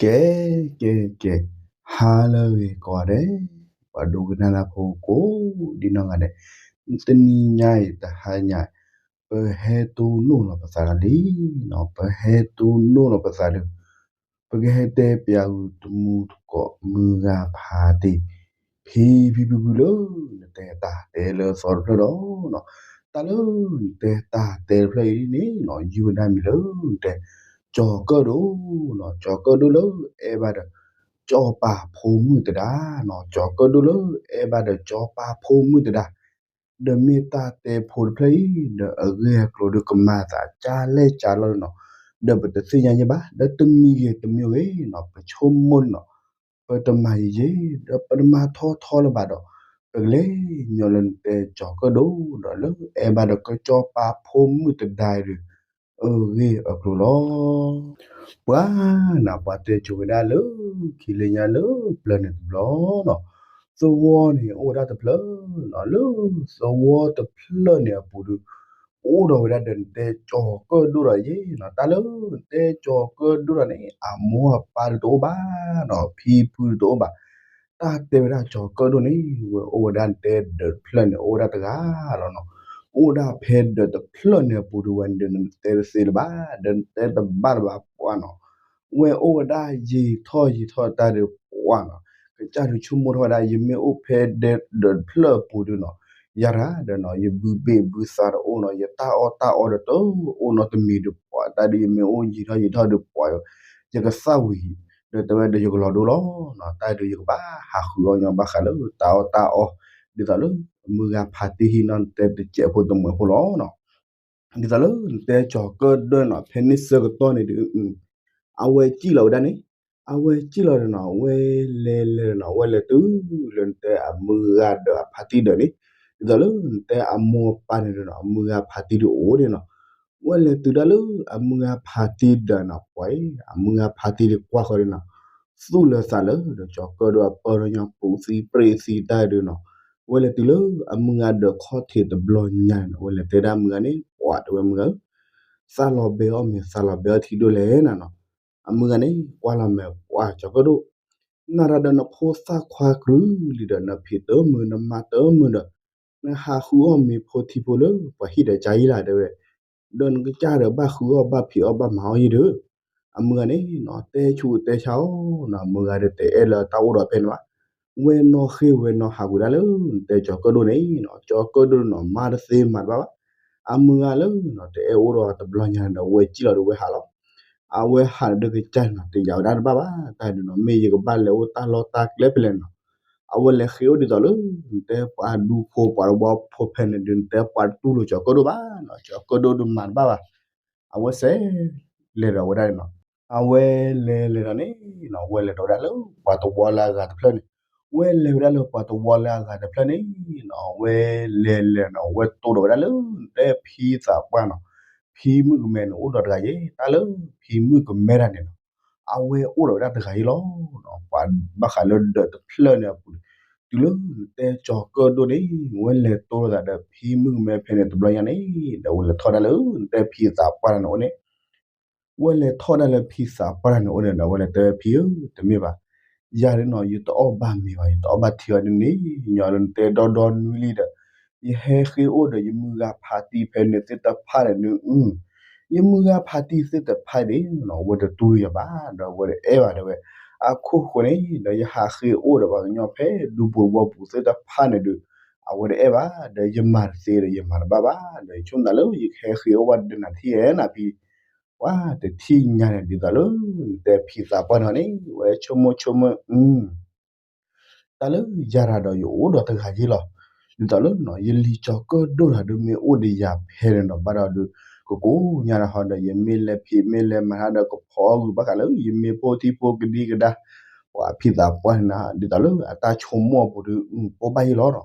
ကဲ ကဲ ကဲ, ဟါလၢအဂ့ၤကိးဂၤဒဲး, ပှၤဒိကနၣ်တၢ်ဖိကိးဒံနီၢ်ဂၤဒဲး, တနံၤညါအံၤ တဟါညါ, ပဟဲတိၢ်နီၣ်လီၤပသးလံ, ပဟဲတိၢ်နီၣ်လီၤပသးဒီး, ပကဟဲတဲပၠးဂုာ်တမူတကိး မုၢ်ဂၤဖးတံၢ်, ဖံဖံဖုဖုလၢ နတဲတၢ်တဲလၢအသီတဖျၢၣ်ဒီး, တၢ်လၢနတဲတၢ်တဲတဖျၢၣ်အံၤန့ၣ် ယုၢ်ဝဲဒၣ်မံၤလၢ နတဲ ကၠီၤကၢၣ်ဒိၣ်, ကၠီၤကၢၣ်ဒိၣ်လၢအဲၣ်ဘၣ်ဒီး ကၠီၤပၤဖိမုၣ်တဒါ, ကၠီၤကၢၣ်ဒိၣ်လၢအဲၣ်ဘၣ်ဒီးကၠီၤပၤဖိမုၣ်တဒါ, ဒီးမ့ၢ်တၢ်တဲဖိတဖျၢၣ်အံၤ ဒီးအဂ့ၢ်အကျိၤဒီးကမၤသးကၢ်လဲၢ်ကၢ်လီၤန့ၣ်နီၤ, ဒီးပတသ့ၣ်ညါယဲဘၣ်, ဒီးတမံၤဂ့ၤတမံၤဂ့ၤနီၤ ပဆိကမိၣ်န့ၣ်နီၤ, ပတမၤယံာ်ယံာ် ဒီးပတမၤထီထီလၢၤဘၣ်ဒီး, ပကလဲၤညီလၢနတဲကၠီၤကၢၣ်ဒိၣ်ဒီးလၢအဲၣ်ဘၣ်ဒီးကၠီၤပၤဖိမုၣ်တဒါအံၤဒီး အဂ့ၢ်အကျိၤလီၤ. ပှၤနၤ ပှၤတဲဆိဝဲဒၣ်လၢ ခံလၢညါလၢပျၢၤန့ၣ်တဘျီနီၤ, သဝီန့ၣ်အိၣ်ဝဲဒၣ်တဖျၢၣ်နီၤ, လၢသဝီတဖျၢၣ်န့ၣ်အပူၤဒီး အိၣ်ဒီးဝဲဒၣ်ဒီးနတဲကၠီၤကၢၣ်ဒိၣ်ဒီးယဲနီၤ, တၢ်လၢနတဲကၠီၤကၢၣ်ဒိၣ်ဒီးန့ၣ် အမိၢ်အပၢ်ဒီးတအိၣ်ဘၣ်နီၤ, ဖံဖုဒီးတအိၣ်ဘၣ်. တၢ်တဲဝဲဒၣ်ကၠီၤကၢၣ်ဒိၣ်န့ၣ် ဝဲအိၣ်ဝဲဒၣ်နတဲဒၢးတဖျၢၣ်န့ၣ် အိၣ်ဝဲဒၣ်တဂၤလီၤနီၤ, အိၣ်ဒၣ်ဖဲဒၢးတဖျၢၣ်န့ၣ်အပူၤဒီးဝဲဒီးနတဲတသ့လၢၤဘၣ်, ဒီးနတဲတဘၣ်လၢၤဘၣ်ပှၤနီၤ, ဝဲအိၣ်ဝဲဒၣ်ယံာ်ထီၣ်ယံာ်ထီၣ်တၢ်ဒီးပှၤနီၤ, ကစၢ်ဒုးဆိကမိၣ်ထီၣ်ဝဲဒၣ် ယမ့ၢ်အိၣ်ဖဲဒၢးတဖျၢၣ်အပူၤဒီးနီၤ, ယၤတဂၤဒီးနီၤ ယဘုဘ့ၣ်ဘုသးတအိၣ်နီၤ, ယတၢ်အီၣ်တၢ်အီဒီးတအိၣ်နီတမံၤဒီးပှၤ, တၢ်ဒီးယမ့ၢ်အိၣ်ယံာ်ထီၣ်ယံာ်ထီၣ်ဒီးပှၤ, ယကသၣ်ဝံၤ ဒီးတဲဝဲဒီးယကလီၤဒိလီၤနီၤ, တၢ်ဒီးယကဘၣ်ဟးဃုအီၣ်ညီဘၣ်ဃးလၢ တၢ်အီၣ်တၢ်အီ, ဒ်သိးလၢ အမုၢ်ဂၤဖးတံၢ်ဟံးနီၤ နတဲတစဲးဖိတမှဲးဖိလီၤနီၤ. ဒ်သိးလၢနတဲကၠီၤကၢၣ်ဒိၣ်နီၤ ဖဲန့ၣ်ဆၢကတီၢ်န့ၣ်ဒီး အဝဲစံၣ်လီၤဝဲဒၣ်န့ၣ်, အဝဲစံၣ်လီၤဒီးနီၤ အဝဲလဲၤလဲၤဒီးနီၤ အဝဲလဲၤတုၤလၢနတဲအမုၢ်ဂၤဒီးအဖါတံၢ်ဒၢးန့ၣ်, ဒ်သိးလၢနတဲအမိၢ်အပၢ်န့ၣ်ဒီးနီၤ အမုၢ်ဂၤဖးတံၢ်ဒီးအိၣ်န့ၣ်နီၤ, အဝဲလဲၤတုၤဒၣ်လၢအမုၢ်ဂၤဖးတံၢ်ဒၢးနီၤ ပှၤအံၤ အမုၢ်ဂၤဖးတံၢ်ဒီးကွၢ်ဃီဒီးနီၤ, သူၣ်လၢသးလၢ ဒီးကၠီၤကၢၣ်ဒိၣ်အပၢၢ်ထီၣ်ညီပူၤသံပြ့ၣ်သံတၢ်ဒီးနီၤ, အဝဲလဲၤတုၤလၢအမုၢ်ဂၤဒီးခီၣ်ထံးတဘျီညါန့ၣ်နီၤ အဝဲလဲၤတဲဒၣ်အမုၢ်ဂၤန့ၣ် ပှၤတဲဝဲမုၢ်ဂၤဧၢ, သးလီၤဘဲအီၣ်မ့ၤ သးလီၤဘဲအီၣ်ထံဒိၣ်လဲၣ်နၤနီၤ, အမုၢ်ဂၤန့ၣ် ကွၢ်လီၤမဲာ်ပှၤကၠီၤကၢၣ်ဒိၣ်, နၤတၢ်ဒီးနဖိသၣ်ခွါကရူၢ်လံဒီး နဖံးတၢ်မုာ် နမၤတၢ်မုာ်ဒီး နဟးဃုအီၣ်မ့ၤဖိထံဖိလၢပှၤဟံၣ်ဒီးကါယံလၤတဲဝဲ, ဒီးနကစၢ်ဒီးဘၣ်ဃုအီၣ်ဘၣ်ဖံးအီၣ်ဘၣ်မၤအီၣ်ယံဒီး, အမုၢ်ဂၤန့ၣ်နီၤ တဲဆူၣ်တဲဆါအီၤနီၤ, အမုၢ်ဂၤဒီးတအဲၣ်လၢတၢ်အိၣ်ဒီးဖဲန့ၣ်ဘၣ်, ဝဲနီၣ်ဃ့ၢ်ဝဲနီၣ်ဟးကွံာ်ဒၣ်လၢ နတဲကၠီၤကၢၣ်ဒိၣ်န့ၣ်နီၤ, ကၠီၤကၢၣ်ဒိၣ်နီၤ မၤတသ့မၤတဘၣ်ဘၣ်, အမုၢ်ဂၤလၢနီၤ တအဲၣ်အိၣ်ဒီးတဘျီညါဒီး ဝဲစံၣ်လီၤဒီးဝဲဟးလီၤ အဝဲဟးဒီးကစၢ်န့ၣ်နီၤ တယာ်ဝဲဒၣ်တဘၣ်ဘၣ်, တၢ်ဒုးနီၤ မ့ၢ်ယကဘၣ်လဲၤအိၣ်တၢ်လီၢ်တၢ်ကျဲဖဲလဲၣ်နီၤ, အဝဲလဲၤဃ့အိၣ်ဒ်သိးလၢ နတဲပှၤဒူဖိပှၤတဝီဖိဖဲန့ၣ်ဒီး နတဲပှၤတတူၢ်လိာ်ကၠီၤကၢၣ်ဒိၣ်ဘၣ်နီၤ, ကၠီၤကၢၣ်ဒိၣ်ဒီးမၤတဘၣ်ဘၣ်, အဝဲစဲး လဲၤဒီးဝဲဒၣ်န့ၣ်နီၤ, အဝဲလဲၤလဲၤဒီးန့ၣ်နီၤ ဝဲလဲၤဒီးဝဲဒၣ်လၢပှၤတဝီလၢအဂၤတဖျၢၣ်န့ၣ်, ဝဲလဲၤဝဲဒၣ်လၢပှၤတဝီလၢအဂၤတဖျၢၣ်န့ၣ်နီၤ, ဝဲလဲၤလဲၤနီၤ ဝဲတိၢ်ဒီးဝဲဒၣ်လၢ နတဲဖံသးပှၢ်နီၤ, ဖံမုၣ်ကမဲန့ၣ်အိၣ်ဒီးတဂၤယဲ, တၢ်လၢဖံမုၣ်ကမဲတၢ်န့ၣ်နီၤ အဝဲအိၣ်ဒီးဝဲဒၣ်တဂၤယဲလီၤ. ပှၤဘၣ်ဃးလၢဒၢးတဖျၢၣ်န့ၣ်အပူၤန့ၣ်, တုၤလၢနတဲကၠီၤကၢၣ်ဒိၣ်န့ၣ် ဝဲလဲၤတိၢ်လိာ်သးဒီးဖံမုၣ်ကမဲဖဲန့ၣ်တဘျီညါန့ၣ်, ဒီးဝဲလဲၤထီၣ်ဒၣ်လၢနတဲဖံသးပှၢ်န့ၣ်အိၣ်န့ၣ် ဝဲလဲၤထီၣ်ဒၣ်လၢဖံသးပှၢ်န့ၣ်အိၣ်န့ၣ်ဒီး ဝဲလဲၤတဲဖံဧၢ, တမ့ၢ်ဘၣ်, ယၤဒ်နီၤ ယတအီၣ်ဘၣ်မ့ၤဘၣ်, ယတအီၣ်ဘၣ်ထံဘၣ်ဒ်န့ၣ်, ညီလၢနတဲဒီဒီနွံလံဒီး, ယဟဲဃ့အိၣ်ဒီးယမုၢ်ဂၤဖးတံၢ်ဖဲန့ၣ်သ့ၣ်တဖၣ်န့ၣ်ဒုး, ယမုၢ်ဂၤဖးတံၢ်သ့ၣ်တဖၣ်ဒ်နီၤ ဝဲတတူၢ်လိာ်ယၤဘၣ်, ဒီးဝဲတအဲၣ်ဘၣ်တဲဝဲ, အခိၣ်ဃိန့ၣ်ဒီး ယဟးဃ့အိၣ်ဒီးပှၤကညီဖဲဒူပူၤဝီပူၤသ့ၣ်တဖၣ်န့ၣ်ဒုး, အဝဲတအဲၣ်ဘၣ်, ဒီးယမၤတသ့ဒီးယမၤတဘၣ်ဘၣ်, ဒီးယဆိကမိၣ်သးလၢယကဟဲဃ့အိၣ်ဘၣ်ဒီးနၤထံၣ်ဧဲနၤဖံ, ပှၤတထံၣ်ညါန့ၣ် ဒ်သိးလၢနတဲဖံသးပှၢ်န့ၣ်န့ၣ် ဝဲဆိကမိၣ်ဆိကမိၣ် တၢ်လၢယၤတၢ်ဒီးယအိၣ်ဒီးတဂၤယ့လီၤ. ဒ်သိးလၢနီၤ ယလံၤကၠီၤကၢၣ်ဒိၣ်တၢ်ဒုးမ့ၢ်အိၣ်ဒီးယၤဖဲန့ၣ်နီၤ ဘၣ်ဒီးဒုး ကကိးညါတၢ်ဟီဒီး ယမ့ၢ်လဲၤဖံးမ့ၢ်လဲၤမၤတၢ်ဒီး ကဖီအီၣ်ဂုာ်ဘၣ်ဃးလၢ ယမ့ၢ်ဖိထံဖိကဒံကဒါ ပှၤဖံသးပှၢ်န့ၣ်နီၤ ဒ်သိးလၢအတၢ်ဆိကမိၣ်အပူၤဒုး ပိၢ်ဘၣ်ယ့လီၤနီၤ.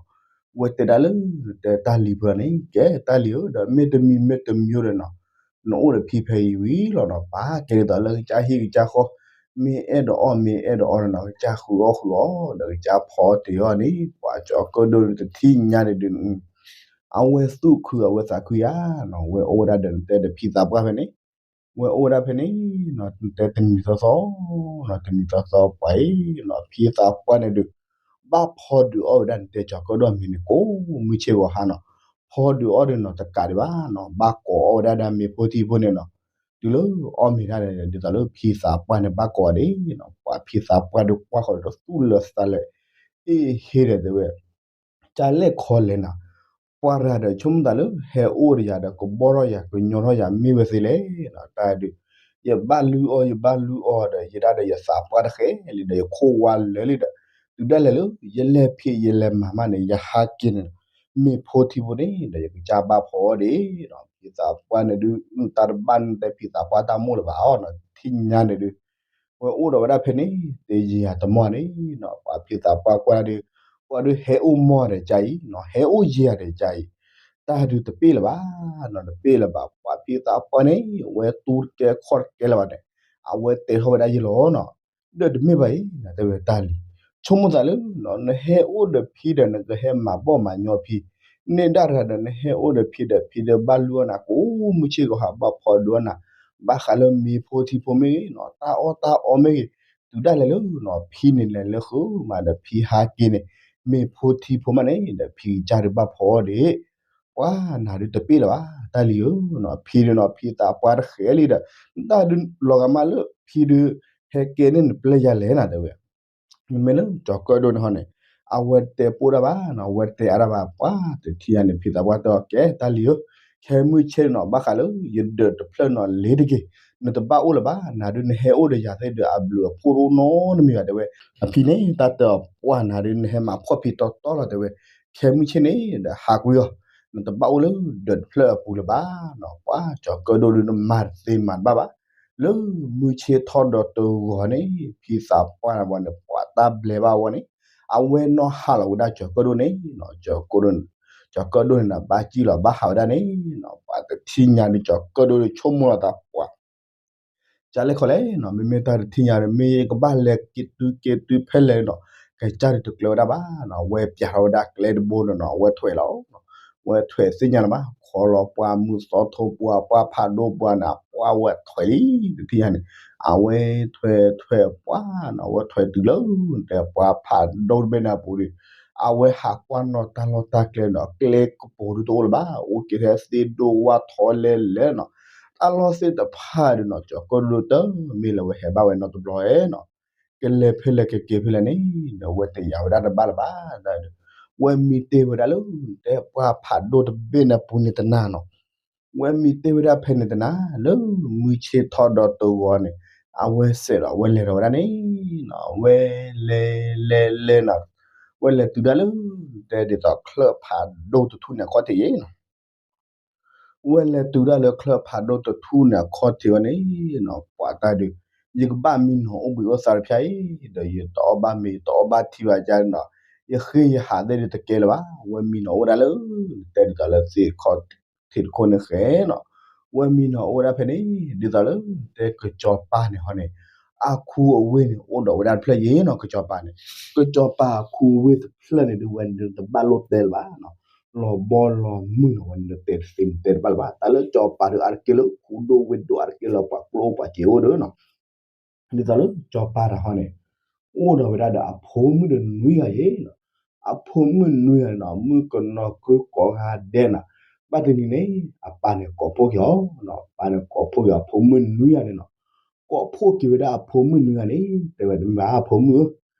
ဝဲတဲဒၣ်လၢ နတဲတၢ်လံၤဖဲန့ၣ် ကဲတၢ်လံၤဧၢ ဒီးမ့တမံၤမ့တမံၤဒီးနီၤ နအိၣ်ဒီးဖံဖဲအံၤဝံၤလီၤနီၤ ပာ်ကဲဒ်သိးလၢကစၢ်ဟံၣ်ကစၢ်ဃီ မ့ၢ်အဲၣ်ဒိးအီၣ်မ့ၢ်အဲၣ်ဒိးအီဒီးနီၤ ကစၢ်ဃုအီၣ်ဃုအီဒီးကစၢ်ဖီအီၣ်တ့ၤအီၣ်န့ၣ် ပှၤကၠီၤကၢၣ်ဒိၣ်တထံၣ်ညါဒုးဒုး အဝဲသူၣ်ခုအဝဲသးခုယၤနီၤ ဝဲအိၣ်ဝဲဒၣ်ဒီးနတဲဒီးဖံသးပှၢ်ဖဲန့ၣ် ဝဲအိၣ်ဝဲဒၣ်ဖဲန့ၣ်နီၤ တဲတနံၤသီသီနီၤ တနံၤသီသီပှၤအံၤနီၤ ဖံသးပှၢ်န့ၣ်ဒုး ဘၣ်ဖီဒုးအီၣ်ဝဲဒၣ်န့ၣ် တဲကၠီၤကၢၣ်ဒိၣ်အမံၤန့ၣ် ကိးမုၢ်ဆ့ၣ်ဂီၤဟါနီၤ ဖီဒုးအီၣ်ဒုးနီၤ တကးဒံးဘၣ်နီၤ ဘၣ်ကိးအီၣ်ဝဲဒၣ်ဒီးမ့ၤဖိထံဖိန့ၣ်နီၤ တုၤလၢအီၣ်မ့ၤတၢ်န့ၣ် ဒ်သိးလၢဖံသးပှၢ်န့ၣ် ဘၣ်ကိးအီၤဒၣ်နီၤ ပှၤဖံသးပှၢ်ဒုးကွၢ်ဃီၤဒီးသူၣ်လၢာ်သးလၢာ် အ့ၣ်ဟ့ဒီးတဲဝဲ ကလဲၣ်ခီလဲၣ်နၤ ပှၤရၤဒီးဆိကမိၣ်သးလၢ ဟဲအိၣ်ဒီးယၤဒီးကဘီၣ်ထီၣ်ယၤ ကညီထီၣ်ယၤမ့ၢ်ဝဲသ့လဲၣ်နီၤ တၢ်ဒုး ယဘၣ်လုၢ်အီၣ် ယဘၣ်လုၢ်အီၣ်ဒီး ယဒၣ်ဒီးယသးပှၢ်တဃဲလံဒီး ယခိၣ်ဝါလၢာ်လံဒီး တုၤဒၣ်လဲာ်လၢ ယလဲၤဖံးယလဲၤမၤမးန့ၣ် ယဟးက့ၤန့ၣ် မ့ၤဖိထံဖိန့ၣ်ဒီး ယကစၢ်ဘၣ်ဖီအီၣ်ဒၣ်နီၤ ဖံသးပှၢ်န့ၣ်ဒုး တၢ်တဘၣ်န့ၣ်တဲဖံသးပှၢ်တၢ်မိၢ်လၢၤဘၣ်အီၤနီၤ ထံၣ်ညါန့ၣ်ဒုး ဝဲအိၣ်ဒီးဝဲဒၣ်ဖဲန့ၣ် တယံာ်တမီၢ်န့ၣ်နီၤ ပှၤဖံသးပှၢ်ကွၢ်ဒုး ပှၤဒုးဟဲအိၣ်မီၢ်ဒီးကါအံၤနီၤ ဟဲအိၣ်ယဲၢ်ဒီးကါအံၤ တၢ်ဒုးတပ့ၢ်လၢၤဘၣ်နီၤ တပ့ၢ်လၢၤဘၣ် ပှၤဖံသးပှၢ်န့ၣ် ဝဲတူတကဲခီၣ်တကဲလၢၤဘၣ်န့ၣ် အဝဲတဲထီၣ်ဝဲဒၣ်ယဲလီၤနီၤ ဒီးတမ့ၢ်ဘၣ်အံၤ တဲဝဲတၢ်လံၤ ဆိကမိၣ်သးလၢ နဟဲအိၣ်ဒီးဖံဒီး နကဟဲမၤဘီၣ်မၤညီဖံ န့ၣ်ဒၣ်တဂၤဒီး နဟဲအိၣ်ဒီးဖံဒီး ဖံဒီးဘၣ်လုၢ်အီၣ်နၤ ကိးမုၢ်ဆ့ၣ်ဂီၤဟါ ဘၣ်ဖီဒုးအီၣ်နၤ ဘၣ်ဃးလၢမ့ၤဖိထံဖိမ့ၢ်ဂ့ၤနီၤ တၢ်အီၣ်တၢ်အီမ့ၢ်ဂ့ၤ တုၤဒၣ်လဲာ်လၢနီၤ ဖံန့ၣ်လဲၤလၢဃုမးဒီး ဖံဟးက့ၤန့ၣ် မ့ၤဖိထံဖိမးန့ၣ်ဒီး ဖံကစၢ်ဒုးဘၣ်ဖီအီၣ်ဒၣ် ပှၤနၤဒုးတပ့ၢ်လၢၤဘၣ် တၢ်လံၤဧၢနီၤ ဖံဒုးနီၤ ဖံသးပှၢ်တဃဲလံဒီး တၢ်ဒုးလီၤဂာ်မးလၢ ဖံဒုး ဟဲကဲန့ၣ်နပျဲၢ်ယၤလဲၣ်နၤတဲဝဲ မ့မ့ၢ်လၢကၠီၤကၢၣ်ဒိၣ်န့ၣ်ဟီန့ၣ် အဝဲတတဲပိၢ်ဒၣ်ဘၣ်နီၤ အဝဲတတဲအါဒၣ်ဘၣ် ပှၤတထံၣ်ညါန့ၣ် ဖံသးပှၢ်တဲအီၤ ကဲတၢ်လံၤဧၢ ခဲမုၢ်ဆ့ၣ်နီၤ ဘၣ်ဃးလၢ ယဒၢးတဖျၢၣ်နီၤ လ့ၤတက့ၤ နတဘၣ်အိၣ်လၢၤဘၣ် နၤဒုးနဟဲအိၣ်ဒီးယၤသ့ၣ်ဒီး အဘျုးအဖှိၣ်တအိၣ်နီတမံၤဘၣ်တဲဝဲ အဖံန့ၣ် တၢ်တဲအီၤ ပှၤနၤဒုးနဟဲမၤဖှီၣ်ဖံတီတီလီၤတဲဝဲ ခဲမုၢ်ဆ့ၣ်န့ၣ်ဒီး ဟးကွံာ်အီၤ နတဘၣ်အိၣ်လၢဒၢးတဖျၢၣ်အပူၤလၢၤဘၣ်နီၤ ပှၤကၠီၤကၢၣ်ဒိၣ်ဒုးနမၤတသ့မၤတဘၣ်ဘၣ် လၢမုၢ်ဆ့ၣ်ထီၣ်ဒီးတဂီၤန့ၣ် ဖံသးပှၢ်န့ၣ် ပှၤတၢ်ဘျဲးဘၣ်ဝဲန့ၣ် အဝဲနီၢ်ဟးလီၤဝဲဒၣ်ကၠီၤကၢၣ်ဒိၣ်န့ၣ်နီၤ ကၠီၤကၢၣ်ဒိၣ်န့ၣ်ဒီး ဘၣ်စံၣ်လီၤဘၣ်ဟးဝဲဒၣ်န့ၣ်နီၤ ပှၤတထံၣ်ညါဒုးကၠီၤကၢၣ်ဒိၣ်ဒုးဆိကမိၣ်လီၤသးပှၤ ကလဲၣ်ခီလဲၣ်နီၤ မ့မ့ၢ်တၢ်တထံၣ်ညါဒီး မ့ၢ်ကဘၣ်လဲၤက့ၤတုၤက့ၤတုၤဖဲလဲၣ်နီၤ ကစၢ်ဒုးတကျၢၤဝဲဒၣ်ဘၣ်နီၤ အဝဲပျးထီၣ်ဝဲဒၣ်ကျဲတဘိန့ၣ်နီၤ အဝဲထွဲးလီၤ ဝဲထွဲးသ့ၣ်ညါလၢၤဘၣ် ခီလီၤပှၤမုၢ်သီထိပှၤ ပှၤဖးဒိၣ်ပှၤန့ၣ် ပှၤဝဲထွဲးလံ တထံၣ်ညါန့ၣ် အဝဲထွဲးထွဲးပှၤနီၤ အဝဲထွဲးတုၤလၢ တဲပှၤဖးဒိၣ်တဘ့ၣ်န့ၣ်အပူၤဒီး အဝဲဟးကွၢ်နီၣ်တၢ်လီၢ်တၢ်ကျဲနီၤ ကျဲကပူၤဒုးတအိၣ်လၢၤဘၣ် အိၣ်က့ၤထဲသ့ၣ်ဒိၣ်ဝၣ်ထီလဲလဲနီၤ တၢ်လီၢ်သ့ၣ်တဖၣ်ဒုးနီၤ ကၠီၤကၢၣ်ဒိၣ်တမ့ၢ်လၢဝဲဟဲဘၣ်ဝဲနီတဘျီနီၤ ကလဲၤဖဲလဲၣ်ကက့ၤဖဲလဲၣ်န့ၣ် ဒီးဝဲတယာ်ဝဲဒၣ်တဘၣ်လၢၤဘၣ် ဝဲမံတ့ၢ်ဝဲဒၣ်လၢ တဲပှၤဖးဒိၣ်တဘ့ၣ်န့ၣ်အပူၤန့ၣ်တနၤနီၤ ဝဲမံတ့ၢ်ဝဲဒၣ်ဖဲန့ၣ်တနၤ လၢမုၢ်ဆ့ၣ်ထီၣ်ဒီးတဂီၤန့ၣ် အဝဲစဲးဒီးဝဲလဲၤဒီးဝဲဒၣ်န့ၣ်နီၤ ဝဲလဲၤလဲၤလဲၤနီၤ ဝဲလဲၤတုၤဒၣ်လၢ တဲဒ်သိးချၢၣ်ဖးဒိၣ်တထူၣ်န့ၣ်အခီၣ်ထံးယဲနီၤ ဝဲလဲၤတုၤဒၣ်လၢချၢၣ်ဖးဒိၣ်တထူၣ်န့ၣ်အခီၣ်ထံးဝဲန့ၣ်နီၤ ပှၤတၢ်ဒုး ယကဘၣ်မံနီၤအိၣ်ဘှံးအိၣ်သါတဖၠါအံၤ ဒီးယတအီၣ်ဘၣ်မ့ၤ ယတအီၣ်ဘၣ်ထံဘၣ်ကါနီၤ ယဃ့ယဟးသ့ၣ်ဒုးတကဲလၢၤဘၣ် ဝဲမံနီၤအိၣ်ဝဲဒၣ်လၢ တဲဒ်သိးလၢသ့ၣ်ခီၣ်ထံးတခိၣ်န့ၣ်ဃဲနီၤ ဝဲမံနီၤအိၣ်ဝဲဒၣ်ဖဲန့ၣ် ဒ်သိးလၢ တဲကစီၤပၤန့ၣ်ဟီန့ၣ် အခူအဝ့ၢ်န့ၣ် အိၣ်ဒီးဝဲဒၣ်တဖျၢၣ်ယဲနီၤ ကစီၤပၤန့ၣ် ကစီၤပၤအခူအဝ့ၢ်တဖျၢၣ်န့ၣ်ဒုး ဝဲဒုးတဘၣ်လိၣ်တဲလၢၤဘၣ်နီၤ လီၤဘီလီၤမုၢ်နီၤ ဝဲဒုးတဲတသ့န့ၣ်တဲတဘၣ်လၢၤဘၣ် တၢ်လၢကစီၤပၤဒုးအါတက့ၢ်လၢခူဒိၣ်ဝ့ၢ်ဒိၣ်အါတက့ၢ်လၢပှၤကျိအိၣ်ပှၤစ့အိၣ်ဒီးနီၤ ဒ်သိးလၢကစီၤပၤတၢ်ဟီန့ၣ် အိၣ်ဒီးဝဲဒၣ်ဒီးအဖိမုၣ်ဒီးနွံဂၤယဲနီၤ အဖိမုၣ်နွံဂၤန့ၣ်နီၤ မုၣ်ကနီၤကုကိးဂၤဒဲးနီၤ ဘၣ်တနံၤန့ၣ် အပၢ်န့ၣ်ကိးဖှိၣ်က့ၤအီၤနီၤ အပၢ်န့ၣ်ကိးဖှိၣ်က့ၤအဖိမုၣ်နွံဂၤန့ၣ်နီၤ ကိးဖှိၣ်က့ၤဝဲဒၣ်အဖိမုၣ်နွံဂၤန့ၣ် တဲဝဲတမ့ၢ်ဘၣ်အဖိမုၣ်ဧၢ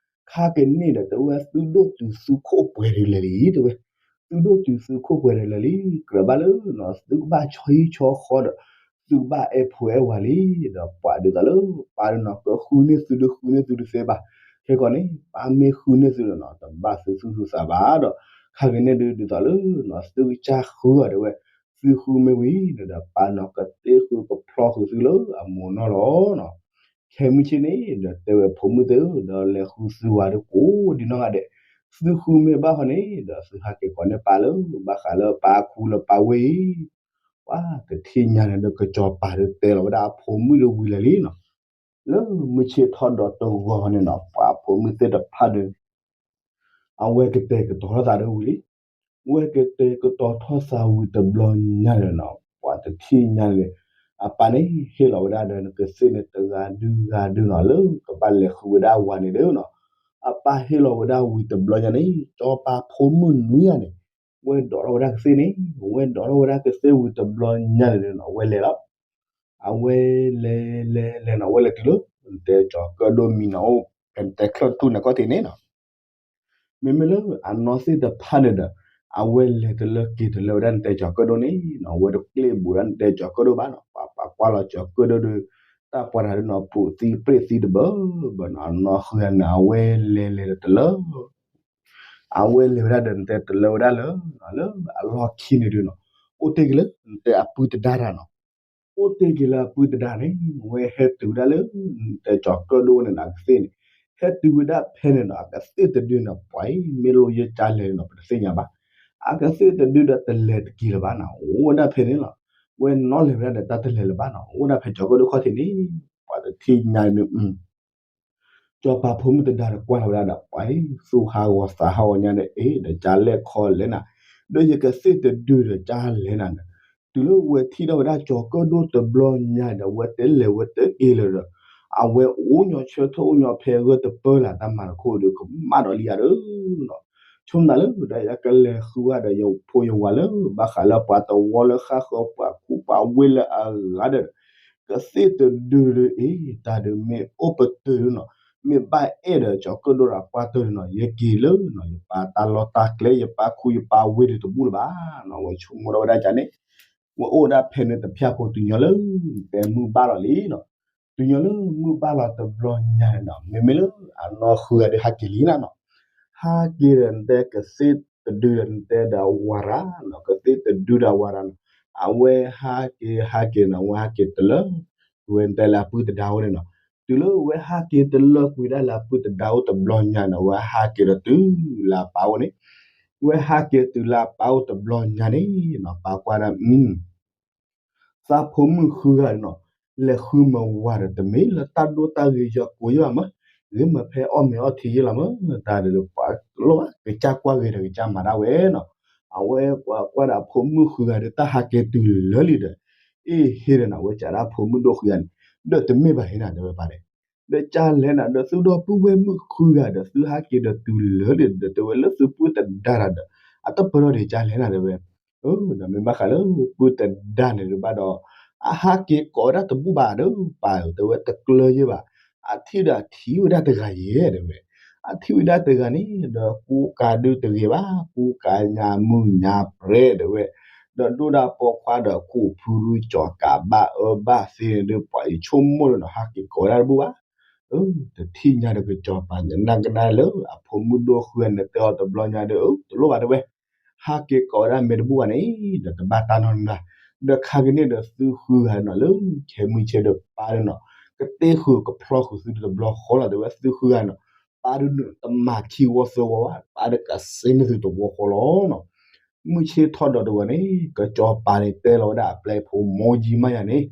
ခါကန့ၣ်ဒီးတဲဝဲသုဒိၣ်တုၤသုခိၣ်ပှဲၤဒီးလဲၤလံ တဲဝဲ သုဒိၣ်တုၤသုခိၣ်ပှဲၤဒီးလဲၤလံ ကြၢးဘၣ်လၢနီၤ သုကဘၣ်ဆီဟံၣ်ဆီဃီဒီး သုကဘၣ်အဲၣ်ဖိအဲၣ်ဝၤလံ ဒီးပှၤဒ်သိးလၢ ပၢ်ဒုးနီၤ ကဃုန့ၢ်သုဒုးဃုန့ၢ်သုတသ့ဘၣ် ခဲကီးန့ၣ် ပၢ်မ့ၢ်ဃုန့ၢ်သုဒီးနီၤ တဘၣ်သုသူၣ်သုသးဘၣ်ဒီး ခါကန့ၣ်ဒုးဒ်သိးလၢနီၤ သုကစၢ်ဃုအီၤတဲဝဲ သုဃုမ့ၢ်ဝံၤဒီး ပၢ်နီၤကတ့ဃုကဖျီဃုာ်သုလၢအမိၢ်နီၢ်လီၤနီၤ ခဲမုၢ်ဆ့ၣ်န့ၣ်ဒီးတဲဝဲဖိမုၣ်သ့ၣ်ဧၢ ဒီးလဲၤဃုသုဝၤဒီးကိးဒံနီၢ်ဂၤဒဲး သုဃုမ့ၢ်ဘၣ်ဃီန့ၣ်ဒီး သုဟးက့ၤကိးန့ၢ်ပၢ်လၢ ဘၣ်ဃးလၢပၢ်ခူလၢပၢ်ဝ့ၢ်အံၤ ပှၤတထံၣ်ညါန့ၣ်ဒီး ကစီၤပၤဒီးတဲလီၤဝဲဒၣ်အဖိမုၣ်ဒီးဝံၤလၢာ်လံနီၤ လၢမုၢ်ဆ့ၣ်ထီၣ်ဒီးတဂီၤန့ၣ်နီၤ ပှၤဖိမုၣ်သ့ၣ်တဖၣ်ဒီး အဝဲကတဲာ်ကတီၤထီၣ်သးဒီးဝံၤလံ ဝဲကတဲာ်ကတီၤထီၣ်သးဝံၤတဘျီညါန့ၣ်နီၤ ပှၤတထံၣ်ညါန့ၣ် အပၢ်န့ၣ်ဟ့ၣ်လီၤဝဲဒၣ်ဒီးနကသ့ၣ်န့ၣ်တဂၤဒုဂၤဒုနီၤ လၢကဘၣ်လဲၤဃုဝဲဒၣ်ဝၤန့ၣ်ဒီးနီၤ, အပၢ်ဟ့ၣ်လီၤဝဲဒၣ်ဝံၤတဘျီညါန့ၣ် စီၤပၤဖိမုၣ်နွံဂၤန့ၣ် ဝဲဒိးထီၣ်ဝဲဒၣ်ကသ့ၣ်န့ၣ်, ဝဲဒိးထီၣ်ဝဲဒၣ်ကသ့ၣ်ဝံၤတဘျီညါန့ၣ်ဒီးနီၤ အဝဲလဲၤလီၤ အဝဲလဲၤလဲၤလဲၤနီၤ အဝဲလဲၤတုၤလၢ နတဲကၠီၤကၢၣ်ဒိၣ်မံၤနီၤ အိၣ် ကတဲချၢၣ်ထူၣ်န့ၣ်ခီၣ်ထံးန့ၣ်နီၤ မ့မ့ၢ်လၢအနီၢ်သ့ၣ်တဖၣ်န့ၣ်ဒီး အဝဲလဲၤတလၢက့ၤတလၢဝဲဒၣ်နတဲကၠီၤကၢၣ်ဒိၣ်န့ၣ်နီၤ အဝဲတကျ့ၣ်ဘူးဒၣ်နတဲကၠီၤကၢၣ်ဒိၣ်ဘၣ်နီၤ ပှၤပာ်ကွၢ်လီၤကၠီၤကၢၣ်ဒိၣ်ဒီး တၢ်ပှၤတဂၤဒီးနီၤ ပူၤသံပြ့ၣ်သံတဘၢဘၢနီၤ အနီၢ်ဃုဂၤန့ၣ် အဝဲလဲၤလဲၤဒီးတလၢ အဝဲလဲၤဝဲဒၣ်ဒီးနတဲတလၢဝဲဒၣ်လၢ လၢအလီၢ်ခံန့ၣ်ဒုနီၤ အိၣ်တ့ၢ်က့ၤလၢနတဲအပုၢ်တဒါတၢ်နီၤ အိၣ်တ့ၢ်က့ၤလၢအပုၢ်တဒါန့ၣ် ဝဲဟဲတုၤဝဲဒၣ်လၢ နတဲကၠီၤကၢၣ်ဒိၣ်န့ၣ်ဒီးအကသ့ၣ်န့ၣ် ဟဲတုၤဝဲဒၣ်ဖဲန့ၣ်နီၤ အကသ့ၣ်တဒုန့ၣ် ပှၤအံၤ မ့ၢ်လိၣ်ယဲၢ်ကၢ်လဲၤန့ၣ်နီၤ ပတသ့ၣ်ညါဘၣ် အကသ့ၣ်တဒုဒီးတလဲၤတက့ၤလၢၤဘၣ်နီၤ အိၣ်ဝဲဒၣ်ဖဲန့ၣ်လီၤ ဝဲနီၣ်လဲၤဝဲဒၣ်ဒီးတၢ်တလဲၤလၢၤဘၣ်နီၤ အိၣ်ဝဲဒၣ်ဖဲကၠီၤကၢၣ်ဒိၣ်ခီၣ်ထံးန့ၣ် ပှၤတထံၣ်ညါန့ၣ် ကၠီၤပၤဖိမုၣ်တဒါဒီးကွၢ်လီၤဝဲဒၣ်ဒီး ပှၤအံၤ သူၣ်ဟးဂီၤသးဟးဂီၤညါဒီး အ့ ဒီးကၢ်လဲၣ်ခီလဲၣ်နၤ ဒီးယကသ့ၣ်တဒုဒီးကၢ်လဲၣ်နၤဒီး တုၤလၢဝဲထံၣ်ထီၣ်ဝဲဒၣ်ကၠီၤကၢၣ်ဒိၣ်တဘျီညါဒီး ဝဲတလဲၤဝဲတက့ၤလၢၤဒီး အဝဲအိၣ်ညီဆၢထၢၣ်အိၣ်ညီဖဲဂၢၢ်တပၢလၢ်တၢ်မၤတခိၣ်ဒီး ကမၣ်ဒီးလံယၤဒီး ဆိကမိၣ်လၢ ဒီးယကလဲၤဃုဝဲဒီးယဖိယဝၤလၢ ဘၣ်ဃးလၢပှၤတဝီလၢဃၣ်ဃၢၤပှၤခူပှၤဝ့ၢ်လၢအဂၤဒီး ကသ့ၣ်တဒုဒီး အ့ တၢ်ဒုးမ့ၢ်အိၣ်ပတုာ်ဒုနီၤ မ့ၢ်ဘၣ်အဲၣ်ဒီးကၠီၤကၢၣ်ဒိၣ်ဒီးပှၤတၢၢ်ဒုနီၤ ယက့ၤလၢနီၤ ယပာ်တၢ်လီၢ်တၢ်ကျဲ ယပာ်ခူယပာ်ဝ့ၢ်ဒုတဘူၣ်လၢၤဘၣ်နီၤ ဝဲဆိကမိၣ်ထီၣ်ဝဲဒၣ်ကန့ၣ် ဝဲအိၣ်ဒၣ်ဖဲန့ၣ်တဖျၢၣ်ဖိတုၤညီလၢ တဲမုၢ်ဘၣ်လီၤလံနီၤ တုၤညီလၢမုၢ်ဘၣ်လီၤတဘျီညါန့ၣ်နီၤ မ့မ့ၢ်လၢအနီၢ်ဃုဂၤဒီးဟးက့ၤလံနၤနီၤ ဟးက့ၤဒီးနတဲကသ့ၣ်တဒုဒီးနတဲဒီးဝၤရၤနီၤ ကသ့ၣ်တဒုဒီးဝၤရၤနီၤ အဝဲဟးက့ၤဟးက့ၤနီၤ အဝဲဟးက့ၤတလၢ ဝဲနတဲလၢအပုၢ်တဒါအိၣ်န့ၣ်နီၤ တုၤလၢဝဲဟးက့ၤတလၢကွံာ်ဒၣ်လၢအပုၢ်တဒါအိၣ်တဘျီညါန့ၣ် ဝဲဟးက့ၤဒီးတုၤလၢအပၢ်အိၣ်န့ၣ် ဝဲဟးက့ၤတုၤလၢအပၢ်အိၣ်တဘျီညါန့ၣ်နီၤ ပၢ်ကွၢ်ဒၣ် သးဖိမုၣ်ဃုဂၤနီၤ လဲၤဃုမၤဝၤဒီးတမ့ၢ်လၢတၢ်ဒိၣ်တၢ်ဂ့ၤယီၤကိၤယီၤမး ဂ့ၤမၤဖဲအီၣ်မ့ၤအီထံယ့လီၤမး တၢ်ဒီးပှၤလိၣ်ဘၣ် ကစၢ်ကွၢ်ဂ့ၤဒီးကစၢ်မၤဒၣ်ဝဲနီၤ အဝဲကွၢ်ကွၢ်ဒီးအဖိမုၣ်ဃုဂၤဒီးတၢ်ဟးက့ၤတုၤလၢလံဒီး အ့ဟ့ဒီးနၤ ဝဲစံးဒၣ်ဖိမုၣ်ဒိၣ်ဃုဂၤန့ၣ် ဒီးတမ့ၢ်ဘၣ်ဟ့နၤ တဲဝဲပၢ်န့ၣ် ဒီးကၢ်လဲၣ်နၤ ဒီးသုဒီပုၢ်ဝဲၢ်မုၣ်ဃုဂၤဒီးသုဟးက့ၤဒီးတုၤလၢလံဒီး တဲဝဲလၢသုပုၢ်တဒါတၢ်ဒီး အတပၢၢ်ထီၣ်ဒံးကၢ်လဲၣ်နၤ တဲဝဲ ဒီးမ့ၢ်ဘၣ်ဃးလၢပုၢ်တဒါန့ၣ်ဒုးဘၣ်ဒီး အဟးက့ၤကိးဝဲဒၣ်တဘူၣ်ဘၣ်ဒီးပၢ် တဲဝဲတကျၢၤယဲၢ်ဘၣ် အထံၣ်ဒီးအထံၣ်ဝဲဒၣ်တဂၤယဲၢ် တဲဝဲ အထံၣ်ဝဲဒၣ်တဂၤန့ၣ် ဒီးကူကၤဒုတဂ့ၤဘၣ် ကူကၤညါမုၢ်ညါပြဲး တဲဝဲ ဒီးဒိၣ်ဒၣ်ပိာ်ခွါဒီး ကူးဖုရူကၠီၤကးဘၣ်အၢဘၣ်သ့န့ၣ်ဒီး ပှၤအံၤဆိကမိၣ်ဒီး ဟးက့ၤကိးဝဲဒၣ်တဘူၣ်ဘၣ် တထံၣ်ညါဒီးကစီၤပၤ ယနာ်ကဒါလၢအဖိမုၣ်ဒိၣ်ဃုဂၤန့ၣ် တဲအီၤတဘျီညါဒီး တလိၣ်ဘၣ် တဲဝဲ ဟးက့ၤကိးဝဲဒၣ်မ့ၢ်တဘူၣ်ဘၣ်န့ၣ် ဒီးတဘၣ်တၢ်နီတမံၤဘၣ် ဒီးခါကန့ၣ်ဒီးသုဃုဂၤနီၤ လၢခဲမုၢ်ဆ့ၣ်ဒီးပၢ်ဒီးနီၤ ကသ့ဃုာ်ကဖျီဃုာ်သုတဘျီဃီလီၤ တဲဝဲ သုဃုဂၤနီၤ ပၢ်ဒီးတမၤခံဝီသၢဝီဘၣ် ပၢ်ဒီးကစ့န့ၢ်သုတဝီဃီလီၤနီၤ မုၢ်ဆ့ၣ်ထီၣ်ဒီးတဂီၤန့ၣ် ကစီၤပၤန့ၣ် တဲလီၤဝဲဒၣ်အပျဲၢ်ဖိမိၢ်ယံၤမးယၤန့ၣ်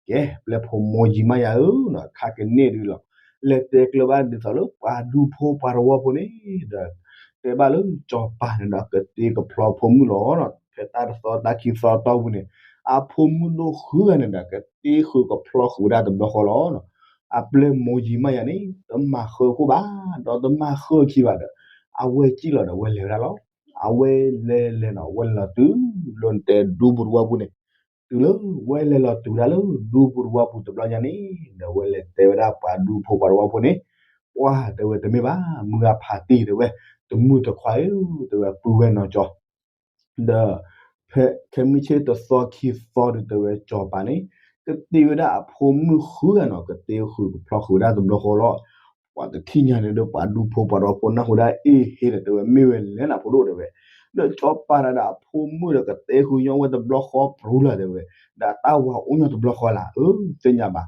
ကဲ ပျဲၢ်ဖိမိၢ်ယံၤမးယၤဧၢနီၤ ခါကန့ၣ်ဒုးလီၤ လဲၤတဲကျၢၤဘၣ်ဒ်သိးလၢပှၤဒူဖိပှၤတဝီဖိန့ၣ်ဒီး တဲဘၣ်လၢကစီၤပၤန့ၣ်ဒီး ကသ့ကဖျီဖိမုၣ်လီၤနီၤ ဖဲတၢ်တသီတၢ်ခံသီတီၢ်ပူၤန့ၣ် အဖိမုၣ်ဒိၣ်ဃုဂၤန့ၣ်ဒီး ကသ့ဃုာ်ကဖျီဃုာ်ဝဲဒၣ်တဘျီဃီလီၤနီၤ အပျဲၢ်မိၢ်ယံၤမးယၤန့ၣ် တမၤဃၢအခိၣ်ဘၣ် ဒီးတမၤဃၢအခံဘၣ်ဒီး အဝဲစံၣ်လီၤဒီးဝဲလဲၤဝဲဒၣ်လီၤ အဝဲလဲၤလဲၤနီၤ ဝဲလဲၤလီၤတုၤလၢနတဲဒူပူၤတဝီပူၤန့ၣ် တုၤလၢဝဲလဲၤလီၤတုၤဝဲဒၣ်လၢဒူပူၤတဝီပူၤတဘျီညါန့ၣ် ဒီးဝဲလဲၤတဲဝဲဒၣ်ပှၤဒူဖိပှၤတဝီဖိန့ၣ် ပှၤတဲဝဲတမ့ၢ်ဘၣ် မုၢ်ဂၤဖးတံၢ်တဲဝဲ တမုၢ်တခွါဧၢ တဲဝဲပုၢ်ဝဲၢ်နီၢ်ကၠီ ဒီး ဖဲခဲမုၢ်ဆ့ၣ်တသီခံသီဒီးတဲဝဲကစီၤပၤန့ၣ် ကသ့ဝဲဒၣ်အဖိမုၣ်ဃုဂၤနီၤ ကသ့ဃုာ်ကဖျီဃုာ်ဝဲဒၣ်တဘျီဃီလီၤ ပှၤတထံၣ်ညါန့ၣ်ဒီးပှၤဒူဖိပှၤတဝီဖိနၢ်ဟူဒၣ်အ့ဟ့ဒီးတဲဝဲ မ့ၢ်ဝဲလဲၣ်နၤဖိဒိၣ်တဲဝဲ ဒီးကစီၤပၤန့ၣ်ဒီးအဖိမုၣ်ဒီးကသ့ဃုာ်ညီဝဲတဘျီဃီပြူလီၤတဲဝဲ ဒီးအတၢ်ဝၤအိၣ်ညီတဘျီဃီလၢ် အၢ သ့ၣ်ညါဘၣ်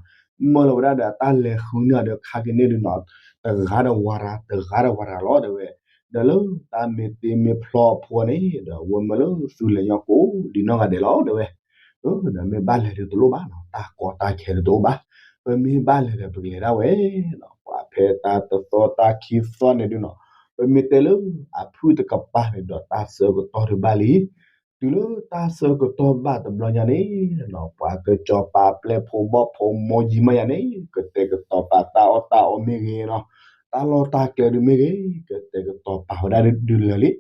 မၢလီၤဝဲဒၣ်ဒီးအတၢ်လဲၤဃုန့ၢ်ဒီးခါကန့ၣ်ဒုးနီၤ တဂၤဒီးဝၤရၤ တဂၤဒီးဝၤရၤလီၤတဲဝဲ ဒီးလၢတၢ်မ့ၢ်တ့မ့ၢ်ဖျီအဖိန့ၣ် ဒီးဝဲမၢလၢသုလဲၤညီကိးဒံးနီၢ်ဂၤဒဲးလီၤတဲဝဲ ဒီးမ့ၢ်ဘၣ်လဲၤဒီးတလိၣ်ဘၣ်နီၤ တၢ်ကီတၢ်ခဲဒီးတအိၣ်ဘၣ် ပမ့ၢ်ဘၣ်လဲၤဒီးပကလဲၤဒၣ်ဝဲနီၤ ပှၤဖဲတၢ်တသီတၢ်ခံသီန့ၣ်ဒုးနီၤ ပမ့ၢ်တဲလၢအဖုၣ်တကပၤန့ၣ်ဒီးတၢ်ဆၢကတီၢ်ဒုးဘၣ်လံ တုၤလၢတၢ်ဆၢကတီၢ်ဘၣ်တဘျီညါန့ၣ်နီၤ ပှၤကစီၤပၤပျဲၢ်ဖိဘီၣ်ဖိမိၢ်ယံၤမးယၤန့ၣ် ကတဲာ်ကတီၤပာ်တၢ်အီၣ်တၢ်အီမ့ၢ်ဂ့ၤနီၤ, တၢ်လီၢ်တၢ်ကျဲဒုးမ့ၢ်ဂ့ၤ ကတဲာ်ကတီၤပာ်ဝဲဒၣ်ဒုးလၢာ်လံ.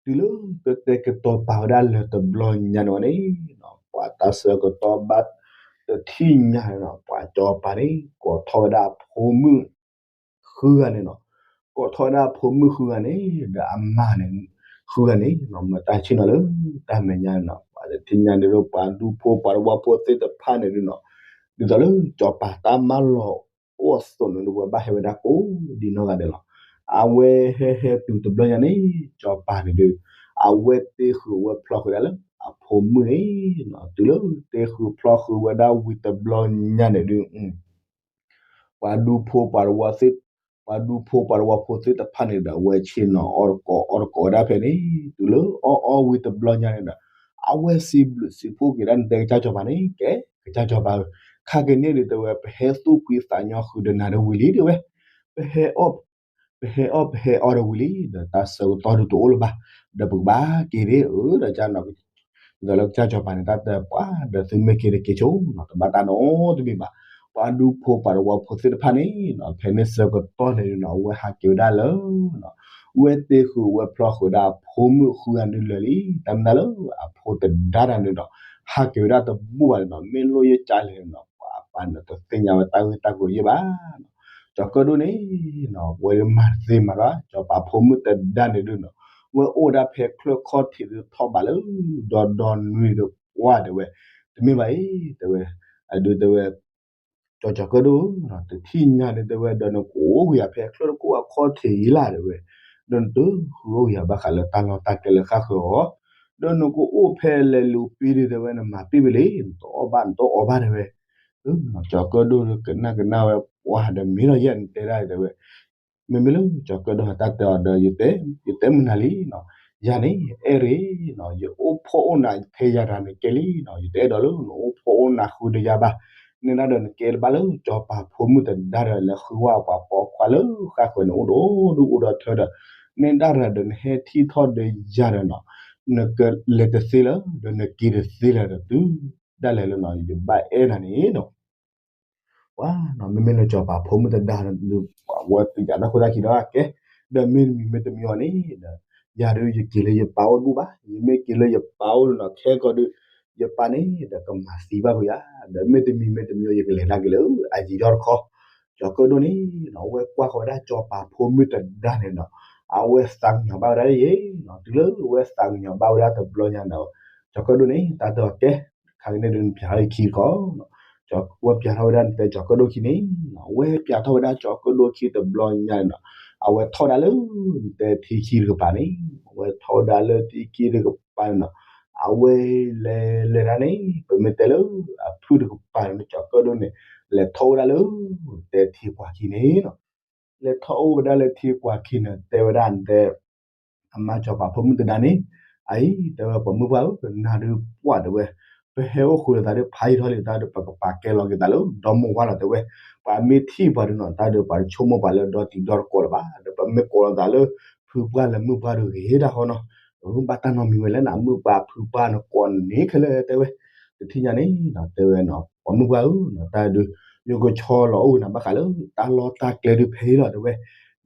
တုၤလၢကတဲာ်ကတီၤပာ်ဝဲဒၣ်လၢာ်တဘျီညါန့ၣ်ဝဲန့ၣ်နီၤ ပှၤတၢ်ဆၢကတီၢ်ဘၣ်တထံၣ်ညါန့ၣ်နီၤ ပှၤစီၤပၤန့ၣ် ကိးထီၣ်ဝဲဒၣ်အဖိမုၣ် ဃုဂၤန့ၣ်နီၤ, ကိးထီၣ်ဝဲဒၣ်အဖိမုၣ်ဃုဂၤန့ၣ် ဒီးအမါန့ၣ် ဃုဂၤန့ၣ်နီၤ မ့ၢ်တၢ်ဆ့ၣ်နီၤလၢတၢ်မဲာ်ညါန့ၣ်နီၤ ပှၤတထံၣ်ညါန့ၣ်ဒီး ပှၤဒူဖိပှၤတဝီဖိသ့ၣ်တဖၣ်န့ၣ်ဒုးနီၤ ဒ်သိးလၢစီၤပၤတၢ်မၢလီၤအိၣ်အသိးန့ၣ်ဒီး ဝဲဘၣ်ဟဲဝဲဒၣ်ကိးဒံနီၢ်ဂၤဒဲးလီၤ. အဝဲဟဲဟဲတုၤတဘျီညါန့ၣ် စီၤပၤန့ၣ်ဒီး အဝဲတ့ဃုာ်ဝဲဖျီဃုာ်ဒၣ်လၢအဖိမုၣ်န့ၣ်နီၤ, တုၤလၢတ့ဃုာ်ဖျီဃုာ်ဝဲဒၣ်ဝံၤတဘျီညါန့ၣ်ဒုး ပှၤဒူဖိပှၤတဝီသ့ၣ်, ပှၤဒူဖိပှၤတဝီဖိသ့ၣ်တဖၣ်န့ၣ်ဒီး အဝဲဆ့ၣ်နီၤအီၣ်တကိးအီၣ်တကိးဝဲဒၣ်ဖဲန့ၣ် တုၤလၢအီၣ်အီၣ်ဝံၤတဘျီညါန့ၣ်ဒီး အဝဲစံးဘျုးစံးဖှိၣ်က့ၤဒၣ်နတဲကစၢ်စီၤပၤန့ၣ် ကဲ ကစၢ်စီၤပၤဧၢ, ခါက့ၤန့ၣ်ဒုးတဲဝဲ ပဟဲသူၣ်ဖှံသးညီဃုာ်ဒီးနၤဒီးဝံၤလံတဲဝဲ, ပဟဲအီၣ် ပဟဲအီၣ်ပဟဲအီဒီးဝံၤလံ ဒီးတၢ်ဆၢကတီၢ်ဒုးတအိၣ်လၢၤဘၣ်, ဒီးပကဘၣ်က့ၤဒ်အၢဒီးကနီၤ ဒီးလၢကစၢ်စီၤပၤန့ၣ် တၢ်တဲပှၤဒီးသုမ့ၢ်က့ၤဒီးက့ၤဆိနီၤ တဘၣ်တၢ်နီတမံၤဘၣ်. ပှၤဒူဖိပှၤတဝီဖိသ့ၣ်တဖၣ်န့ၣ်နီၤ ဖဲန့ၣ်ဆၢကတီၢ်န့ၣ်နီၤ အဝဲဟးက့ၤဝဲဒၣ်လၢ ဝဲတ့ဃုာ်ဝဲဖျီဃုာ်ဒၣ်အဖိမုၣ်ဃုဂၤန့ၣ်လၢာ်လံ, တၢ်မ့ၢ်တၢ်လၢအဖိတဒါတၢ်န့ၣ်ဒီး ဟးက့ၤဝဲဒၣ်တဘူၣ်ဘၣ်န့ၣ်နီၤ မ့ၢ်လိၣ်ယကၢ်လဲၣ်နီၤ ပှၤပၢ်န့ၣ်တသ့ၣ်ညါဝဲတၢ်ဂ့ၢ်တၢ်ကျိၤယဲၢ်ဘၣ် ကၠီၤကၢၣ်ဒိၣ်န့ၣ်နီၤ ဝဲမၤတသ့မၤတဘၣ် စီၤပၤဖိမုၣ်တဒါန့ၣ်ဒုးနီၤ ဝဲအိၣ်ဝဲဒၣ်ဖဲချၢၣ်ခီၣ်ထံးဒုးထီၣ်ဘးလၢ ဒီဒီနွံဒီးကွၢ်တဲဝဲ, တမ့ၢ်ဘၣ်အံၤ တဲဝဲ, အဒုးတဲဝဲ, ကၠီၤကၠီၤကၢၣ်ဒိၣ်ဧၢ, တထံၣ်ညါန့ၣ်တဲဝဲ ဒီးနကအိၣ်ဂ့ၤယၤဖဲချၢၣ်တကိးအခီၣ်ထံးအံၤလၢ်တဲဝဲ, ဒီးနတဃုအိၣ်ဂ့ၤယၤဘၣ်ဃးလၢတၢ်လီၢ်တၢ်ကျဲလၢဃၣ်ဃၢၤအီၤ, ဒီးနကအိၣ်ဖဲလဲၤလူၤပံဒုးတဲဝဲ နမၤပံဝံၤလံ နတအီၣ်ဘၣ်နတအီဘၣ်တဲဝဲ, ကၠီၤကၢၣ်ဒိၣ်ကနၣ်ကနၣ်ဝဲ ပှၤဒီးမ့ၢ်ဒီးယဲၢ်နတဲဒၣ်တဲဝဲ, မ့မ့ၢ်လၢကၠီၤကၢၣ်ဒိၣ်တၢ်တဲအီၤဒီး ယတဲမုာ်နၤလံနီၤ, ယၤန့ၣ် အဲၣ်ရ့ၣ်နီၤ, ယအိၣ်ဖှီၣ်အိၣ်နးဖဲယၤတဂၤန့ၣ်ကဲလံနီၤ, ယတအဲၣ်ဒိးလၢနအိၣ်ဖှီၣ်အိၣ်နးဃုာ်ဒီးယၤဘၣ်, နဲဒၣ်ဒီးနကဲတဘၣ်လၢစီၤပၤဖိမုၣ်တဒါဒီး လဲၤဃုဝဲပှၤပိာ်ခွါလၢဃၣ်ဃၢၤန့ၣ် အိၣ်ဒီးအိၣ်ဒီးအိၣ်ဒီးထၢဒီး, နဲဒၣ်ဒီးနဟဲထံၣ်ထီၣ်ဒီးယၤဒီးနီၤ, နကလဲၤတသ့လၢၤ ဒီးနက့ၤတသ့လၢၤဒီး တုၤဒၣ်လဲာ်လၢနီၤ ယဘၣ်အဲၣ်နၤန့ၣ်နီၤ ပှၤနီၤ မ့မ့ၢ်လၢစီၤပၤဖိမုၣ်တဒါဒီး ပှၤဝဲသ့ၣ်ယၤတၢ်ခိၣ်တၢ်ခံဒီးကဲ, ဒီးမ့တမံၤမ့တမံၤအီၤန့ၣ်ဒီး, ယၤဒုးယက့ၤလၢယပၢ်အိၣ်တဘူၣ်ဘၣ်, ယမ့ၢ်က့ၤလၢယပၢ်အိၣ်ဒီးနီၤ ခဲကီးဒုး, ယပၢ်န့ၣ်ဒီးကမၤသံဘၣ်ဖုးယၤ, ဒီးမ့တမံၤမ့တမံၤအီၤယကလဲၤဒၣ်က့ၤလၢအယံၤဒီတခီ, ကၠီၤကၢၣ်ဒိၣ်န့ၣ်နီၤ အဝဲကွၢ်ဃီၤဝဲဒၣ်စီၤပၤဖိမုၣ်တဒါန့ၣ်နီၤ, အဝဲသးကညီၤဘၣ်ဝဲဒၣ်ယဲနီၤ, တုၤလၢဝဲသးကညီၤဘၣ်ဝဲဒၣ်တဘျီညါန့ၣ်, ကၠီၤကၢၣ်ဒိၣ်န့ၣ် တၢ်တဲအီၤကဲ ခါကန့ၣ်ဒုးနပျးထီၣ်ယခံတခီ, ဝဲပျးထီၣ်ဝဲဒၣ်နတဲကၠီၤကၢၣ်ဒိၣ်ခံန့ၣ်, ဝဲပျးထီၣ်ဝဲဒၣ်ကၠီၤကၢၣ်ဒိၣ်ခံတဘျီညါန့ၣ်နီၤ, အဝဲထီၣ်ဝဲဒၣ်လၢ နတဲထံခံတကပၤန့ၣ်, အဝဲထီၣ်ဝဲဒၣ်လၢထံခံတကပၤန့ၣ်နီၤ, အဝဲလဲၤလဲၤဒၣ်န့ၣ် ပမ့ၢ်တဲလၢ အဖုၣ်တကပၤန့ၣ် ကၠီၤကၢၣ်ဒိၣ်န့ၣ် လဲၤထီၣ်ဝဲဒၣ်လၢ နတဲထံကွၢ်ခံန့ၣ်နီၤ လဲၤထီၣ်အိၣ်ဝဲဒၣ်လၢထံကွၢ်ခံန့ၣ် တဲဝဲဒၣ်နတဲ အမါစီၤပၤဖိမုၣ်တဒါန့ၣ်, အအံၤ တဲဝဲပှၤမုၣ်ပှၢ်ဧၢ ပနၤဒုးပှၢ်တဲဝဲ, ပဟဲအိၣ်ဃုာ်လိာ်သးဒီးဖးယံာ်ထီၣ်လံတၢ်ဒီး ပကပာ်ကဲလီၤက့ၤသးလၢဒီမါဝၤလီၤတဲဝဲ, ပှၤမ့ၢ်ထံၣ်ပှၤဒုးနီၤ တၢ်ဒီးပှၤတဆိကမိၣ်ပှၤလၢဒီတံၤဒီသကိးလၢၤဘၣ်, ဒီးပမ့ၢ်ကိးလိာ်သးလၢ ဖုပှၢ်လၢမုၣ်ပှၢ်ဒုးဂ့ၤဒၣ်ဃီနီၤ, ဘၣ်တၢ်နီတမံၤဝဲလဲၣ်နၤ မုၣ်ပှၢ်ဖုပှၢ်န့ၣ်ကိးန့ၢ်ခဲလၢာ်တဲဝဲ, တထံၣ်ညါန့ၣ် တဲဝဲနီၤ ပှၤမုၣ်ပှၢ်ဧၢ တၢ်ဒုး ယကဆီလီၤအိၣ်နၤဘၣ်ဃးလၢ တၢ်လီၢ်တၢ်ကျဲဒုးဖဲအံၤလီၤတဲဝဲ,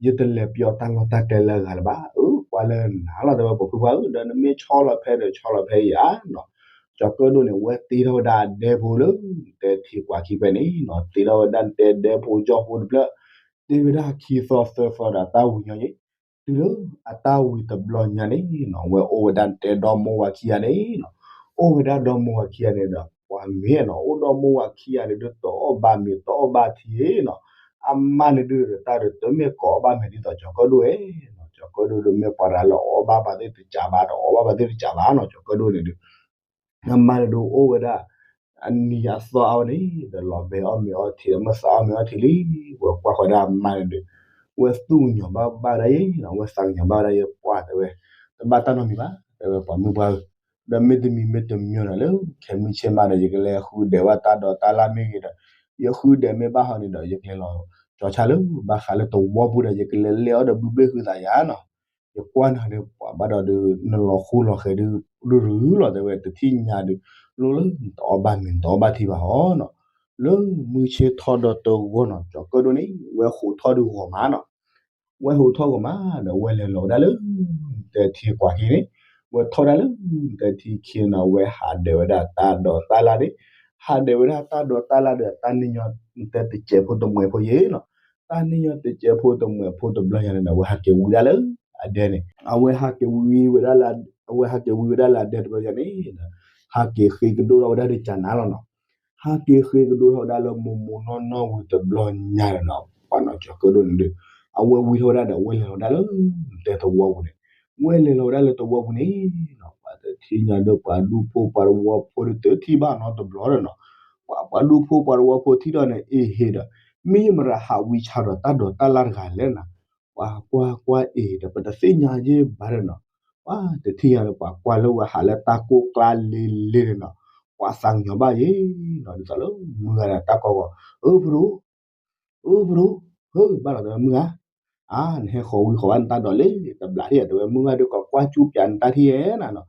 ယတလဲၤပျီတၢ်လီၢ်တၢ်ကျဲလၢအဂၤလၢၤဘၣ်, အၢ ကွၢ်လၢနၤလီၤတဲဝဲ ပှၤဖုပှၢ်ဧၢ ဒီးနမ့ၢ်ဆီလီၤဖဲဒီးဆီလီၤဖဲယၤနီၤ, ကၠီၤကၢၣ်ဒိၣ်န့ၣ် ဝဲတ့ထီၣ်ဝဲဒၣ်အဒဲဖိလၢ နတဲထံကွၢ်ခံဖဲန့ၣ်နီၤ တ့ထီၣ်ဝဲဒၣ်နတဲဒဲဖိကၠီဖိတဖျၢၣ်, တ့ဝဲဒၣ်ခံသီသၢသီဒီးတၢ်ဝံၤညီယဲ, တုၤလၢအတၢ်ဝံၤတဘျီညါန့ၣ်နီၤ ဝဲအိၣ်ဝဲဒၣ်နတဲဒီမါဝၤခံဂၤန့ၣ်နီၤ, အိၣ်ဝဲဒၣ်ဒီမါဝၤခံဂၤန့ၣ်ဒီး ပှၤမ့ၢ်နီၤ အိၣ်ဒီမါဝၤခံဂၤန့ၣ်ဒုး တအီၣ်ဘၣ်မ့ၤတအီၣ်ဘၣ်ထံနီၤ, အမါန့ၣ်ဒုးတၢ်ဒုးတမ့ၢ်ကိးအီၣ်ဘၣ်မ့ၤဒ်သိးကၠီၤကၢၣ်ဒိၣ်ဝဲနီၤ, ကၠီၤကၢၣ်ဒိၣ်ဒုးမ့ၢ်ပှၤတဂၤလၢအီၣ်ဘၣ်ပှၤသ့ၣ်တစးဘၣ် တအီၣ်ဘၣ်ပှၤသ့ၣ်တစးဘၣ်နီၤ, ကၠီၤကၢၣ်ဒိၣ်န့ၣ်ဒုး အမါန့ၣ်ဒုးအိၣ်ဝဲဒၣ် အနံၤအသီအါဝဲန့ၣ် ဒီးလီၤဘဲအီၣ်မ့ၤအီထံ ဒီးမ့ၢ်သးအီၣ်မ့ၤအီထံလံ, ဝဲကွၢ်ဃီဒၣ်အမါန့ၣ်ဒုး ဝဲသူၣ်ကညီၤဘၣ်ဘၣ်ဝဲဒၣ်ယဲနီၤ, ဝဲသးကညီၤဘၣ်ဝဲဒၣ်ယဲပှၢ်တဲဝဲ, တဘၣ်တၢ်နီတမံၤဘၣ် တဲဝဲပှၤမုၣ်ပှၢ်ဧၢ, ဒီးမ့တမံၤမ့တမံၤနီၤ လၢခဲမုၢ်ဆ့ၣ်မးဒီး ယကလဲၤဃုဒဲးဝဲတၢ်ဒိးတၢ်လၢ်မ့ၢ်ဂ့ၤဒီး ယဃုဒဲးမ့ၢ်ဘၣ်ဟီန့ၣ်ဒီး ယကလဲၤလီၤကၠီၤဆၣ်လၢဘၣ်ဃးလၢသဝီပူၤဒီး ယကလဲၤလဲၤအီၣ်ဒီးဘုဘ့ၣ်ဟုသးယၤနီၤ, ယကွၢ်နၤဒီးပှၤဘၣ်ဒီးဒုး နလီၤဃူလီၤဃဲၤဒုး ဒုးရူၤလီၤတဲဝဲတထံၣ်ညါဒုး, လိၣ်လၢနတအီၣ်ဘၣ်မ့ၤ နတအီၣ်ဘၣ်ထံဘၣ်ဟီနီၤ. လၢမုၢ်ဆ့ၣ်ထီၣ်ဒီတဂီၢ်နီၤ ကၠီၤကၢၣ်ဒိၣ်န့ၣ် ဝဲဟိးထီၣ်ဒုးဂီၤမးနီၤ. ဝဲဟိးထီၣ်ဂီၤမးဒီး ဝဲလဲၤလီၤဝဲဒၣ်လၢ နတဲထံကွၢ်ခံန့ၣ်, ဝဲထီၣ်ဒၣ်လၢ နတဲထံခံနီၤ ဝဲဟးဒဲးဝဲဒၣ်တၢ်ဒိးတၢ်လၣ်န့ၣ်, ဟးဒဲးဝဲဒၣ်တၢ်ဒိးတၢ်လၣ်ဒီး တၢ်န့ၢ်ညီ နတဲတစဲးဖိတမှဲးဖိယဲနီၤ. တၢ်န့ၢ်ညီတစဲးဖိတမှဲးဖိတဘျီညါန့ၣ်ဒီး အဝဲဟးက့ၤဝံဒၣ်လၢအဒဲန့ၣ်, အဝဲဟးက့ၤဝံဝဲဒၣ်လၢ, အဝဲဟးက့ၤဝံဝဲဒၣ်လၢအဒဲတဘျီညါန့ၣ်ဒီး, ဟးက့ၤဃ့ကဒိၣ်ထီၣ်ဝဲဒၣ်ဒုးကနၤလီၤနီၤ. ဟးက့ၤဃ့ကဒိၣ်ထီၣ်ဝဲဒၣ်လၢမိၢ်မိၢ်နီၢ်နီၢ်ဝံၤတဘျီညါန့ၣ်နီၤ, ပှၤနီၤကၠီၤကၢၣ်ဒိၣ်န့ၣ်ဒီး, အဝဲဝံထီၣ်ဝဲဒၣ်ဒီး အဝဲလဲၤလီၤဝဲဒၣ်လၢ နတဲသဝီပူၤန့ၣ်, ဝဲလဲၤလီၤဝဲဒၣ်လၢသဝီပူၤန့ၣ်နီၤ, ပှၤတထံၣ်ညါဒီး ပှၤဒူဖိပှၤသဝီဖိဒီး တထံၣ်ဘၣ်နီတဘျီဒီးနီၤ, ပှၤဒူဖိပှၤသဝီဖိထံၣ်ဒီးန့ၣ် အ့ဟ့ဒီး, မ့ၢ်ယမတၤဟးဝံဆါဒီးတၢ်ဒိးတၢ်လၣ်တဂၤလဲၣ်နီၤ. ပှၤကွၢ်ကွၢ်အ့ဒီး ပတသ့ၣ်ညါယဲဘၣ်ဒီးနီၤ, ပှၤတထံၣ်ညါဒီး ပှၤကွၢ်လၢဝဲဟးလၢတၢ်ကိၢ်ကျါလ့လ့န့ၣ်နီၤ, ပှၤသးကညီၤဘၣ်ယဲနီၤ, ဒ်သိးလၢမုၢ်ဂၤဒီးတၢ်ကီကီ, အၢ ဖိဒိၣ် အၢ ဖိဒိၣ်, ဟၢ ဘၣ်လီၤတဲဝဲမုၢ်ဂၤ, အါ နဟဲဃီၤဝံဃီၤဘၣ်နတၢ်ဒိးလံ တဘျးထံၣ်ဧါ တဲဝဲမုၢ်ဂၤဒီး ကကွၢ်ကၠူပၠးနတၢ်ထံၣ်ဧါနၤနီၤ.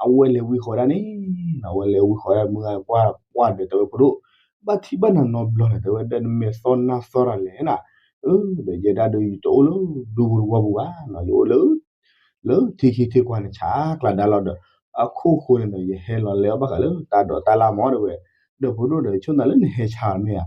အဝဲလဲၤဝံဃီၤဒၣ်န့ၣ်နီၤ, အဝဲလဲၤဝံဃီၤဒၣ် မုၢ်ဂၤကွၢ်ကွၢ်ဒီး တဲဝဲဖိဒိၣ်, ဘၣ်ထံၣ်ဘၣ်နၤနီတဘျီန့ၣ် တဲဝဲ ဒီးနမဲာ်သီၣ်နၢ်သီၣ်တၢ်လဲၣ်နၤ. အၢ ဒီးယဲဒၣ်ဒီး ယတအိၣ်လၢဒူပူၤသဝီပူၤဘၣ်နီၤ, ယအိၣ်လၢ လၢထံခံထံကွၢ်န့ၣ် ဆးကျးဒါလီၤဒီး အခိၣ်ဃိန့ၣ်ဒီး ယဟဲလီၤလဲၤအီၣ်ဘၣ်ဃးလၢတၢ်ဒိးတၢ်လၣ်မးတဲဝဲ, ဒီးဖိဒိၣ်ဒီး ဆိၣ်နၤလၢနဟဲဆါမ့ၢ်ဧါ,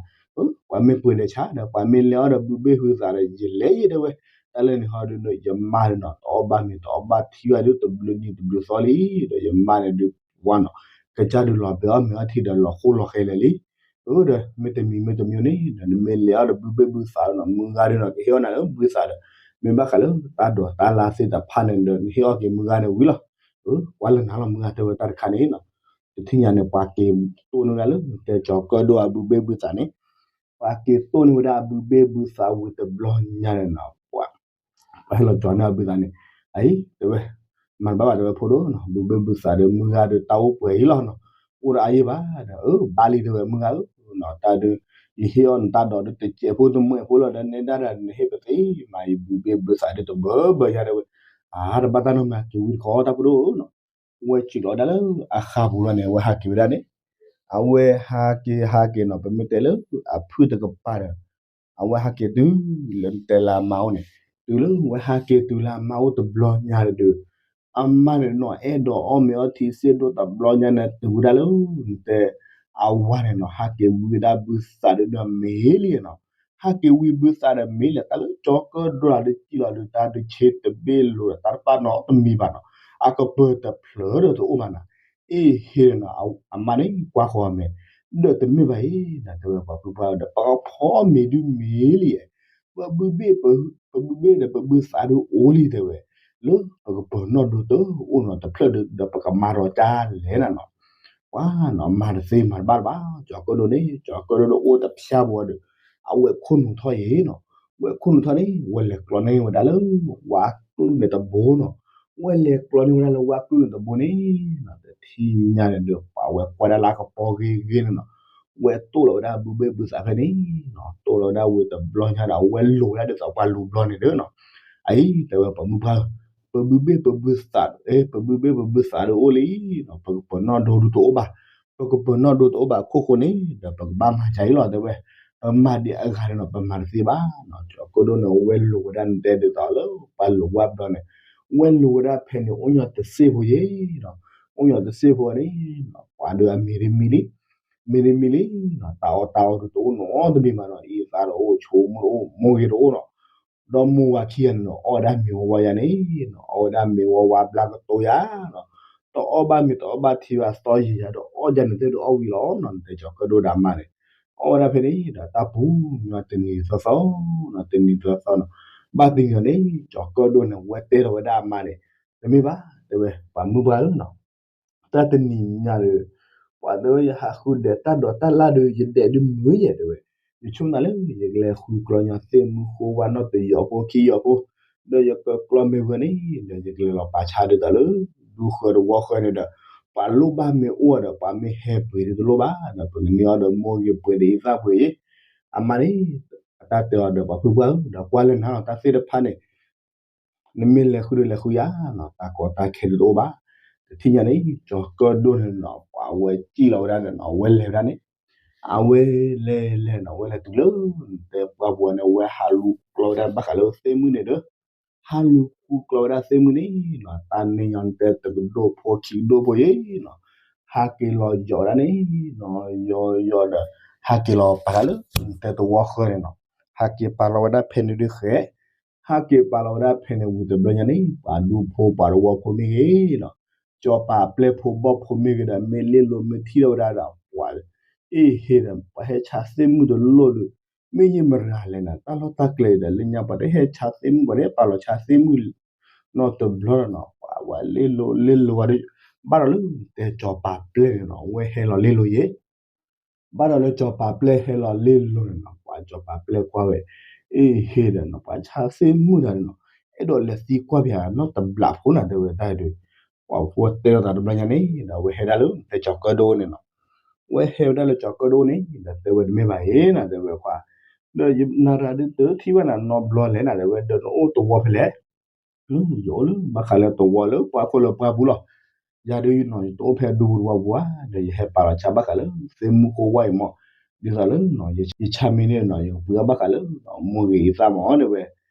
ပှၤမ့ၢ်ပှ့ၤဒီးဆါဒီး ပှၤမ့ၢ်လဲၤအီၣ်ဒီးဘုဘ့ၣ်ဘုသးဒီး ယလဲၤယဲတဲဝဲ, တၢ်လၢန့ၣ်ဟီဒုး ယမါဒုးနီၤ တအီၣ်ဘၣ်မ့ၤတအီၣ်ဘၣ်ထံဘၣ်ဒုး တဘျုးနံၤတဘျုးသီလံ, ဒီးယမါန့ၣ်ဒုးဝါနီၤ ကစၢ်ဒုးလီၤဘဲအီၣ်မ့ၤအီၣ်ထံဒီးလီၤဃိလီၤဃဲလဲၣ်လံ. အၢ ဒီးမ့ၢ်တမံၤမ့ၢ်တမံၤန့ၣ်ဒီး နမ့ၢ်လဲၤအီၣ်ဒီးဘုဘ့ၣ်ဘုသးဒီးနီၤ မုၢ်ဂၤဒုးနီၤ ကဟ့ၣ်အီၣ်နၤလၢဘုသးဒီး မ့ၢ်ဘၣ်ဃးလၢတၢ်ဒိးတၢ်လၣ်သ့ၣ်တဖၣ်န့ၣ်ဒီး နဟ့ၣ်အီၣ်က့ၤမုၢ်ဂၤန့ၣ်ဝံၤလီၤ. ကွၢ်လၢနၤလီၤ မုၢ်ဂၤတဲဝဲတၢ်တခါန့ၣ်နီၤ, တထံၣ်ညါန့ၣ် ပှၤက့ၤတိၢ်န့ၢ်ဝဲဒၣ်လၢ တဲကၠီၤကၢၣ်ဒိၣ်အဘုဘ့ၣ်ဘုသးန့ၣ်, ပှၤက့ၤတိၢ်န့ၢ်ဝဲဒၣ်အဘုဘ့ၣ်ဘုသးဝံၤတဘျီညါန့ၣ်နီၤ ပှၤ ပှၤဟဲလီၤကၠီၤန့ၢ်အဘုသးန့ၣ်, အအံၤ တဲဝဲ, မၤတဘၣ်ဘၣ်တဲဝဲဖိဒိၣ်နီၤ ဘုဘ့ၣ်ဘုသးဒီးမုၢ်ဂၤဒီးတၢ်အိၣ်ပှဲၤအံၤလီၤနီၤ, အိၣ်ဒီးအါယံာ်ဘၣ်ဒီး အၢ ဘၣ်လံတဲဝဲမုၢ်ဂၤဧၢ, တၢ်ဒုး ယဟ့ၣ်အီၣ်နတၢ်ဒိးဒုးတစဲးဖိတမှဲးဖိလီၤဒီး နဲဒၣ်ဒီးနဟ့ၣ်ပသ့မး ယဘုဘ့ၣ်ဘုသးဒုးတဘၢဘၢယါတဲဝဲ, အါ တဘၣ်တၢ်နီတမံၤ က့ၤဝံတခီတၢ်ဖိဒိၣ်နီၤ, ဝဲစံးလီၤဒၣ်လၢအဃါပူၤလီၤန့ၣ် အဝဲဟးက့ၤဝဲဒၣ်န့ၣ်, အဝဲဟးက့ၤဟးက့ၤနီၤ ပမ့ၢ်တဲလၢအဖုၣ်တကပၤဒီး အဝဲဟဲက့ၤတုၤလၢနတဲလၢအမါအိၣ်န့ၣ်, တုၤလၢဝဲဟဲက့ၤတုၤလၢအမါအိၣ်တဘျီညါဒီး, အမါန့ၣ်နီၤ အဲၣ်ဒိးအီၣ်မ့ၤအီထံစ့ၢ်ဒိၣ်တဘျီညါန့ၣ် တုၤဝဲဒၣ်လၢ နတဲ အဝၤန့ၣ်နီၤ ဟးက့ၤဝံဝဲဒၣ်ဘုသးဒီးမ့ၤလံနီၤ, ဟဲက့ၤဝံဘုသးဒီးမ့ၤလံ တၢ်လၢကၠီၤကၢၣ်ဒိၣ်လၢ်ဒုးစံးလီၤဒုး တၢ်ဒုးဆ့တဘ့ၣ်လိၤဒီး တၢ်တပာ်နီတမံၤဘၣ်နီၤ, အကပၢၤတဖျၢၣ်ဒီးတအိၣ်ဘၣ်နီၤ, အ့ဟ့ၣ်နီၤ အမါန့ၣ်ကွၢ်ဃီၤအမဲာ်, ဒီးတမ့ၢ်ဘၣ်အံၤ နတဲဝဲပှၤဖုပှၢ်ဒီး ပကဖီမ့ၤဒုးမ့ၤလံ, ပဘုဘ့ၣ် ပဘုဘ့ၣ်ဒီးပဘုသးဒုးအိၣ်လံတဲဝဲ, လၢပကပၢၤနီၣ်ဒိတအိၣ်နီၤ တဖျၢၣ်ဒီး ဒီးပကမၤဒီးကၢ်လဲၣ်နၤနီၤ, ပှၤနီၤ မၤတသ့မၤတဘၣ်တဘၣ် ကၠီၤကၢၣ်ဒိၣ်န့ၣ် ကၠီၤကၢၣ်ဒိၣ်ဒီးအိၣ်တဖျၢၣ်ဘၣ်ဒီး, အဝဲခိၣ်နူာ်ထီၣ်အံၤနီၤ, ဝဲခိၣ်နူာ်ထီၣ်န့ၣ် ဝဲလဲၤကျီန့ၢ်ဝဲဒၣ်လၢ ဝါကျုၢ်န့ၣ်တဘိနီၤ, ဝဲလဲၤကျီန့ၢ်ဝဲဒၣ်လၢဝါကျုၢ်န့ၣ်တဘိန့ၣ်နီၤ တထံၣ်ညါန့ၣ်ဒီး ပှၤဝဲကွၢ်ဒၣ်လၢအကပီၤဂ့ၤဂ့ၤန့ၣ်နီၤ, ဝဲတိၢ်လီၤဝဲဒၣ်ဘုဘ့ၣ်ဘုသးဖဲန့ၣ်နီၤ, တိၢ်လီၤဝဲဒၣ်ဝံၤတဘျီညါဒီး အဝဲလိၤဝဲဒၣ်ဒ်သိးပှၤလူၤဘျီန့ၣ်ဒီးနီၤ, အအံၤ တဲဝဲပှၤမုၢ်ပှၢ်ဧၢ, ပဘုဘ့ၣ်ပဘုသး, ပဘုဘ့ၣ်ပဘုသးဒီးအိၣ်လံနီၤ, ပကပၢၤနီၣ်ဒိဒုးတအိၣ်ဘၣ်, ပကပၢၤနီၣ်ဒိတအိၣ်ဘၣ်အခိၣ်ဃိန့ၣ် ဒီးပကဘၣ်မၤကၢ်အံၤလီၤတဲဝဲ, ပမၤဒံးအဂၤန့ၣ်နီၤ ပမၤတသ့ဘၣ်နီၤ, ကၠီၤကၢၣ်ဒိၣ်န့ၣ် ဝဲလိၤဝဲဒၣ်နတဲဒ်သိးလၢ ပှၤလိၤဝါဘျီန့ၣ်, ဝဲလိၤဝဲဒၣ်ဖဲန့ၣ် အိၣ်ညီတစ့ၢ်ဖိယဲနီၤ, အိၣ်ညီတစ့ၢ်ဖိန့ၣ်နီၤ ပှၤဒီးအမ့ၤဒ်မံလံ, မ့ၤဒ်မံလံနီၤ, တၢ်အီၣ်တၢ်အီဒုးတအိၣ်နီတမံၤဘၣ်နီၤ, အံသါဒီးအိၣ် ဆိးမူတအိၣ် မိၢ်ဂ့ၤတအိၣ်နီၤ, ဒီမိၢ်ဝၤခံဂၤန့ၣ်နီၤ အီၣ်ဝဲဒၣ်မ့ၤဝါဝါယါန့ၣ်နီၤ, အီၣ်ဝဲဒၣ်မ့ၤဝါဝါဘျါကတိၤယါနီၤ, တအီၣ်ဘၣ်မ့ၤတအီၣ်ဘၣ်ထံဘၣ်သီယံာ်ယါဒီး အီၣ်ယါန့ၣ်သ့ၣ်ဒုးအီၣ်ဝံၤလီၤနီၤ, နတဲကၠီၤကၢၣ်ဒိၣ်ဒီးအမါန့ၣ်, အီၣ်ဝဲဒၣ်ဖဲန့ၣ်ဒီးတၢ်ပူၤညီတနံၤသီသီနီၤ, တနံၤသီသီနီၤ, ဘၣ်တနံၤန့ၣ် ကၠီၤကၢၣ်ဒိၣ်န့ၣ် ဝဲတဲထီၣ်ဝဲဒၣ်အမါန့ၣ်, တမ့ၢ်ဘၣ် တဲဝဲ ပှၤမုၢ်ပှၢ်ဧၢနီၤ တၢ်တနံၤညါဒီး ပှၤတဲဝဲယဟးဃုဒဲးတၢ်ဒိးတၢ်လၣ်ဒီး ယဒဲးဒုးမုာ်ယဲတဲဝဲ, ယဆိကမိၣ်လၢ ယကလဲၤဃုကျီညီသ့ၣ်မုၢ်ဃိဝါနီၣ်တယီၤဖိခံယီၤဖိ, ဒီးယကကျီမ့ၢ်ဝဲန့ၣ် ဒီးယကလဲၤလီၤပာ်ဆါဒ်သိးလၢ ဒူဃၢၤတဝီဃၢၤန့ၣ်ဒီး ပှၤလိၣ်ဘၣ်မ့ၢ်အိၣ်ဒီး ပှၤမ့ၢ်ဟဲပှ့ၤဒုးတလိၣ်ဘၣ်ဒီး ပကန့ၢ်အီၤဒီးမိၢ်ဂ့ၤပှဲၤဒီးအံသၣ်ပှဲၤအံၤ, အမါန့ၣ် အတၢ်တဲအီၤဒီးပှၤဖုပှၢ်ဧၢ ဒီးကွၢ်လၢနၤနီၤ တၢ်သ့ၣ်တဖၣ်န့ၣ် နမ့ၢ်လဲၤဃုဒီးလဲၤဃုယါနီၤ တၢ်ကီတၢ်ခဲဒုးတအိၣ်ဘၣ်, တထံၣ်ညါန့ၣ် ကၠီၤကၢၣ်ဒိၣ်န့ၣ်နီၤ ပှၤဝဲစံၣ်လီၤဝဲဒၣ်န့ၣ်နီၤ ဝဲလဲၤဝဲဒၣ်န့ၣ် အဝဲလဲၤလဲၤနီၤ ဝဲလဲၤတုၤလၢ တဲပှၢ်ပူၤန့ၣ် ဝဲဟးလူၤကျီဝဲဒၣ်ဘၣ်ဃးလၢသ့ၣ်မုၢ်န့ၣ်ဒီး ဟးလူၤဃုကျီဝဲဒၣ်သ့ၣ်မုၢ်န့ၣ်နီၤ တၢ်န့ၣ်ညီနုၢ်တဲတကဒိၣ်ဖိခံကဒိၣ်ဖိယဲနီၤ ဟးက့ၤလီၤယီၤဝဲဒၣ်န့ၣ်နီၤ ယီၤယီၤဒီး ဟးက့ၤလီၤပာ်ဃာ်လၢ တဲသဝီဃၢၤန့ၣ်နီၤ ဟးက့ၤပာ်လီၤဝဲဒၣ်ဖဲန့ၣ်ဒုးဃဲ ဟးက့ၤပာ်လီၤဝဲဒၣ်ဖဲန့ၣ်ဝံၤတဘျီညါန့ၣ် ပှၤဒူဖိပှၤသဝီဖိမ့ၢ်ဂ့ၤနီၤ ကၠီၤပာ်ပျဲၢ်ဖိဘီၣ်ဖိမ့ၢ်ဂ့ၤဒီး မ့ၢ်လ့လိာ်မ့ၢ်ထံၣ်ထီၣ်ဝဲဒၣ်ဒီး ပှၤ အ့ၣ်ဟ့ဒီး ပှၤဟဲဆါသ့ၣ်မုၢ်တလိၣ်ဒီး မ့ၢ်ယမရၤလဲၣ်နီၤ တၢ်လီၢ်တၢ်ကျဲဒီး လၢညါပှၤတဟဲဆါသ့ၣ်မုၢ် ပှၤတဟဲပာ်လီၤဆါသ့ၣ်မုၢ် နီတဘျီဒီးနီၤ ပှၤဝဲလ့လိာ်လ့လိာ်ဝဲဒီး ဘၣ်ဒီးလၢတဲကၠီၤပာ်ပျဲၢ်န့ၣ်နီၤ ဝဲဟဲလီၤလ့လိာ်ယဲ ဘၣ်ဒီးလၢကၠီၤပာ်ပျဲၢ်ဟဲလီၤလ့လိာ်န့ၣ်နီၤ ပှၤကၠီၤပာ်ပျဲၢ်ကွၢ်ဝဲ အ့ၣ်ဟ့ဒီးနီၤ ပှၤဆါသ့ၣ်မုၢ်တၢ်န့ၣ်နီၤ အဲၣ်ဒိးလဲၤသံကွၢ်ပယီၤနီတဘျီဖိနီၤ တဲဝဲတၢ်ဒီး ပှၤဖိတဲလိာ်သးတဘျီညါန့ၣ် ဒီးဝဲဟဲဒၣ်လၢတဲကၠီၤကၢၣ်ဒိၣ်န့ၣ်နီၤ ဝဲဟဲဝဲဒၣ်လၢကၠီၤကၢၣ်ဒိၣ်န့ၣ် ဒီးတဲဝဲတမ့ၢ်ဘၣ်အံၤနီၤ တဲဝဲခွါ ဒီးယနၤရၤဒုးတထံၣ်ဘၣ်နၤနီတဘျီ လဲၣ်နၤ တဲဝဲ ဒီးနအိၣ်သဝီဖဲလဲၣ် ယအိၣ်လၢဘၣ်ဃးလၢသဝီလၢပှၢ်ခိၣ်လၢပှၢ်ပူၤလီၤ ယၤဒုးနီၤ ယတအိၣ်ဖဲဒူပူၤတဝီပူၤဧါ ဒီးယဟဲပာ်လီၤဆါဘၣ်ဃးလၢသ့ၣ်မုၢ်ဃိဝါအံၤမး ဒ်သိးလၢ ယဆါမ့ၢ်န့ၣ်နီၤ ယကပှ့ၤအီၣ်ဘၣ်ဃးလၢ မိၢ်ဂ့ၤအံသၣ်မး တဲဝဲ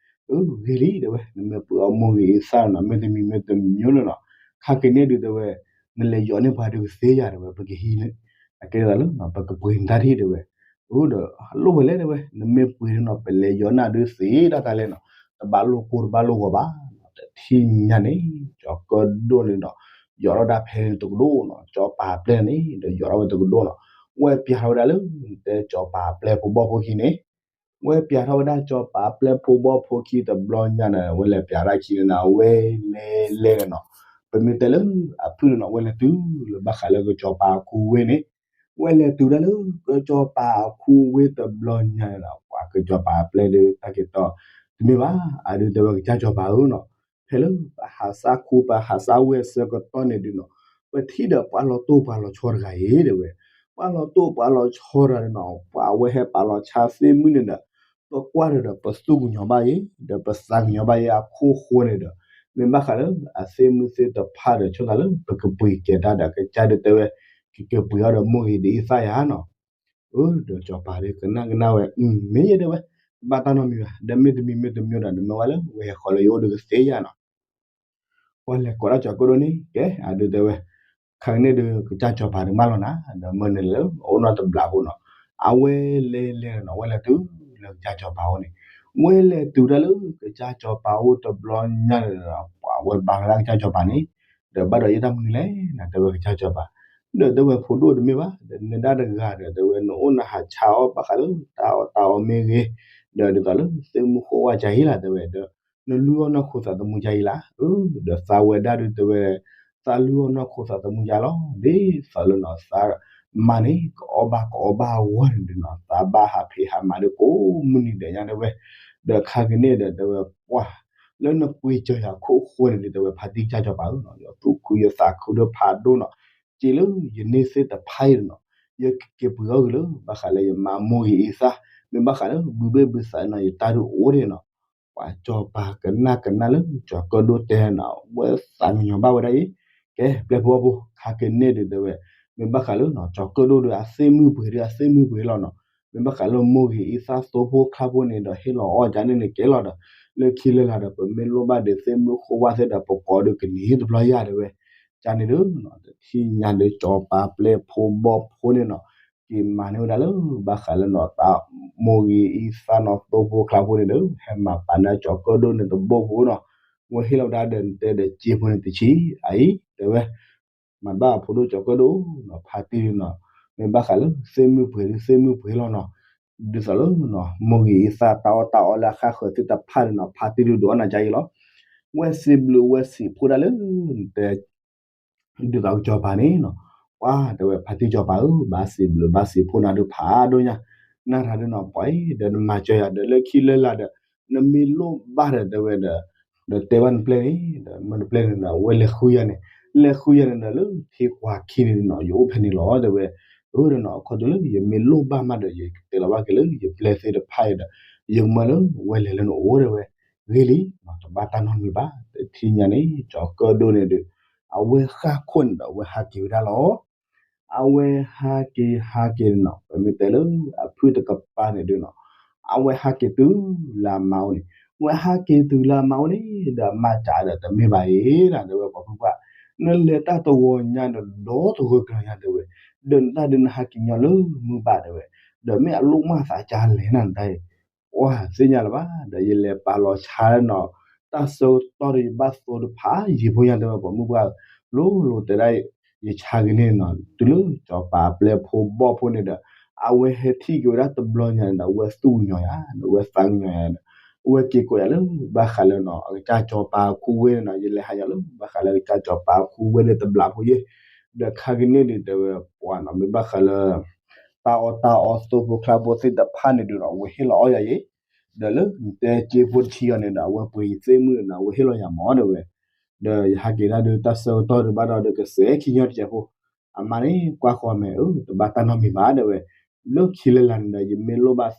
အဂ့ၤလံ တဲဝဲ နမ့ၢ်ပှ့ၤအီၣ်မိၢ်ဂ့ၤအံသၣ်နီၤ မ့တမံၤမ့တမံၤလီၤနီၤ ခါက့ၤန့ၣ်ဒုး တဲဝဲ နလဲၤယီၤန့ၢ်ပှၤဒုးကသ့ယၤ တဲဝဲ ပကဟံးန့ၢ် အကဲဒ်သိးလၢ ပကပှ့ၤနတၢ်ထံၣ် တဲဝဲ အဒီး လိၣ်ဝဲလဲၣ် တဲဝဲ နမ့ၢ်ပှ့ၤန့ၣ်နီၤ ပလဲၤယီၤနၤဒုးသ့ဒၣ်တၢ်လဲၣ်နီၤ တဘၣ်လိၣ်ကိၢ်တဘၣ်လိၣ်ဂီၤဘၣ် တထံၣ်ညါန့ၣ် ကၠီၤကၢၣ်ဒိၣ်န့ၣ်ဒီး ယီၤထီၣ်ဝဲဒၣ်ဖဲန့ၣ်တကဒိၣ်နီၤ ကၠီၤပာ်ပျဲၢ်န့ၣ် ဒီးယီၤထီၣ်ဝဲတကဒိၣ်နီၤ ဝဲပျးထီၣ်ဝဲဒၣ်လၢ တဲကၠီၤပာ်ပျဲၢ်ဖိဘီၣ်ဖိခံန့ၣ် ဝဲပျးထီၣ်ဝဲဒၣ်ကၠီၤပာ်ပျဲၢ်ဖိဘီၣ်ဖိခံတဘျီညါန့ၣ် ဝဲလဲၤပျးတၢ်ခံန့ၣ်နီၤ ဝဲလဲၤလဲၤန့ၣ်နီၤ ပမ့ၢ်တဲလၢအဖုၣ်န့ၣ်နီၤ ဝဲလဲၤတုၤလၢဘၣ်ဃးလၢကၠီၤပာ်အခူဝ့ၢ်န့ၣ် ဝဲလဲၤတုၤဒၣ်လၢကၠီၤပာ်အခူဝ့ၢ်တဘျီညါန့ၣ်နီၤ ပှၤကၠီၤပာ်ပျဲၢ်ဒီးတၢ်က့ၤတီ တမ့ၢ်ဘၣ် အဒုးတဲဝဲကစၢ်ကၠီၤပာ်ဧၢနီၤ ဖဲလၢပဟးစၢ်ခူပဟးစၢ်ဝ့ၢ်အဆၢကတီၢ်န့ၣ်ဒုးနီၤ ပထံၣ်ဒီးပှၤလီၤတိၢ်ပှၤလီၤဆီတဂၤအံၤ တဲဝဲ ပှၤလီၤတိၢ်ပှၤလီၤဆီတဂၤန့ၣ်နီၤ ပှၤဝဲဟဲပာ်လီၤဆါသ့ၣ်မုၢ်န့ၣ်ဒီး ပကွၢ်ဒီးဒီးပသူၣ်ကညီၤဘၣ်အံၤ ဒီးပသးကညီၤဘၣ်အံၤအခိၣ်ဃိန့ၣ်ဒီး မ့ၢ်ဘၣ်ဃးလၢအသ့ၣ်မုၢ်သ့ၣ်တဖၣ်ဒီးဆိသးလၢ ပကပှ့ၤကဲၤတၢ်ဒီးကစၢ်ဒုးတဲဝဲ ကကပှ့ၤအီၣ်ဒီးမိၢ်ဂ့ၤဒ်အံသၣ်ယၤနီၤ အၢ ဒီးကၠီၤပၤဒီးကနၣ်ကနၣ်ဝဲ မ့ၢ်ယဲတဲဝဲ တဘၣ်တၢ်နီတမံၤဘၣ် ဒီးမ့တမံၤမ့တမံၤဒီး နမ့ၢ်ဝဲလၢဝဲဟဲဃီၤလၢယအိၣ်ဒီးကသ့ယၤနီၤ ပှၤလဲၤကိးဒၣ်ကၠီၤကၢၣ်ဒိၣ်န့ၣ် ကဲ အဒုးတဲဝဲ ခါကန့ၣ်ဒုး ကစၢ်ကၠီၤပၤဒုးမၢလီၤနၤ ဒီးမၢနုာ်လၢအအိၣ်နီတဘျီဖိနီၤ အဝဲလဲၤလဲၤနီၤ ဝဲလဲၤတုၤလၢကစၢ်ကၠီၤပၤအအိၣ်န့ၣ် ဝဲလဲၤတုၤဒၣ်လၢကစၢ်ကၠီၤပၤအအိၣ်တဘျီညါန့ၣ်ဒီး ပှၤဝဲဘါလီၤဒၣ်ကစၢ်ကၠီၤပၤန့ၣ် ဒီးဘၣ်ဒီးယတၢ်မနုၤလဲၣ်နၤ တဲဝဲကစၢ်ကၠီၤပၤ ဒီးတဲဝဲဖိဒိၣ်တမ့ၢ်ဘၣ် ဒီးနဒၣ်တဂၤဒီး တဲဝဲနအိၣ်နဟးဆါအီၣ်ဘၣ်ဃးလၢတၢ်အီၣ်တၢ်အီမ့ၢ်ဂ့ၤ ဒီးဒ်သိးလၢသ့ၣ်မုၢ်ဃိဝါကါအံၤလီၤ တဲဝဲဒီး နလုၢ်အီၣ်နီၢ်ခိသးသမူကါအံၤလီၤ အၢ ဒီးသးဝဲဒၣ်ဒုးတဲဝဲ သးလုၢ်အီၣ်နီၢ်ခိသးသမူကါလီၤ ဒ်သိးလၢနီၤ သးမါန့ၣ် ကအီၣ်ဘၣ်ကအီဘၣ်အဂီၢ်န့ၣ်ဒုးနီၤ သးဘၣ်ဟးဖံးဟးမၤဒုးကိးမုၢ်နံၤဒဲးညါတဲဝဲ ဒီးခါကန့ၣ်ဒီးတဲဝဲ ပှၤ လၢနပှ့ၤစၢၤယၤခိၣ်ဃိန့ၣ်ဒုးတဲဝဲ ဖါတံၢ်ကစၢ်ကၠီၤပၤဧၢနီၤ ယသူၣ်ခုယသးခုဒုးဖးဒိၣ်နီၤ စ့လၢယန့ၢ်သ့ၣ်တဖၣ်အံၤနီၤ ယကက့ၤပှ့ၤအီၣ်ဂ့ၤလၢ ဘၣ်ဃးလၢယမါမိၢ်ဂ့ၤအံသၣ် မ့ၢ်ဘၣ်ဃးလၢဘုဘ့ၣ်ဘုသးနီၤ ယတၢ်ဒုးအိၣ်ဒံးနီၤ ပှၤကၠီၤပၤကနၣ်ကနၣ်လၢကၠီၤကၢၣ်ဒိၣ်တဲနီၤ ဝဲသးကညီၤဘၣ်ဝဲဒၣ်အံၤ ကဲ ပျဲၢ်ဖိဘီၣ်ဖိ ခါကန့ၣ်ဒုးတဲဝဲ မ့ၢ်ဘၣ်ဃးလၢနီၤ ကၠီၤကၢၣ်ဒိၣ်ဒီးအသ့ၣ်မုၢ်ပှ့ၤဒီး အသ့ၣ်မုၢ်ပှ့ၤလီၤနီၤ မ့ၢ်ဘၣ်ဃးလၢမိၢ်ဂ့ၤအံသၣ်သိဖိချါဖိန့ၣ်ဒီး ဟ့ၣ်လီၤအီၣ်ကန့ၣ်န့ၣ်ကဲလီၤဒီး လၢခံလၢလာ်ဒီး ပမ့ၢ်လိၣ်ဘၣ်ဒီးသ့ၣ်မုၢ်ဃိဝါသ့ၣ်ဒီး ပကိးဒုးကန့ၢ်တဘျီယၤတဲဝဲ ကန့ၣ်ဒုးနီၤ တထံၣ်ညါဒီးကၠီၤပၤပျဲၢ်ဖိဘီၣ်ဖိန့ၣ်နီၤ က့ၤမၤန့ၢ်ဝဲဒၣ်လၢ ဘၣ်ဃးလၢနီၤ သးမိၢ်ဂ့ၤအံသၣ်နီၤသိဖိချါဖိန့ၣ်ဒီး ဟဲမၤပာ်န့ၢ်ကၠီၤကၢၣ်ဒိၣ်န့ၣ်တဘိဖိနီၤ ဝဲဟ့ၣ်လီၤဝဲဒၣ်ဒီးနတဲဒီးစ့ဖိန့ၣ်တဆံး အအံၤ တဲဝဲ မၤဘၣ်အဖိဒိၣ်ကၠီၤကၢၣ်ဒိၣ်နီၤ ဖါတံၢ်နီၤ မ့ၢ်ဘၣ်ဃးလၢသ့ၣ်မုၢ်ပှ့ၤဒုးသ့ၣ်မုၢ်ပှ့ၤလီၤနီၤ ဒ်သိးလၢနီၤ မိၢ်ဂ့ၤအံသၣ်တၢ်အီၣ်တၢ်အီလၢအဃၣ်ဃၢၤသ့ၣ်တဖၣ်န့ၣ်နီၤ ဖါတံၢ်ဒုးဒုးအီၣ်နၤကါအံၤလီၤ ဝဲစံးဘျုးဝဲစံးဖှိၣ်ဒၣ်လၢ နတဲ ဒ်သိးကစၢ်စီၤပၤန့ၣ်နီၤ, ပှၤတဲဝဲဖါတံၢ်စီၤပၤဧၢ, ဘၣ်စံးဘျုးဘၣ်စံးဖှိၣ်နၤဒုးဖးဒိၣ်ညါ, နၤတဂၤဒီးနီၤ ပှၤအံၤဒီးနမၤစၢၤယၤဒီးလၢခံလၢလာ်ဒီး နမ့ၢ်လိၣ်ဘၣ်ဒီးတဲဝဲဒီး, ဒီးတဲဘၣ်နပျဲၢ်န့ၣ်, ဒီးမ့ၢ်နပျဲၢ်န့ၣ်ဒီး အဝဲလဲၤဃုယၤန့ၣ်, လဲၤဃုယၤန့ၣ်ဒီးလၢထံကွၢ်ခံန့ၣ်နီၤ ယအိၣ်ဖဲန့ၣ်လီၤ တဲဝဲ, အၢဒီးနီၤ အခီဒုးလၢယမ့ၢ်လိၣ်ဘၣ်မးဒီး ယကတဲလီၤဘၣ်က့ၤလၢယပျဲၢ်သ့ၣ်တဖၣ်အံၤဒီး ယကမၢလၢဝဲလဲၤလၢနအိၣ်တဲဝဲ, ဂ့ၤလံ, တဘၣ်တၢ်နီတမံၤဘၣ်, တထံၣ်ညါန့ၣ် ကၠီၤကၢၣ်ဒိၣ်န့ၣ်ဒီး အဝဲဃၣ်ခိၣ်န့ၣ်ဒီး အဝဲဟးက့ၤဝဲဒၣ်လီၤ. အဝဲဟးက့ၤဟးက့ၤန့ၣ်နီၤ ပမ့ၢ်တဲလၢအဖုၣ်တကပၤန့ၣ်ဒုးနီၤ အဝဲဟးက့ၤတုၤလၢအမါအိၣ်န့ၣ်, ဝဲဟးက့ၤတုၤလၢအမါအိၣ်န့ၣ် ဒီးအမါစံးဒီး တမ့ၢ်ဘၣ်အံၤနီၤ တဲဝဲ ပှၤဖုၣ်ပှၢ်, နလဲၤတၢ်တဂီၤညါဒီး ဒီတဂၢၢ်ကျၢၤညါ တဲဝဲ, ဒီးနတၢ်ဒုးနဟးက့ၤညီလၢမုၢ်ဘၣ် တဲဝဲ, ဒီးမ့ၢ်အလိၣ်မၢ်သးကါလဲၣ်နၤနတၢ်အံၤ ပှၤသ့ၣ်ညါလၢၤဘၣ်, ဒီးယလဲၤပာ်လီၤဆါနီၤ တၢ်ဆၢကတီၢ်ဒီးယဘၣ်သိဒီးဖးယံာ်ဖိညါ တဲဝဲ ပှၤမုၣ်ပှၢ်ဧၢ, လိၤလိၤတဲဒၣ် ယဆါက့ၤန့ၣ်နီၤ တုၤလၢစီၤပၤအပျဲၢ်ဖိဘီၣ်ဖိန့ၣ်ဒီး အဝဲဟဲထံၣ်က့ၤဝဲဒၣ်တဘျီညါန့ၣ်ဒီး အဝဲသူၣ်ကညီၤယၤဒီး အဝဲသးကညီၤယၤဒီး အဝဲက့ၤကိးယၤလၢဘၣ်ဃးလၢနီၤ အကစၢ်စီၤပၤအခူဝဲန့ၣ်နီၤ ယလဲၤဟးယၤလၢဘၣ်ဃးလၢအကစၢ်စီၤပၤအခူဝဲဒီးတဘျီဖိယဲၢ်, ဒီးခါက့ၤန့ၣ်ဒီးတဲဝဲ ပှၤနီၤ မ့ၢ်ဘၣ်ဃးလၢ တၢ်အီၣ်တၢ်အီသိဖိချါဖိသ့ၣ်တဖၣ်န့ၣ်ဒုးနီၤ အဝဲဟ့ၣ်လီၤအီၣ်ယၤယဲၢ်, ဒီးလၢနတဲက့ဖိတထံအီၤန့ၣ်ဒီး အဝဲပှ့ၤယသ့ၣ်မုၣ်န့ၣ်နီၤ အဝဲဟ့ၣ်လီၤယၤမး တဲဝဲ, ဒီးယဟးက့ၤဒၣ်ဒုးတၢ်ဆၢကတီၢ်ဒုးဘၣ်ဒီး ဒီးကစဲးခံညီတစဲးဖိ, အမါန့ၣ် ကွၢ်ဃီၤမဲာ် အၢ တဘၣ်တၢ်နီတမံၤဘၣ် တဲဝဲ, လၢခံလၢလာ်န့ၣ်ဒီး ယမ့ၢ်လိၣ်ဘၣ်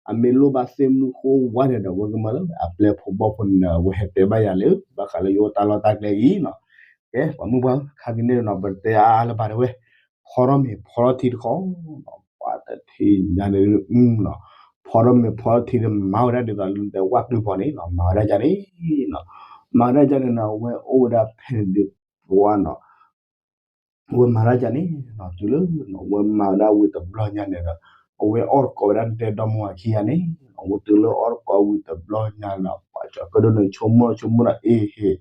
အမ့ၢ်လိၣ်ဘၣ်သ့ၣ်မုၣ်ဃိဝါန့ၣ်ဒီး အဝဲကမၢလၢအပျဲၢ်ဖိဘီၣ်ဖိန့ၣ်ဒီး အဝဲဟဲတဲဘၣ်ယၤလၢ ဘၣ်ဃးလၢယအိၣ်တၢ်လီၢ်တၢ်ကျဲအံၤနီၤ, ကဲ ပှၤမုၣ်ပှၢ်ဧၢ ခါက့ၤန့ၣ်နီၤ ပတဲအါလၢၤဘၣ် တဲဝဲ, ဖီထီၣ်မ့ၤဖီထီၣ်ထံတခီ ပှၤတထံၣ်ညါန့ၣ် ဖီထီၣ်မ့ၤဖီထီၣ်ထံဒီး မၤဝဲဒၣ်ဒ်သိးလၢနတဲဝၣ်ကျုၢ်ဖီန့ၣ်နီၤ မၤဝဲဒၣ်ဒ်န့ၣ်နီၤ, မၤဝဲဒၣ်ဒ်န့ၣ်နီၤ အဝဲအိၣ်ဝဲဒၣ်ဖဲန့ၣ်ဒုး ပှၤနီၤ အဝဲမၤဒၣ်ဒ်န့ၣ်နီၤ တုၤလၢ အဝဲမၤဝဲဒၣ်ဝံၤတဘျီညါန့ၣ်ဒီး အဝဲအီၣ်တကိးဝဲဒၣ်နတဲဒီမါဝၤခံဂၤန့ၣ် အဝဲတုၤလၢအီၣ်တကိးဝံၤတဘျီညါန့ၣ်ဒီး ပှၤကၠီၤကၢၣ်ဒိၣ်န့ၣ် ဆိကမိၣ်ဆိကမိၣ်ဒီး အ့ဟ့ၣ်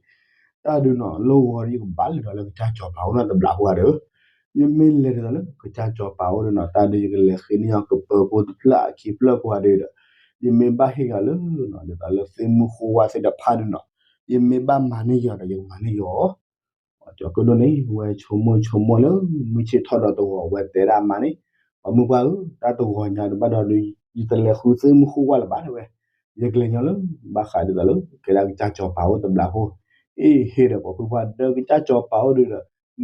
တၢ်ဒုးနီၤ လၢဂီၤဒီးယကဘၣ်လဲၤဒီးလၢကစၢ်စီၤပၤအိၣ်နီၤ တဘျီဖိဧါဒီး ယမ့ၢ်လဲၤဒ်သိးလၢကစၢ်စီၤပၤအိၣ်ဒုးနီၤ တၢ်ဒုးယကလဲၤဃ့န့ၢ်အီၤကပၢၤဖိတဖျၢၣ်အခံဖျၢၣ်ဖိဧါဒီး ယမ့ၢ်ဘၣ်ဟ့ၣ်ဂၤလၢနီၤ ဒ်သိးလၢသ့ၣ်မုၣ်ဃိဝါသ့ၣ်တဖၣ်ဒုးနီၤ ယမ့ၢ်ဘၣ်မၤန့ၢ်ယီၤဒီး ယကမၤန့ၢ်ယီၤ ပှၤကၠီၤကၢၣ်ဒိၣ်န့ၣ် ဝဲဆိကမိၣ်ဆိကမိၣ်လၢ မုၢ်ဆ့ၣ်ထီၣ်ဒီးတဂီၤ ဝဲတဲဒၣ်အမါန့ၣ်, ပှၤမုၣ်ပှၢ်ဧၢ, တၢ်တဂီၤညါဒုးဘၣ်ဒီး ယတလဲၤဃုသ့ၣ်မုၣ်ဃိဝါလၢၤဘၣ် တဲဝဲ, ယကလဲၤညီလၢ ဘၣ်ဃးဒ်သိးလၢ ကဲဒၣ်ကစၢ်စီၤပၤအိၣ်တဘျီဖိ, အ့ဟ့ၣ်ဒီး ပှၤဖုၣ်ပှၢ် ဒီးကစၢ်စီၤပၤအိၣ်ဒုးဒီး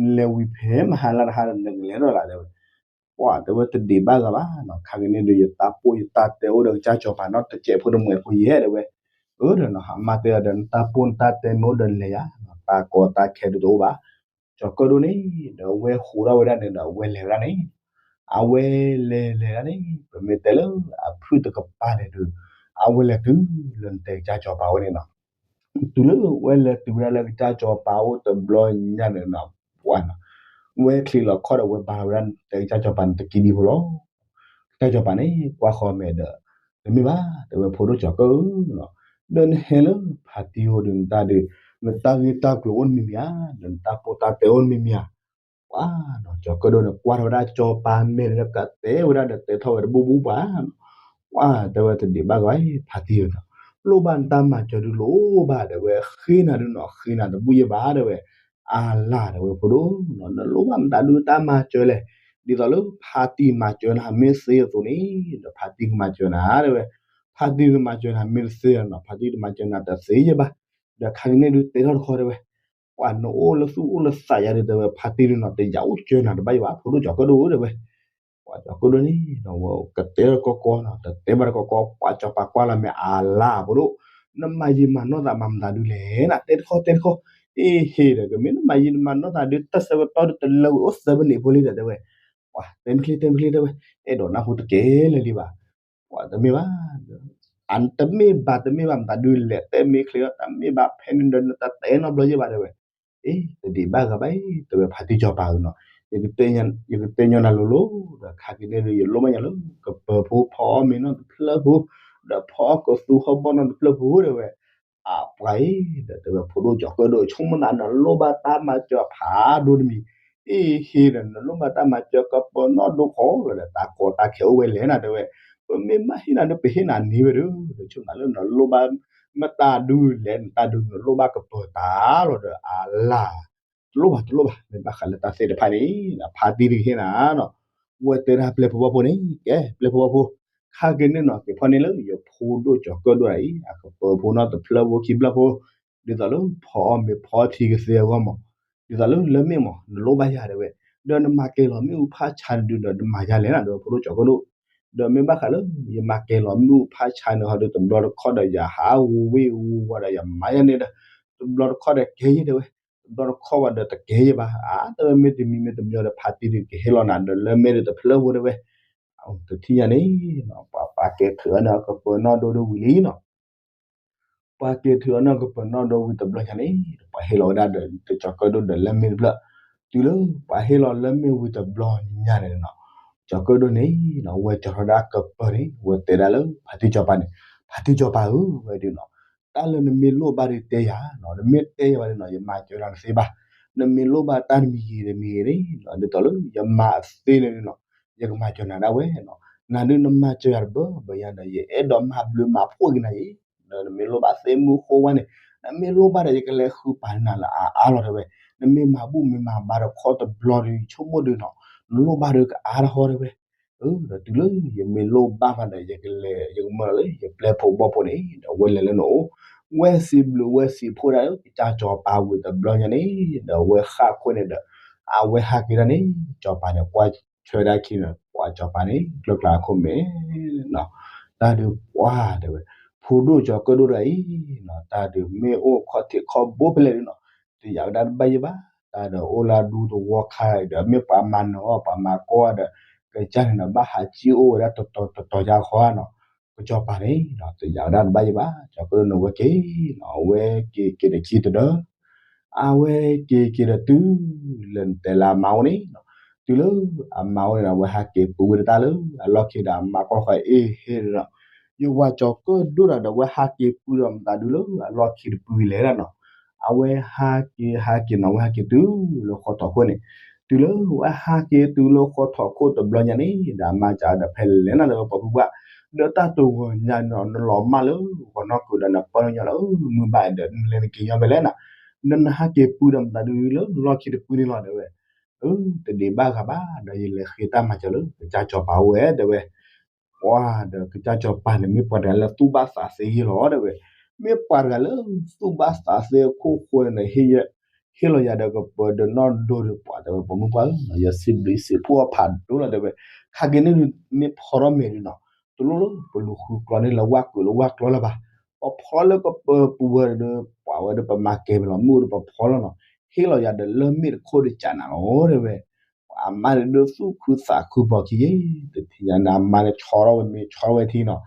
နလဲၤဝံၤဖဲမဟါလၢတဟါဒီး နကလဲၤထီၣ်လၢ် တဲဝဲ ပှၤတဲဝဲတဒံးဘၣ်ဂၤဘၣ်နီၤ, ခါက့ၤန့ၣ်ဒီး ယတၢ်ပိၢ်ယတၢ်တဲအိၣ်ဒီးကစၢ်စီၤပၤနီတစဲးဖိတမှဲးဖိယဲၢ် တဲဝဲ, အၢဒီးနီၤ အမါတဲအီၤဒီး နတၢ်ပိၢ်နတၢ်တဲမ့ၢ်အိၣ်ဒီးနလဲၤယၤ, တၢ်ကီတၢ်ခဲဒုးတအိၣ်ဘၣ်, ကၠီၤကၢၣ်ဒိၣ်န့ၣ် ဒီးအဝဲဟူးထီၣ်ဝဲဒၣ်န့ၣ်ဒီး အဝဲလဲၤဝဲဒၣ်န့ၣ်, အဝဲလဲၤလဲၤဒၣ်န့ၣ် ပမ့ၢ်တဲလၢအဖုၣ်တကပၤန့ၣ်ဒီး အဝဲလဲၤတုၤလၢနတဲကစၢ်စီၤပၤဝဲန့ၣ်နီၤ တုၤလၢဝဲလဲၤတုၤဝဲဒၣ်လၢကစၢ်စီၤပၤအိၣ်တဘျီညါန့ၣ်နီၤ, ပှၤနီၤ, ဝဲချံးလီၤခီၣ်ဒီး ဝဲဘါလီၤဝဲဒၣ် တဲကစၢ်စီၤပၤန့ၣ်တကံဒံဖိလီၤ. ကစၢ်စီၤပၤန့ၣ် ကွၢ်ဃီၤမဲာ်ဒီး, တမ့ၢ်ဘၣ် တဲဝဲ ဖိဒိၣ်ကၠီၤကၢၣ်ဧၢနီၤ, ဒီးနဟဲလၢဖါတံၢ်အိၣ်ဒီးနတၢ်ဒုး, နတၢ်ဂ့ၢ်တၢ်ကျိၤအိၣ်တမံၤမံၤဧါ, ဒီးနတၢ်ပိၢ်တၢ်တဲအိၣ်တမံၤမံၤဧါ ပှၤနီၤ ကၠီၤကၢၣ်ဒိၣ်န့ၣ် ကွၢ်ထီၣ်ဝဲဒၣ်စီၤပၤမဲာ်န့ၣ်ဒီး ကတဲဝဲဒၣ်ဒီးတဲထီၣ်ဝဲတဘူၣ်ဘူၣ်ပှၤနီၤ, ပှၤတဲဝဲတဒံးဘၣ်ဂၤ ဖါတံၢ်ဧၢနီၤ, လိၣ်ဘၣ်နတၢ်မၤစၢၤဒုးလိၣ်ဘၣ် တဲဝဲ ဃ့နၤဒုးနီၤ ဃ့နၤတဘူၣ်ယဲၢ်ဘၣ် တဲဝဲ, အလၤ တဲဝဲ ဖိဒိၣ်နီၤ နလိၣ်ဘၣ်မတၤဒုးတၢ်မၤစၢၤလဲၣ်, ဒ်သိးလၢဖါတံၢ်မၤစၢၤနၤမ့ၢ်သ့အသိးန့ၣ် ဒီးဖါတံၢ်ကမၤစၢၤနၤ တဲဝဲ, ဖါတံၢ်ကမၤစၢၤနၤမ့ၢ်တသ့နီၤ ဖါတံၢ်တမၤစၢၤနၤတသ့ယဲၢ်ဘၣ်, ဒီးခါက့ၤန့ၣ်ဒုးတဲထီၣ်တခီ တဲဝဲ ပှၤနအိၣ်လၢသူၣ်အိၣ်လၢသးယၤဒုး တဲဝဲ ဖါတံၢ်ဒုးနီၤ တယၤအိၣ်စၢၤနၤတဘၣ်ယဲၢ်ဘၣ် ဖိဒိၣ်ကၠီၤကၢၣ်ဒိၣ် တဲဝဲ, ပှၤကၠီၤကၢၣ်ဒိၣ်န့ၣ်ဒီး ကတဲတကီကီနီၤ တတဲဘၣ်တကီကီ ပှၤစီၤပၤကွၢ်လီၤမဲာ် အလၤ ဖိဒိၣ်, နမၤယံာ်မၤနီၢ်သးမၤမတၤဒုးလဲၣ် နတဲတခီတဲတခီ, အ့ဟ့ၣ်ဒီး ကမ့ၢ်နမၤယံာ်နမၤနီၢ်သးဒုး တၢ်ဆၢကတီၢ်ဒုးတလၢဝံၤအိၣ်သၢဘ့ၣ်န့ၣ်ဖိလံဒီး တဲဝဲ, ပှၤတဲမ့ၢ်ချ့ တဲမ့ၢ်ချ့ တဲဝဲ, အဲၣ်ဒိးနၢ်ဟူတကဲလၢာ်လံဘၣ် ပှၤတမ့ၢ်ဘၣ်, အတမ့ၢ်ဘၣ်တမ့ၢ်ဘၣ်မတၤဒုးလဲၣ် တဲမ့ၢ်ချ့ဒီး တမ့ၢ်ဘၣ်ဖဲန့ၣ်ဒီး နတတဲနီတဘျီယဲၢ်ဘၣ် တဲဝဲ, အ့ တဒံးဘၣ်ဂၤဘၣ်အံၤ တဲဝဲ ဖါတံၢ်စီၤပၤဧၢနီၤ, ယကတဲညီနၤလိၤလိၤ ဒီးခါက့ၤန့ၣ်ဒီး ယလိၣ်ဘၣ်ညီလၢ ကပၢၤဖိဖီအီၣ်မ့ၤနီတဖျၢၣ်ဖိ, ဒီးဖီအီၣ်ကသူဟီၣ်ဘီၣ်နီတဖျၢၣ်ဖိ တဲဝဲ, အပှၤအံၤ ဒီးတဲဝဲ ဖိဒိၣ်ကၠီၤကၢၣ်ဒိၣ် ဆိကမိၣ်သးနလိၣ်ဘၣ်တၢ်မၤစၢၤဖးဒိၣ်တမံၤ, အ့ဟ့ၣ်ဒီး နလိၣ်ဘၣ်တၢ်မၤစၢၤကပၢၤနီၣ်ဒိၣ်ဃီလီၤဒီး တၢ်ကီတၢ်ခဲအိၣ်ဝဲလဲၣ်နၤ တဲဝဲ, ပမ့ၢ်ဘၣ်ဟ့ၣ်နၤဒီး ပဟ့ၣ်နၤန့ၢ်ဝဲဒီး ဒီးဆိကမိၣ်သးလၢနလိၣ်ဘၣ် မတၤဒုးလဲၣ် နတၢ်ဒုးနလိၣ်ဘၣ်ကပၢၤတၢ်လီၤဒီး အလၤ တလိၣ်ဘၣ်တလိၣ်ဘၣ် မ့ၢ်ဘၣ်ဃးလၢတၢ်သ့ၣ်တဖၣ်န့ၣ် ဖါတံၢ်တကဟ့ၣ်နၤနီၤ, ဝဲတဲဒၣ်ပျဲၢ်ဖိဘီၣ်ဖိန့ၣ် ကဲ ပျဲၢ်ဖိဘီၣ်ဖိ, ခါက့ၤန့ၣ်နီၤ က့ၤဖီန့ၣ်လၢယဖိဒိၣ်ကၠီၤကၢၣ်ဒိၣ်အံၤ အကပၢၤဖိနီတဖျၢၣ်ဖိခံဖျၢၣ်ဖိ, ဒ်သိးလၢဖီအီၣ်မ့ၤဖီထံကသ့အဂီၢ်မး, ဒ်သိးလၢလၢမ့ၢ်မး နလိၣ်ဘၣ်ယၤတဲဝဲ, ဒီးနမၤကဲၤလီၤမ့ၣ်အူဖးဆါန့ၣ်ဒုးဒီး နမၤယၤလဲၣ်နၤ တဲဝဲ ဖိဒိၣ်ကၠီၤကၢၣ်ဒိၣ်, ဒီးမ့ၢ်ဘၣ်ဃးလၢ ယမၤကဲၤလီၤမ့ၣ်အူဖးဆါန့ၣ်ဟီဒီး တဘျီတခီၣ်ဒီးယဟးဂူာ်ဝ့ၢ်ဂူာ်ဝီၤဒီးယမၤယၤန့ၣ်ဒီး တဘျီတခီၣ်ဒီးကဲယဲၢ်တဲဝဲ, တ ဒီတခီဘၣ်ဒီးတကဲယဲဘၣ်, အါ တဲဝဲ မ့ၢ်တမံၤမ့ၢ်တမံၤဒီး ဖါတံၢ်ဒုးကဟ့ၣ်လီၤနၤဒီး လၢမ့ၢ်ဒုးတဖျၢၣ်ဖိတဲဝဲ, တထံၣ်ညါန့ၣ် ပှၤက့ၤထုးအီၤန့ၣ်အကပၢၤနီၣ်ဒိၣ်ဒိၣ်ဝံၤလံနီၤ ပှၤက့ၤထုးအီၤန့ၣ်ကပၢၤနီၣ်ဒိၣ်ဝံၤတဘျီညါန့ၣ် ပှၤဟ့ၣ်လီၤဝဲဒၣ်ဒီး ကၠီၤကၢၣ်ဒိၣ်ဒီးလၢမ့ၢ်တဖျၢၣ်, တုၤလၢပှၤဟ့ၣ်လီၤလၢမ့ၢ်ဝံၤတဘျီညါန့ၣ်နီၤ, ကၠီၤကၢၣ်ဒိၣ်န့ၣ်နီၤ ဝဲကၠီၤထီၣ်ဒၣ်ကပၢၤန့ၣ် ဝဲတဲဒၣ်လၢဖါတံၢ်စီၤပၤန့ၣ်, ဖါတံၢ်စီၤပၤဧၢ ဝဲဒုးနီၤ, တၢ်လၢနမ့ၢ်လိၣ်ဘၣ်ဒီးတဲယၤနီၤ, နမ့ၢ်တဲယၤဘၣ်ဒီးနီၤ ယမၤစၢၤနၤတသ့ဘၣ်, နမ့ၢ်လိၣ်ဘၣ်တၢ်တမံၤဂ့ၤတမံၤဂ့ၤန့ၣ်နီၤ ဒ်သိးလၢယမၤအသ့န့ၣ်နီၤ ယကမၤစၢၤနၤဒၣ်ဝဲနီၤ, နၤဒုးနမၤစၢၤယၤတဘၣ်ဘၣ်ယၤဒီး ယအဲၣ်ဒိးမၤဘျုးမၤဖှိၣ်က့ၤနၤအံၤ, ဒီးနမ့ၢ်လိၣ်ဘၣ်သ့မုၢ်ဃိဝဲန့ၣ်, နမ့ၢ်လိၣ်ဘၣ်ဒီး ယကလဲၤဃုပာ်နၤလၢအအါလီၤတဲဝဲ, နမ့ၢ်မၤဘူၣ်မ့ၢ်မၤဘါဒီးခီတဘျီဒီး ယဆိကမိၣ်ဒုးနီၤ, နလိၣ်ဘၣ်ဒီးကအါထီၣ်တဲဝဲ, ဒီးတုၤလၢယမ့ၢ်လိၣ်ဘၣ်မးဒီး ယကလဲၤ ယကမၢလီၤလၢယပျဲၢ်ဖိဘီၣ်ဖိန့ၣ် ဒီးဝဲလဲၤလၢနအိၣ်, ဝဲစံးဘျုးဝဲစံးဖှိၣ်ဒၣ်လၢ ကစၢ်စီၤပၤဝံၤတဘျီညါန့ၣ် ဒီးဝဲဃၣ်ခိၣ်န့ၣ်ဒီး အဝဲဟးက့ၤဒၣ်န့ၣ် စီၤပၤန့ၣ် ကွၢ်ဆၢဒၣ်ခံန့ၣ် ပှၤစီၤပၤန့ၣ် ကျၢၢ်ကျါခိၣ်မဲာ်နီၤ, တၢ်ဒုးပှၤတဲဝဲ, ဖိဒိၣ်ကၠီၤကၢၣ်ဒိၣ်တဂၤအံၤနီၤ တၢ်ဒုးမ့ၢ်အိၣ်ခီၣ်ထံးခီၣ်ဘိဖဲလဲၣ်ဒုးနီၤ, တယာ်ဝဲဒၣ်တဘၣ်ယဲဘၣ်, တၢ်ဒီးအိၣ်လၢဒူသဝီခါအံၤဒီး မ့ၢ်ပှၤမၤနၢၤအီၤ ပှၤမၤကီအီၤဒီး ကစၢ်န့ၣ်ဒီး ဘၣ်ဟးစံၣ်အိၣ်ဝဲဒၣ်တတီၤတတီၤယါခီနီၤ, ကစီၤပၤန့ၣ်နီၤ တယာ်ဝဲဒၣ်တဘၣ်ယဲဘၣ်, ကၠီၤကၢၣ်ဒိၣ်န့ၣ် ဝဲက့ၤနီၤ အဝဲက့ၤက့ၤဒီးခံတဒၢ အဝဲက့ၤက့ၤဒီးတုၤလၢနတဲလၢအမါအိၣ်န့ၣ်နီၤ, တုၤလၢအမါအိၣ်န့ၣ်ဒီး အဝဲဟးက့ၤပူၤဝဲတၢ်လၢအလီၢ်ခံဒီး အမါကွၢ်ဃီအ့ၣ်ဟ့ၣ်ဒီး ယဝၤကၠီၤကၢၣ်ဒိၣ်ဒီး ဒီးအဝဲဟးက့ၤပူၤဒီးမတၤဒုလၢအလီၢ်ခံတပူၤဂ့ၤလဲၣ်ဒၣ်နီၤ, အဝဲဟးက့ၤဟးက့ၤနီၤ အဝဲဟဲက့ၤတုၤလၢဃီထီၣ်ခိၣ်န့ၣ်, တုၤလၢအဝဲဟးက့ၤတုၤလၢဃီထီၣ်ခိၣ်တဘျီညါန့ၣ် ဒီးအမါစံးဒီး ဖဲလဲၣ်နၤဒီးပှၤဖုပှၢ်, ဒီးတၢ်တဂီၤညါနီၤ နလီၤမၢ်လၢဂီၤနီၢ်ကုာ်ဒီး နပၢၢ်လၢညီလၢမုၢ်ဘၣ်ဒီး နလဲၤနက့ၤညီဖဲလဲၣ်နၤ, ဒီးနဟးက့ၤပူၤဒီးမတၤဒုလၢလီၢ်ခံတပူၤန့ၣ်လီၤတဲဝဲ, တဒံးဘၣ်ဂၤဘၣ် ဒီးယလဲၤဃ့တၢ်မၤစၢၤလၢကစၢ်စီၤပၤအိၣ်ဝဲတဲဝဲ ပှၤဒီးကစၢ်စီၤပၤန့ၣ် မ့ၢ်ပှၤတဂၤလၢသူၣ်ဘၣ်သးသ့ယဲလီၤတဲဝဲ, မ့ၢ်ပှၤတဂၤလၢသူၣ်ဘၣ်သးသ့အခိၣ်ဃိန့ၣ်ဒီး ဟ့ၣ်လီၤယၤဒီးကပၢၤဒီးနီၢ်ဒိၣ်ဒီးပှၤတဲဝဲ ပှၤမုၢ်ပှၢ်ဧၢ, ယစံးဘျုးစံးဖှိၣ်အဖးဒိၣ်လီၤတဲဝဲ, ခါက့ၤန့ၣ်မ့ၢ်ဖီထီၣ်မဲာ်ဒုးနီၤ, တလိၣ်လၢပလူၤဃုကျီန့ၣ်လၢဝၣ်ကုာ်လၢဝၣ်ကျီလၢၤဘၣ်, ပဖီလၢကပၢၤပူၤဝဲဒီး ပှၤဝဲဒီးပမၤကဲၤမ့ၢ်လီၤမုၢ်ဒီးပဖီလီၤနီၤ, ဟ့ၣ်လီၤယၤဒီးလၢမ့ၢ်တခိၣ်ဒီးကးနၤလီၤတဲဝဲ အမါန့ၣ်ဒုးသူၣ်ခုသးခုဘီခံယဲ, တထံၣ်ညါန့ၣ် အမါန့ၣ်ဆီထီၣ်ဝဲမ့ၤဆီထီၣ်ဝဲထံနီၤ,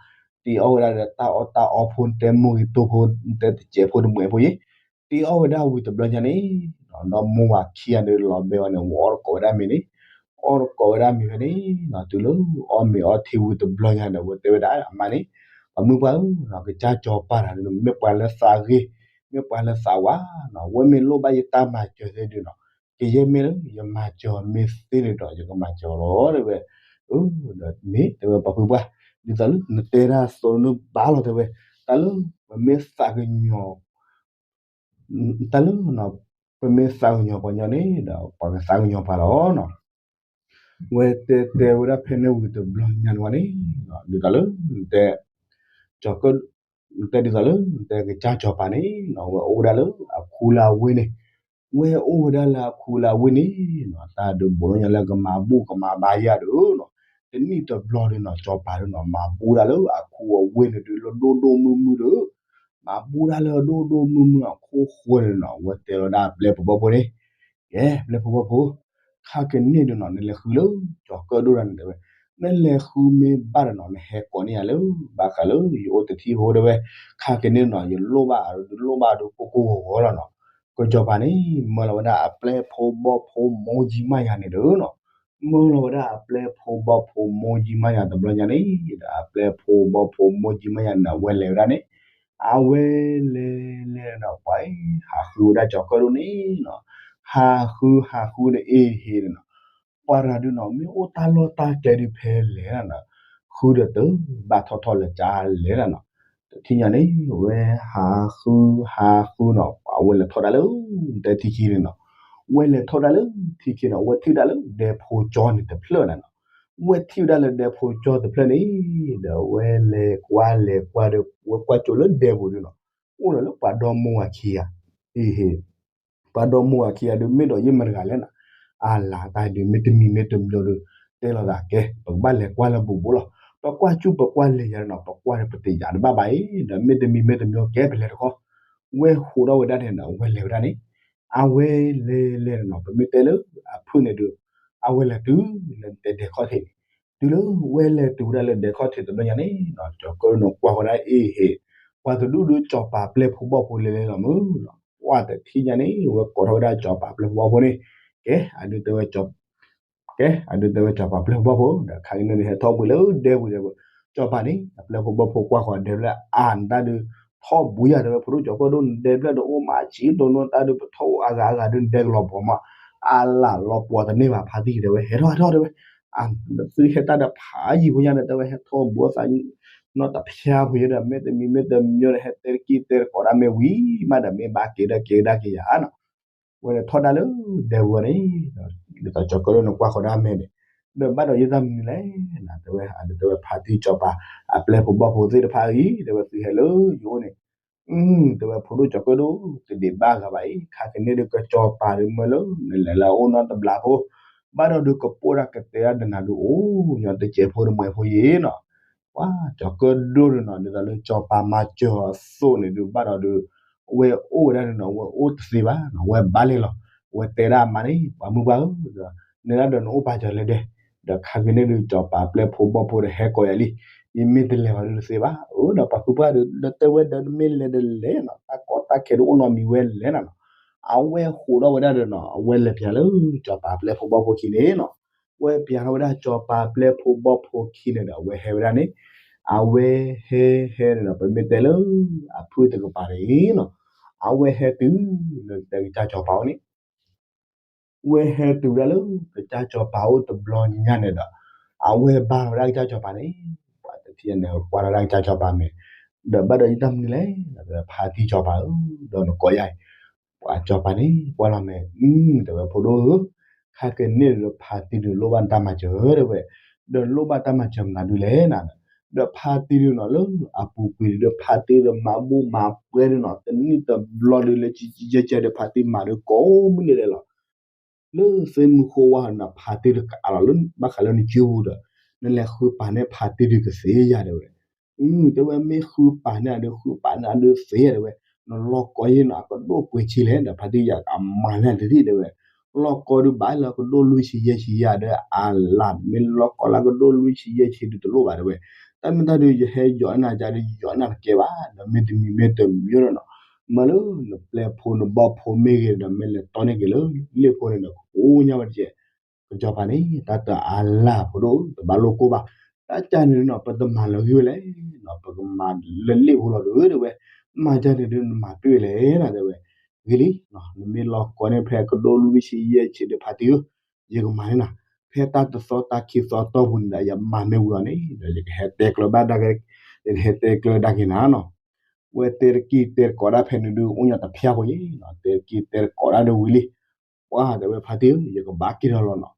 တ့အီၣ်ဝဲဒၣ်ဒီးတၢ်အီၣ်တၢ်အီဖိတဲမိၢ်ဂ့ၤတိၢ်ဖိ, တဲတစဲးဖိတမှဲးဖိယဲ, တ့အီၣ်ဝဲဒၣ်ဝံၤတဘျီညါန့ၣ်, ဒီးမိၢ်ဝၤခံဂၤန့ၣ်လီၤဘဲဝဲန့ၣ် ဝဲအီၣ်တကိးဝဲဒၣ်မ့ၤန့ၣ်, အီၣ်တကိးဝဲဒၣ်မ့ၤဖဲန့ၣ်, တုၤလၢအီၣ်မ့ၤအီထံဝံၤတဘျီညါဒီး ဝဲတဲဝဲဒၣ်အမါန့ၣ်, ပှၤမုၢ်ပှၢ်ဧၢ, ကစၢ်စီၤပၤတဂၤန့ၣ် မ့ၢ်ပှၤလၢသးဂ့ၤ, မ့ၢ်ပှၤလၢသးဝါနီၤ, ဝဲမ့ၢ်လိၣ်ဘၣ်ယတၢ်မၤစၢၤသ့ဒုးနီၤ, ကယဲၢ်မ့ၢ်လၢယမၤစၢၤမ့ၢ်သ့န့ၣ်ဒီး ယကမၤစၢၤလီၤတဲဝဲ, ဒီးမ့ၢ်တဲဝဲပှၤဖုပှၢ်, ဒ်သိးလၢနတဲတၢ်သိးနဘၣ်လီၤတဲဝဲ, တၢ်လၢပမ့ၢ်သးကညီၤ တၢ်လၢ ပမ့ၢ်သးကညီၤပှၤညီန့ၣ်ဒီး ပှၤကသးကညီၤပှၤလီၤနီၤ, ဝဲတဲတဲဝဲဒၣ်ဖဲန့ၣ်ဝံၤတဘျီညါန့ၣ်ဝဲန့ၣ်, ဒ်သိးလၢ တဲ ကၠီၤကၢၣ် တဲဒ်သိးလၢ တဲကစၢ်စီၤပၤန့ၣ်နီၤ ဝဲအိၣ်ဝဲဒၣ်လၢအခူလၢအဝ့ၢ်န့ၣ်, ဝဲအိၣ်ဝဲဒၣ်လၢအခူလၢအဝ့ၢ်န့ၣ်နီၤ တၢ်ဒုးဘူးညီလၢကမၤဘူၣ်ကမၤဘါယၤဒုးနီၤ, တနံၣ်တဘျီဒုးနီၤ စီၤပၤဒုးနီၤ မၤဘူၣ်ဒၣ်လၢအခူအဝ့ၢ်န့ၣ်ဒုး လၢဒိၣ်ဒိၣ်မုၢ်မုၢ်ဒီး မၤဘူၣ်ဒၣ်လၢအဒိၣ်ဒိၣ်မုၢ်မုၢ်အခိၣ်ဃိန့ၣ်နီၤ ဝဲတဲလီၤဒၣ်အပျဲၢ်ဖိဘီၣ်ဖိန့ၣ်, ကဲ ပျဲၢ်ဖိဘီၣ်ဖိ, ခါကန့ၣ်ဒုးနီၤ နလဲၤဃုလၢကၠီၤကၢၣ်ဒိၣ်တၢ်န့ၣ်တဲဝဲ, နလဲၤဃုမ့ၢ်ဘၣ်ဒီးနီၤ နဟဲကိးန့ၢ်ယၤလၢ ဘၣ်ဃးလၢယအိၣ်တထံၣ်ဖိတဲဝဲ, ခါကန့ၣ်နီၤ ယလိၣ်ဘၣ်ဒုးလိၣ်ဘၣ်ဒုးကိၢ်ကိၢ်ဂီၤဂီၤလီၤနီၤ, ကစီၤပၤန့ၣ် မၢလီၤဝဲဒၣ်အပျဲၢ်ဖိဘီၣ်ဖိမိၢ်ယံမးယၤန့ၣ်ဒီးနီၤ မၢလီၤဝဲဒၣ်အပျဲၢ်ဖိဘီၣ်ဖိမိၢ်ယံမးယၤတဘျီညါန့ၣ်ဒီး အပျဲၢ်ဖိဘီၣ်ဖိမိၢ်ယံမးယၤန့ၣ် အဝဲလဲၤဝဲဒၣ်န့ၣ်, အဝဲလဲၤလဲၤဒီးပှၤအံၤ ဟးဃုဝဲဒၣ်ကၠီၤကၢၣ်ဒိၣ်န့ၣ်နီၤ, ဟးဃုဟးဃုဒီးအ့ၣ်ဟ့ၣ်န့ၣ်နီၤ, ပှၤတဂၤဒုးနီၤ မ့ၢ်အိၣ်တၢ်လီၢ်တၢ်ကျဲဒုးဖဲလဲၣ်နီၤ, ဃုဒီးတဘၣ်ထီၣ်ထီၣ်လၢကလဲၣ်နီၤ, တထံၣ်ညါန့ၣ် ဝဲဟးဃုဟးဃုနီၤ ပှၤဝဲလဲၤထီၣ်ဒၣ်လၢ တဲထံခံန့ၣ်နီၤ, ဝဲလဲၤထီၣ်ဒၣ်လၢထံခံန့ၣ် ဝဲထံၣ်ဒၣ်လၢဒဲဖိကၠီန့ၣ်တဖျၢၣ်န့ၣ်နီၤ, ဝဲထံၣ်ဝဲဒၣ်လၢဒဲဖိကၠီတဖျၢၣ်န့ၣ်, ဒီးဝဲလဲၤကွၢ်လဲၤကွၢ်ဒီး ဝဲကွၢ်ကၠိလၢဒဲပူၤဒုးနီၤ, အိၣ်ဒီးလၢပှၤဒီမိၢ်ဝၤခံဂၤ, အ့ၣ်ဟ့ၣ် ပှၤဒီမိၢ်ဝၤခံဂၤဒုး မ့ၢ်ဒီးယဲၢ်မတၤတဂၤလဲၣ်နီၤ, အလၤတၢ်ဒုး မ့တမံၤမ့တမံၤဒီး တဲလီၤသးကဲ ပကဘၣ်လဲၤကွၢ်လၢဘူးဘူးလီၤ, ပကွၢ်ဆူပကွၢ်လဲၤယၤနီၤ ပကွၢ်ဒီးပတယာ်တဘၣ်ဘၣ်အံၤ ဒီးမ့တမံၤမ့တမံၤကဲပလဲၤတခီ, ဝဲဟးထီၣ်ဝဲဒၣ်န့ၣ်နီၤ ဝဲလဲၤဝဲဒၣ်န့ၣ် အဝဲလဲၤလဲၤနီၤ ပမ့ၢ်တဲလၢအဖုၣ်န့ၣ်ဒုး အဝဲလဲၤတုၤလၢတဲဒဲးခီၣ်ထံးန့ၣ် တုၤလၢဝဲလဲၤတုၤဝဲဒၣ်လၢဒဲးခီၣ်ထံးတဘျီညါန့ၣ်နီၤ ကၠီၤကၢၣ်ဒိၣ်န့ၣ်ကွၢ်ဃီဒၣ်အ့ၣ်ဟ့ၣ် ပှၤတဒူၣ်ဒုးကၠီၤပၤပျဲၢ်ဖိဘီၣ်ဖိလဲၤလဲၤလီၤမုၢ်နီၤ ပှၤတထံၣ်ညါန့ၣ် ဝဲကိးထီၣ်ဝဲဒၣ်ကၠီၤပၤပျဲၢ်ဖိဘီၣ်ဖိန့ၣ် ကဲ အဒုးတဲဝဲ ကဲအဒုးတဲဝဲကၠီၤပၤပျဲၢ်ဖိဘီၣ်ဖိ ဒီးခါကန့ၣ်ဒုးဟဲထီၣ်ဘှံးလၢဒဲပူၤဒီး ကၠီၤပၤန့ၣ် အပျဲၢ်ဖိဘီၣ်ဖိကွၢ်ဃီၤဒဲးဖျၢၣ်အါ နတၢ်ဒုး ထီၣ်ဘှံးယၤတဲဝဲ ဖိဒိၣ်ကၠီၤကၢၣ်ဒိၣ် နဒဲးဖျၢၣ်ဒီးအိၣ်မးဆံးတိၢ်နီၢ် တၢ်ဒုးပထီၣ်အိၣ်အါဂၤအါဂၤဒုး နဒဲကလီၤပှီၤမး အါလၢ်လီၤပှီၤတန့ၢ်ဘၣ် ဖါတံၢ်တဲဝဲ ဟဲထီၣ်ဟဲထီၣ်တဲဝဲ သုဟဲတၢ်ဒီးဖးယံၤဖိညါဒီး တဲဝဲဟဲထီၣ်ဘှံးအသး နီၢ်တဖၠါဖိယဲဒီး မ့ၢ်တမံၤမ့ၢ်တမံၤဒီး ဟဲတဲတကံၢ်တဲတကိးဒၣ်မ့ၢ်ဝံၤမးဒီး မ့ၢ်ဘၣ်က့ၤဒီးက့ၤကဒါက့ၤယၤနီၤ ဝဲလဲၤထီၣ်ဒၣ်လၢဒဲပူၤန့ၣ် ဒ်သိးကၠီၤကၢၣ်ဒိၣ်န့ၣ်ကွၢ်ဃီၤဒၣ်မဲာ်န့ၣ် ဒီးဘၣ်ဒီးယတၢ်မနုၤလဲၣ် တဲဝဲ အဒုးတဲဝဲဖါတံၢ်ကၠီၤပၤ အပျဲၢ်ဖိဘီၣ်ဖိသ့ၣ်တဖၣ်အံၤ တဲဝဲသုဟဲလၢယအိၣ်န့ၣ် တဲဝဲဖိဒိၣ်ကၠီၤကၢၣ်ဒိၣ် တဒံးဘၣ်ဂၤဘၣ်အံၤ ခါကန့ၣ်ဒုးကၠီၤပၤဒုးမၢလၢ နလဲၤလၢအအိၣ်နီတဘျီဖိ ဘၣ်ဒီးဒုးကပိၢ်ဒၣ်ကတဲဒၣ်နၤဒုးအိၣ်ညီတစဲးဖိတမှဲးဖိယံၤနီၤ ပှၤကၠီၤကၢၣ်ဒိၣ်န့ၣ်နီၤ ဒ်သိးလၢကၠီၤပၤမၤစၢၤအီၤအသိးန့ၣ်ဒုး ဘၣ်ဒီးဒုး အဝဲအိၣ်ဝဲဒၣ်န့ၣ်နီၤ အဝဲအိၣ်တသ့ဘၣ်နီၤ အဝဲဘၣ်လဲၤလီၤ အဝဲတဲဒၣ်အမါန့ၣ် ပှၤမုၢ်ပှၢ်ဧၢ နဒၣ်ဒီးနအိၣ်ပာ်စၢၤလၢဒဲ ဒီးခါကန့ၣ်ဒုးကၠီၤပၤပျဲၢ်ဖိဘီၣ်ဖိဒီးဟဲကိးယၤလံ ယမ့ၢ်တလဲၤဘၣ်ဒုးတသ့ဘၣ် အၢ ဒီးပှၤဖုပှၢ်ဒုး ဒီးတဲဝဲဒီးနမ့ၢ်လဲၤဒီးလဲၤနီၤ တၢ်ကီတၢ်ခဲဒုးအိၣ်နီတမံၤဝဲလဲၤနၤနီၤ အဝဲဃိးထီၣ်ဝဲဒၣ်ဒီးနီၤ အဝဲလဲၤပျးလၢကၠီၤပၤပျဲၢ်ဖိဘီၣ်ဖိခံန့ၣ်နီၤ ဝဲပျးထီၣ်ဝဲဒၣ်ကၠီၤပၤပျဲၢ်ဖိဘီၣ်ဖိခံန့ၣ်ဒီး အဝဲဟဲဝဲဒၣ်န့ၣ် အဝဲဟဲဟဲန့ၣ်ဒီး ပမ့ၢ်တဲလၢ အဖုၣ်တကပၤန့ၣ်နီၤ အဝဲဟဲတုၤလၢတဲကစၢ်ကၠီၤပၤအိၣ်န့ၣ် ဝဲဟဲတုၤဝဲဒၣ်လၢ ကစၢ်ကၠီၤပၤအိၣ်တဘျီညါန့ၣ်ဒီး အဝဲဘါထီၣ်ဝဲဒၣ်ကစၢ်ကၠီၤပၤန့ၣ် ပှၤတထံၣ်န့ၣ် ကွၢ်ထီၣ်ဝဲဒၣ်ကစၢ်ကၠီၤပၤမဲာ် ဒီးဘၣ်ဒီးယတၢ်မနုၤလဲၣ် ဖါတံၢ်ကၠီၤပၤဧၢ ဒီးနကိးယၤအံၤ ပှၤကၠီၤပၤန့ၣ် ကွၢ်လီၤမဲာ် အ တဲဝဲဖိဒိၣ်ဧၢ ခါကန့ၣ်ဒီးဖါတံၢ်ဒုးလိၣ်ဘၣ်နတၢ်မၤစၢၤတဲဝဲ ဒီးလိၣ်ဘၣ်တၢ်မၤစၢၤမနုၤဒုးလဲၣ်နၤ ဒီးဖါတံၢ်ဒုးနီၤလၢအပူၤကွံာ်ဒုး ဖါတံၢ်ဒီးမၤဘူၣ်မၤပှဲၤဒုးနီၤ တနံၣ်တဘျီဒုးလၢကကဲကဲဒီး ဖါတံၢ်မၤဒုးကိးမုၢ်နံၤဒဲးလီၤ လၢသ့ၣ်မုၢ်ဃိဝါနီၤ ဖါတံၢ်တကအါလီၤလၢ ဘၣ်ဃးလၢနစုပူၤဒီး နလဲၤဃုပာ်န့ၢ်ဖါတံၢ်ဒုးကသ့ယၤတဲဝဲ တဲဝဲမ့ၢ်ဃုပာ်န့ၢ်အဒုး ဃုပာ်န့ၢ်အဒုးသ့တဲဝဲ နလီၢ်ကီယဲၢ်နီၤ အကဒိၣ်ပှဲၤဆံလဲၣ်ဒီး ဖါတံၢ်ယၤအမၤန့ၢ်တဒံၣ်တဲဝဲ လီၢ်ကီဒုးဘၣ်လၢအကဒိၣ်လွံၢ်ဆံယဲၢ်ဆံယၤဒီး အလၢ် မ့ၢ်လီၢ်ကီလၢအကဒိၣ်လွံၢ်ဆံယဲၢ်ဆံဒုးတလိၣ်ဘၣ်တဲဝဲ တၢ်မ့ၢ်တၢ်ဒုး ယဟဲယီၤန့ၢ်နၤကဒီး ယီၤန့ၢ်နၤတကဲဘၣ် ဒီးမ့ၢ်တမံၤမ့ၢ်တမံၤဒီးနီၤ မ့ၢ်လၢနပျဲၢ်ဖိနဘီၣ်ဖိမ့ၢ်ဂ့ၤဒီး မ့ၢ်လဲၤတီန့ၢ်က့ၤလၢလ့ၣ်ဖိန့ၣ်ဒီး ကကိးညါဝဲတကဲ ကစၢ်ကၠီၤပၤန့ၣ် တၢ်တအါလၢ်ဖိဒိၣ် တဘၣ်လိၣ်ကိၢ်ဘၣ် တၢ်ကၢ်န့ၣ်နီၤ ပတမၤလၢၤဂ့ၤဝဲလဲၣ်နီၤ ပကမၤလၢလ့ၣ်ဖိလီၤဒီးတဲဝဲ မၤကၢ်န့ၣ်ဒုးနမၤပ့ၢ်ဝဲလဲၣ်နၤတဲဝဲ ဂ့ၤလံ နမ့ၢ်လီၢ်ကီန့ၢ်ဖဲကဒိၣ်လွံၢ်ဆံယဲၢ်ဆံဒီးဖါတံၢ်ဧၢ ယကမၤန့ၢ်နၤ ဖဲတၢ်တသီတၢ်ခံသီတီၢ်ပူၤန့ၣ်ဒီး ယမၤမ့ၢ်ဝံၤအီၤန့ၣ် ဒီးယကဟဲတဲကျၢၤဘၣ်ဒၣ်က့ၤ ယကဟဲတဲကျၢၤဒၣ်က့ၤနၤနီၤ ဝဲတဲတက့ၢ်တဲတကိးဒၣ်ဖဲန့ၣ်ဒုး အိၣ်ညီတဖျါဖိယဲၢ်နီၤ တဲတက့ၢ်တဲတကိးဒၣ်ဒီးဝံၤလံ ပှၤတဲဝဲဖါတံၢ်ဧၢ ယကဘၣ်က့ၤထီၣ်လီၤနီၤ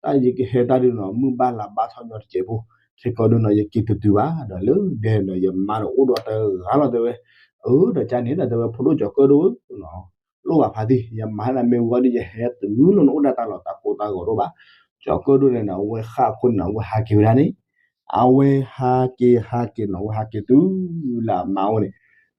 တၢ်ယကဟဲတၢ်ဒုးနီၤ မုၢ်ဘၣ်လါဘၣ်ထီၣ်ညီတစဲးဖိ ခဲကီဒုးနီၤ ယက့ၤတတုၤဘၣ် ဒီးလၢဒဲဒီးယမါဒီးအိၣ်ဒီးတဂၤလီၤတဲဝဲ အၢ ဒီးကၢ်န့ၣ်ဒီးတဲဝဲဖိဒိၣ်ကၠီၤကၢၣ်ဒိၣ်ဧၢ လိၣ်ဘၣ်ဖါတံၢ် ယမၤန့ၢ်နၤမ့ၢ်ဝံၤဒီး ယဟဲတုၤလီၤနအိၣ်ဒၣ်တၢ်လီၤ တၢ်ကိၢ်တၢ်ဂီၤဒိၣ်ဘၣ် ကၠီၤကၢၣ်ဒိၣ်န့ၣ်နီၤ အဝဲဃၣ်အဃိန့ၣ်နီၤ အဝဲဟးက့ၤဝဲဒၣ်န့ၣ် အဝဲဟးက့ၤဟးက့ၤနီၤ အဝဲဟးက့ၤတုၤလၢအမါအိၣ်န့ၣ်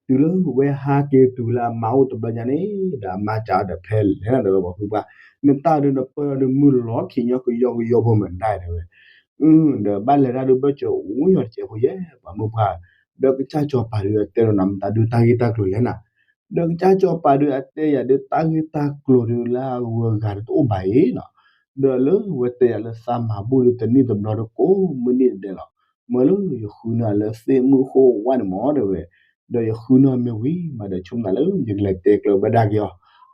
တုၤလၢဝဲဟးက့ၤတုၤလၢအမါအိၣ်တဘျီညါန့ၣ် ဒီးအမါစံးဒီးဖဲလဲၣ်နၤတဲဝဲပှၤဖုပှၢ် နတၢ်ဒုးနပၢၢ်ဒီးမုၢ်လီၤခံညီကယီကယီဖိမ့ၢ်ဒၣ် တဲဝဲ ဒီးဘၣ်လဲၤတၢ်ဒုးဘၢၣ်စၢၤအိၣ်ညီတစဲးဖိယဲၢ် ပှၤမုၢ်ပှၢ် ဒီးကစၢ်ကၠီၤပၤဒုးအတဲဒီးနၤမတၤဒုးတၢ်ဂ့ၢ်တၢ်ကျိၤလဲၣ်နၤ ဒီးကစၢ်ကၠီၤပၤဒုးအတဲယၤဒုးတၢ်ဂ့ၢ်တၢ်ကျိၤဒုးလၢအဂုၤအဂၤဒုးတအိၣ်ဘၣ်အံၤနီၤ ဒီးလၢဝဲတဲယၤလၢသးမၤဘူၣ်ဒုးတနံၣ်တဘျီဒုးကိးမုၢ်နံၤဒဲးလီၤ မၢလၢယဃုန့ၢ်အီၤလၢသ့ၣ်မုၢ်ဃိဝါန့ၣ်မ့ၢ်တဲဝဲ ဒီးယဃုန့ၢ်အီၤမ့ၢ်ဝံၤမးဒီးဆိကမိၣ်သးလၢယကလဲၤတဲကျၢၤဘၣ်ဒၣ်က့ၤအီၤ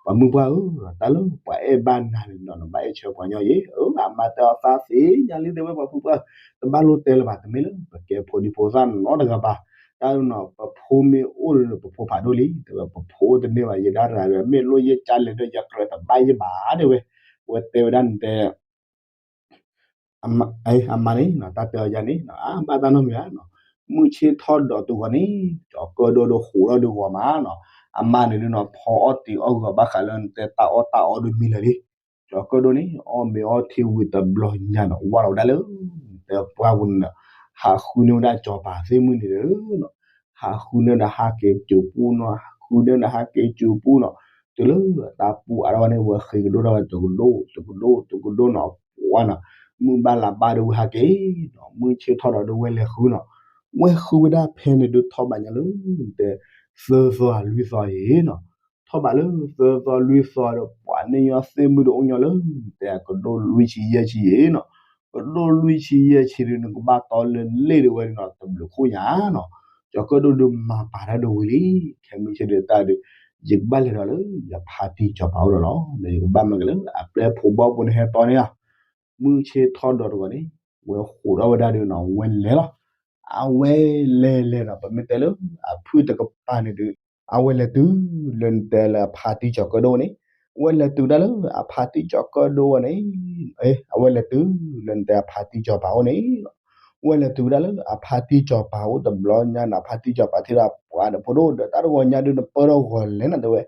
ပှၤမုၢ်ပှၢ်ဧၢ တၢ်လၢပှၤအဲၣ်ဘၣ်နၤန့ၣ်ဒီးနဘၣ်အဲၣ်ဆၢပှၤညီယဲၢ် အၢ အမါတဲအီၤသးသ့ၣ်ညါလံတဲဝဲပှၤဖုပှၢ် တဘၣ်လိၣ်တဲလၢၤဘၣ် တမ့ၢ်လၢပကဲဖိဒံဖိသၣ်နီတဂၤဘၣ် တၢ်နီၤ ပဖိမ့ၢ်အိၣ်ဒီးပဖိဖးဒိၣ်လံ တဲဝဲပဖိအိၣ်တန့ၢ်ဘၣ် ယဒၣ်တဂၤဒီး မ့ၢ်လိၣ်ယဲၢ်ကၢ်လဲၣ်ဒီး ယကြၢးတဘၣ်ယဲၢ်ဘၣ်တဲဝဲ ဝဲတဲဝဲဒၣ်န့ၣ်တဲ အမါန့ၣ် တၢ်တဲအီၤယၤန့ၣ် အဘၣ်တၢ်နီတမံၤဘၣ်နီၤ မုၢ်ဆ့ၣ်ထီၣ်ဒီးတုၤဂီၤန့ၣ် ကၠီၤကၢၣ်ဒိၣ်ဒီးဃိးထီၣ်ဒုးဂီၤမးနီၤ အမါန့ၣ်ဒုးနီၤ ဖီအီၣ်တံၤအီၣ်ဂီၤဘၣ်ဃးလၢနတဲတၢ်အီၣ်တၢ်အီဒုးမံလၢာ်လံ ကၠီၤကၢၣ်ဒိၣ်န့ၣ် အီၣ်မ့ၤအီထံဝံၤတဘျီညါနီၤ ဝၢ်လီၤဝဲဒၣ်လၢ တဲပှၢ်ပူၤန့ၣ်ဒီး ဟးဃုန့ၢ်ဝဲဒၣ်ကၠီၤပၤသ့ၣ်မုၢ်နံၤဒီးနီၤ ဟးဃုန့ၢ်ဒီးဟးက့ၤစူၤပူၤနီၤ ဟးဃုန့ၢ်ဒီးဟးက့ၤစူၤပူၤနီၤ တုၤလၢတၢ်ပူၤအါထီၣ်ဝဲန့ၣ် ဝဲဃ့ကဒိၣ်ထီၣ်ဝဲတကဒိၣ် တကဒိၣ် တကဒိၣ်နီၤ ပှၤနီၤ, မုၢ်ဘၣ်လါဘၣ်ဒီးဝဲဟးက့ၤနီၤ, မုၢ်ဆ့ၣ်ထီၣ်ဒီးဒုးဝဲလဲၤဃုနီၤ, ဝဲဃုဝဲဒၣ်ဖဲန့ၣ်ဒုးထီၣ်ဘးညါလၢ တဲ သၢသီအလွံၢ်သီအံၤနီၤ, ထီၣ်ဘးလၢသၢသီလွံၢ်သီဒီး ပှၤန့ၢ်ညီသ့ၣ်မုၢ်ဒီးအိၣ်ညီလၢ တဲကဒိၣ်လွံၢ်ဆံယဲၢ်ဆံအံၤနီၤ, ကဒိၣ်လွံၢ်ဆံယဲၢ်ဆံဒုး နကဘၣ်တီလၢလ့ၣ်ဒုးဝဲနီၤ တဘျုးခိၣ်ညါနီၤ, ကၠီၤကၢၣ်ဒိၣ်ဒုးမၤပာ်တၢ်ဒုးဝံၤလံ, ခဲမုၢ်ဆ့ၣ်ဒုးတၢ်ဒုး ယကဘၣ်လဲၤဒီးလၢ ယဖါတံၢ်စီၤပၤအိၣ်ဒီးလီၤ, ဒီးယကဘၣ်မၤက့ၤလၢအပျဲၢ်ဖိဘီၣ်ဖိန့ၣ်ဟဲတီန့ၣ်လီၤ, မုၢ်ဆ့ၣ်ထီၣ်ဒီးတဂီၤန့ၣ် ဝဲဃိးထီၣ်ဝဲဒၣ်ဒုးနီၤ ဝဲလဲၤလီၤ, အဝဲလဲၤလဲၤဒီး ပမ့ၢ်တဲလၢ အဖုၣ်တကပၤန့ၣ်ဒုး အဝဲလဲၤတုၤလၢနတဲလၢအဖါတံၢ်စီၤကၢၣ်ဒိၣ်န့ၣ်, အဝဲလဲၤတုၤဒၣ်လၢအဖါတံၢ်စီၤကၢၣ်ဒိၣ်ဝဲန့ၣ်, အဝဲလဲၤတုၤလၢနတဲအဖါတံၢ်စီၤပၤအိၣ်န့ၣ်, အဝဲလဲၤတုၤဝဲဒၣ်လၢအဖါတံၢ်စီၤပၤအိၣ်တဘျီညါနီၤ, အဖါတံၢ်စီၤပၤထံၣ်ဒီးပှၤဒီးဖိဒိၣ်ဒီး တၢ်တဂီၤညါဒုးနပၢၢ်ထီၣ်ဂီၤလဲၤနၤတဲဝဲ,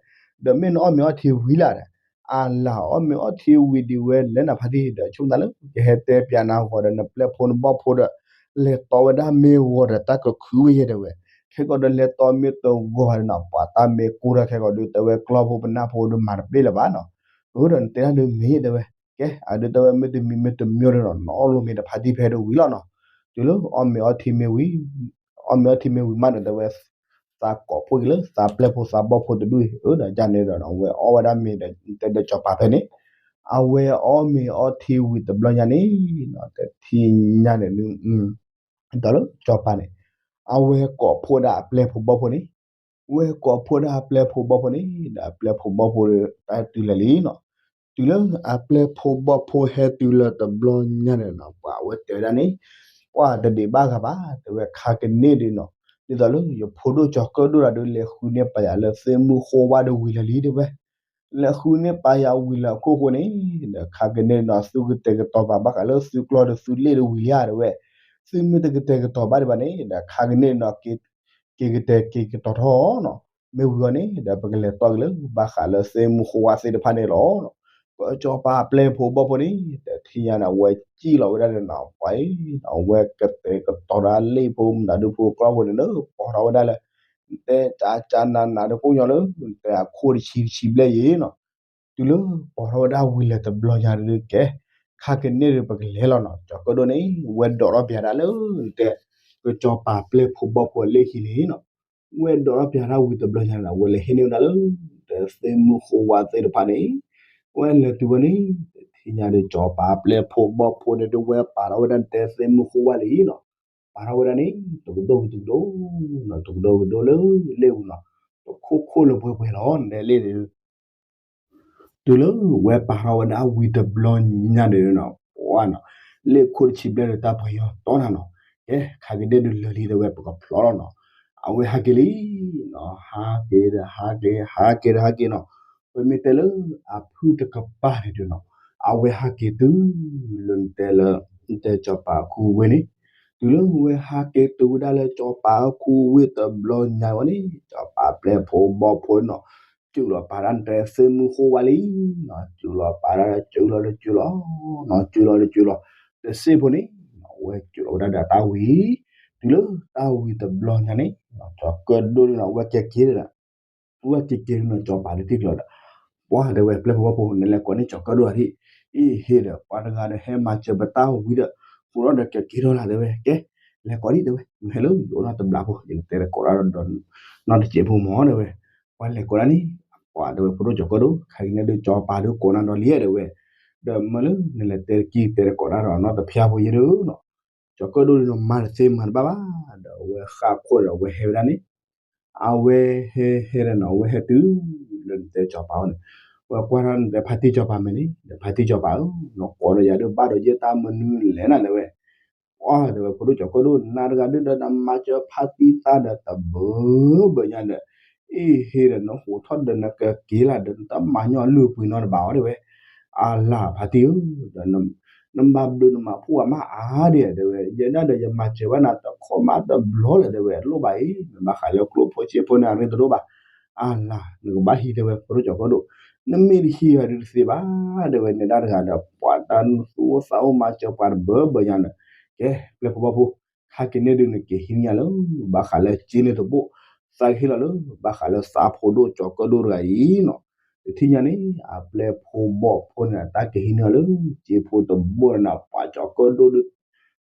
ဒီးမ့ၢ်နအီၣ်မ့ၤအီထံဝံၤလၢ်ဒီး, အလၢအီၣ်မ့ၤအီထံဝံၤဒံးဝဲလဲၤနၤဖါတံၢ်ဒီး ဆိကမိၣ်သးလၢ ကဟဲတဲပျးနၤဂီၤဒီးနပျဲၢ်ဖိနဘီၣ်ဖိဒီး လဲၤတီဝဲဒၣ်မ့ၢ်ဂီၤဒီးတၢ်ကခုဝဲယဲတဲဝဲ, ခဲကီးဒီးလဲၤတီမ့ၢ်တဂီၤဘၣ်ဒီးနီၤ ပှၤတၢ်မ့ၢ်ကိၢ်ထီၣ်ခဲကီးဒုးတဲဝဲကျီၢ်ဖိပနၢ်ဖိဒုးမၤတပ့ၢ်လၢၤဘၣ်နီၤ, အဃိဒီးနတဲတၢ်ဒုးမ့ၢ်ယဲတဲဝဲ, ကဲ အဒုးတဲဝဲမ့ၢ်တမံၤမ့ၢ်တမံၤဒီးနီၤ နအီၣ်လိာ်မ့ၤဒီးဖါတံၢ်ဖဲဒုးဝံၤလီၤနီၤ, တုၤလၢအီၣ်မ့ၤအီထံမ့ၢ်ဝံၤ အီၣ်မ့ၤအီထံမ့ၢ်ဝံၤမးဒီးတဲဝဲ, သးကိးဖှိၣ်က့ၤလၢသးပျဲၢ်ဖိသးဘီၣ်ဖိတဒူၣ်အံၤ, အဒိးန့ၣ်ဒီး အဝဲအီၣ်ဝဲဒၣ်မ့ၤဒီး တဲဒီးစီၤပၤဖဲန့ၣ်, အဝဲအီၣ်မ့ၤအီထံဝံၤတဘျီညါန့ၣ်, တထံၣ်ညါန့ၣ်ဒုး ဒီးလၢစီၤပၤန့ၣ်, အဝဲကိးဖှိၣ်ဒၣ်အပျဲၢ်ဖိဘီၣ်ဖိန့ၣ်, ဝဲကိးဖှိၣ်ဒၣ်အပျဲၢ်ဖိဘီၣ်ဖိန့ၣ် ဒီးအပျဲၢ်ဖိဘီၣ်ဖိဒီးတၢ်တုၤလၢာ်လံနီၤ, တုၤလၢအပျဲၢ်ဖိဘီၣ်ဖိဟဲတုၤလၢတဘျီညါန့ၣ်နီၤ ပှၤအဝဲတဲဝဲဒၣ်န့ၣ်, ပှၤတဒံးဘၣ်ဂၤဘၣ် တဲဝဲခါကန့ၢ်ဒုးနီၤ, ဒ်သိးလၢယဖိဒိၣ်စီၤကၢၣ်ဒိၣ်တဂၤဒုး လဲၤဃုန့ၢ်ပာ်ယၤလၢသ့ၣ်မုၢ်ဃိဝါဒီးဝံၤလၢာ်လံတဲဝဲ လဲၤဃုန့ၢ်ပာ်ယၤဝံၤလၢာ်အခိၣ်ဃိန့ၣ်, ဒီးခါကန့ၢ်နီၤ သုကတဲာ်ကတီၤပာ်ဘၣ်ဃးလၢသုကျီၢ်ဒီးသုလ့ၣ်ဒီးဝံၤလံဧါတဲဝဲ, သုမ့ၢ်တကတဲာ်ကတီၤဘၣ်ဒံးဘၣ်န့ၣ် ဒီးခါကန့ၢ်နီၤ က့ၤကတဲာ်က့ၤကတီၤထီၣ်နီၤ, မ့ၢ်ဝံၤအီၤန့ၣ် ဒီးပကလဲၤတီၢ်က့ၤလၢဘၣ်ဃးလၢသ့ၣ်မုၢ်ဃိဝါသ့ၣ်တဖၣ်န့ၣ်လီၤ. ကစီၤပၤအပျဲၢ်ဖိဘီၣ်ဖိန့ၣ် တထံၣ်ညါန့ၣ် အဝဲစံၣ်လီၤဝဲဒၣ်ဒီးနီၤ ပှၤအံၤ အဝဲကတဲာ်ကတီၤတၢ်လ့ၣ်ဖိမတၤဒုဖိကျီၢ်ဖိန့ၣ်လၢ ပိာ်ထီၣ်ဝဲဒၣ်လၢ တဲကၠးကၠးနးနးဒီးကိၣ်ညီလၢ တဲအခိၣ်တဆံတဆံဘျဲၣ်ယံၤနီၤ, တုၤလၢပိာ်ထီၣ်ဝဲဒၣ်ဝံၤလၢာ်တဘျီညါဒုးကဲ, ခါကန့ၢ်ဒုးပကလဲၤလီၤနီၤ, ကၠီၤကၢၣ်ဒိၣ်န့ၣ် ဝဲဒိးထီၣ်ပယၤဒၣ်လၢ တဲ ကစီၤပၤပျဲၢ်ဖိဘီၣ်ဖိအလ့ၣ်ခံန့ၣ်နီၤ, ဝဲဒိးထီၣ်ပယၤဒၣ်ဝံၤတဘျီညါန့ၣ် ဝဲလဲၤဟံးန့ၢ်ဝဲဒၣ်လၢ တဲသ့ၣ်မုၢ်ဃိဝါသ့ၣ်တဖၣ်န့ၣ်, ဝဲလဲၤတုၤဝဲန့ၣ် တထံၣ်ညါဒီးကၠီၤပၤပျဲၢ်ဖိဘီၣ်ဖိန့ၣ်ဒုးဝဲပာ်ထီၣ်ဝဲဒၣ်တဲသ့ၣ်မုၢ်ဃိဝါလံနီၤ, ပာ်ထီၣ်ဝဲဒၣ်န့ၣ် တကဒိၣ်ကဒိၣ်နီၤ တကဒိၣ်ကဒိၣ်လၢလ့ၣ်ပူၤနီၤ, တခိၣ်ခိၣ်လၢပှဲၤပှဲၤလီၤ နတဲလ့ၣ်န့ၣ် တုၤလၢဝဲပာ်ထီၣ်ဝဲဒၣ်ဝံၤတဘျီညါန့ၣ်နီၤ, ပှၤနီၤ, လ့ၣ်ခိၣ်တဆံဘျဲၣ်ဒီးတၢ်ပှဲၤညီတီနၤနီၤ, ကဲ ခါကဒဲဒုးလၢာ်လံ တဲဝဲပကဖျီလီၤနီၤ, အဝဲဟးက့ၤလံနီၤ, ဟးက့ၤဒီးဟးက့ၤ ဟးက့ၤဒီးဟးက့ၤနီၤ, ပမ့ၢ်တဲလၢအဖုၣ်တကပၤန့ၣ်ဒုးနီၤ, အဝဲဟးက့ၤတုၤလၢနတဲလၢ နတဲကၠီၤပၤအခူဝ့ၢ်န့ၣ်, တုၤလၢဝဲဟးက့ၤတုၤဝဲဒၣ်လၢကၠီၤပၤအခူဝ့ၢ်တဘျီညါဝဲန့ၣ် ကၠီၤပၤပျဲၢ်ဖိဘီၣ်ဖိနီၤ, စူးလီၤပာ်ဒၣ်နတဲသ့ၣ်မုၢ်ဃိဝါလံနီၤ, စူးလီၤပာ်ဒၣ် စူးလီၤလၢစူးလီၤနီၤ, စူးလီၤလၢစူးလီၤ, တစ့ၢ်ဖိန့ၣ် အဝဲစူးလီၤဝဲဒၣ်ဒီးတၢ်ဝံၤ, တုၤလၢတၢ်ဝံၤတဘျီညါန့ၣ် ကၠီၤကၢၣ်ဒိၣ်န့ၣ်နီၤ အဝဲကဲက့ၤဒီး အဝဲက့ၤက့ၤန့ၣ်နီၤ ကၠီၤပၤဒုးထံၣ်ကျီၤဒီး ပှၤတဲဝဲပျဲၢ်ဖိဘီၣ်ဖိ နလဲၤကိးန့ၢ်ကၠီၤကၢၣ်ဒိၣ်ဧါဒံး, အ့ဟ့ဒီး ပှၤတဂၤဒီးဟဲမၤစၢၤပတၢ်ဝံၤဒီး ဃိးဒီးကက့ၤထီၣ်လၢတဲဝဲ ကဲ လဲၤကိးဒံးတဲဝဲ မ့ၢ်ဟဲလၢယအိၣ်နီတဘျီဖိ ယကတဲတကိးဒၣ်ဒီး နီတစဲးဖိမ့ၢ်တဲဝဲ, ပှၤလဲၤကိးဒၣ်န့ၣ် ပှၤတဲဝဲဖိဒိၣ်ကၠီၤကၢၣ်ဒိၣ် ခဲကနံၣ်ဒုးကၠီၤပၤဒုးကိးနၤဒီးလံဧါတဲဝဲ, ဒီးမ့ၢ်လၢနလဲၤတဲတကံၢ်တဲတကိးဒၣ်ဒီးနီတဖျါဖိယဲဒုးနီၤ ကၠီၤကၢၣ်ဒိၣ်ဒုးနီၤ မၤတသ့မၤတဘၣ်ဘၣ်, ဒီးအဝဲဃၣ်ခိၣ်ဒီးအဝဲဟဲဝဲဒၣ်န့ၣ်, အဝဲဟဲဟဲဒီးနီၤ အဝဲဟဲတုၤ လၢနတဲကၠီၤပၤအအိၣ်န့ၣ်, ဝဲကွၢ်ထီၣ်နတဲဖါတံၢ်ကၠီၤပၤမဲာ်န့ၣ် ဒီးဖါတံၢ်ကၠီၤပၤဧၢ, နကိးဒီးယၤဒုးဘၣ်ဒီးယဲၢ်တၢ်မနုၤလဲၣ်နၤတဲဝဲ, ပှၤတဲဝဲဖိဒိၣ်ကၠီၤကၢၣ်ဒိၣ် နၤတဂၤဒုးဒီးနမၤစၢၤဖါတံၢ်သးဒီးတဘၢဘၢညါဒီး, အ့ဟ့ဒီး နဟူးထီၣ်ဒီးနကက့ၤလၢ်ဒီး နတမၤညီလုၢ်ပှ့ၤနီတဘၣ်အီၤတဲဝဲ, အလၤဖါတံၢ်ဧၢ, ဒီး နဘၣ်ဘျုးနမၤဖှိၣ်အမါအါဒံးတဲဝဲ, ယဲဒၣ်ဒီးယမၤစၢၤဘၣ်နၤတခီမးတဘျီလၢၤတဲဝဲ, လိၣ်ဘၣ်အံၤ နဘၣ်ဃးလၢကျိၣ်ဖိစ့ဖိန့ၣ်အရ့တဒိၣ်ဘၣ်, အလၤ နကဘၣ်ဟံးတဲဝဲ ဖိဒိၣ်ကၠီၤကၢၣ်ဒိၣ်, နမ့ၢ်တဟံးဘၣ်ဒုးတသ့ဘၣ်တဲဝဲ, နဒၣ်တဂၤဒီး ပှၤတၢ်သူၣ်အိၣ်သးအိၣ်မၤစၢၤပှၤတဘၢဘၢညါဒီး, ကဲ ပျဲၢ်ဖိဘီၣ်ဖိ, ခါက့ၤန့ၢ်ဒုးနက့ၤဟံးန့ၢ်ယၤလၢ ဘၣ်ဃးလၢစ့န့ၣ်တဘိ, သးကဟ့ၣ်လီၤလၢ ဘၣ်ဃးလၢသးဖိဒိၣ်ကၠီၤကၢၣ်ဒိၣ်တဂၤအံၤနီၤ တထံၣ်ညါန့ၣ် အပျဲၢ်ဖိဘီၣ်ဖိန့ၣ် တၢ်ကဟံးန့ၢ်လၢ စ့ဖိတဘိန့ၣ်နီၤ ပှၤကၠီၤကၢၣ်ဒိၣ်ဒုး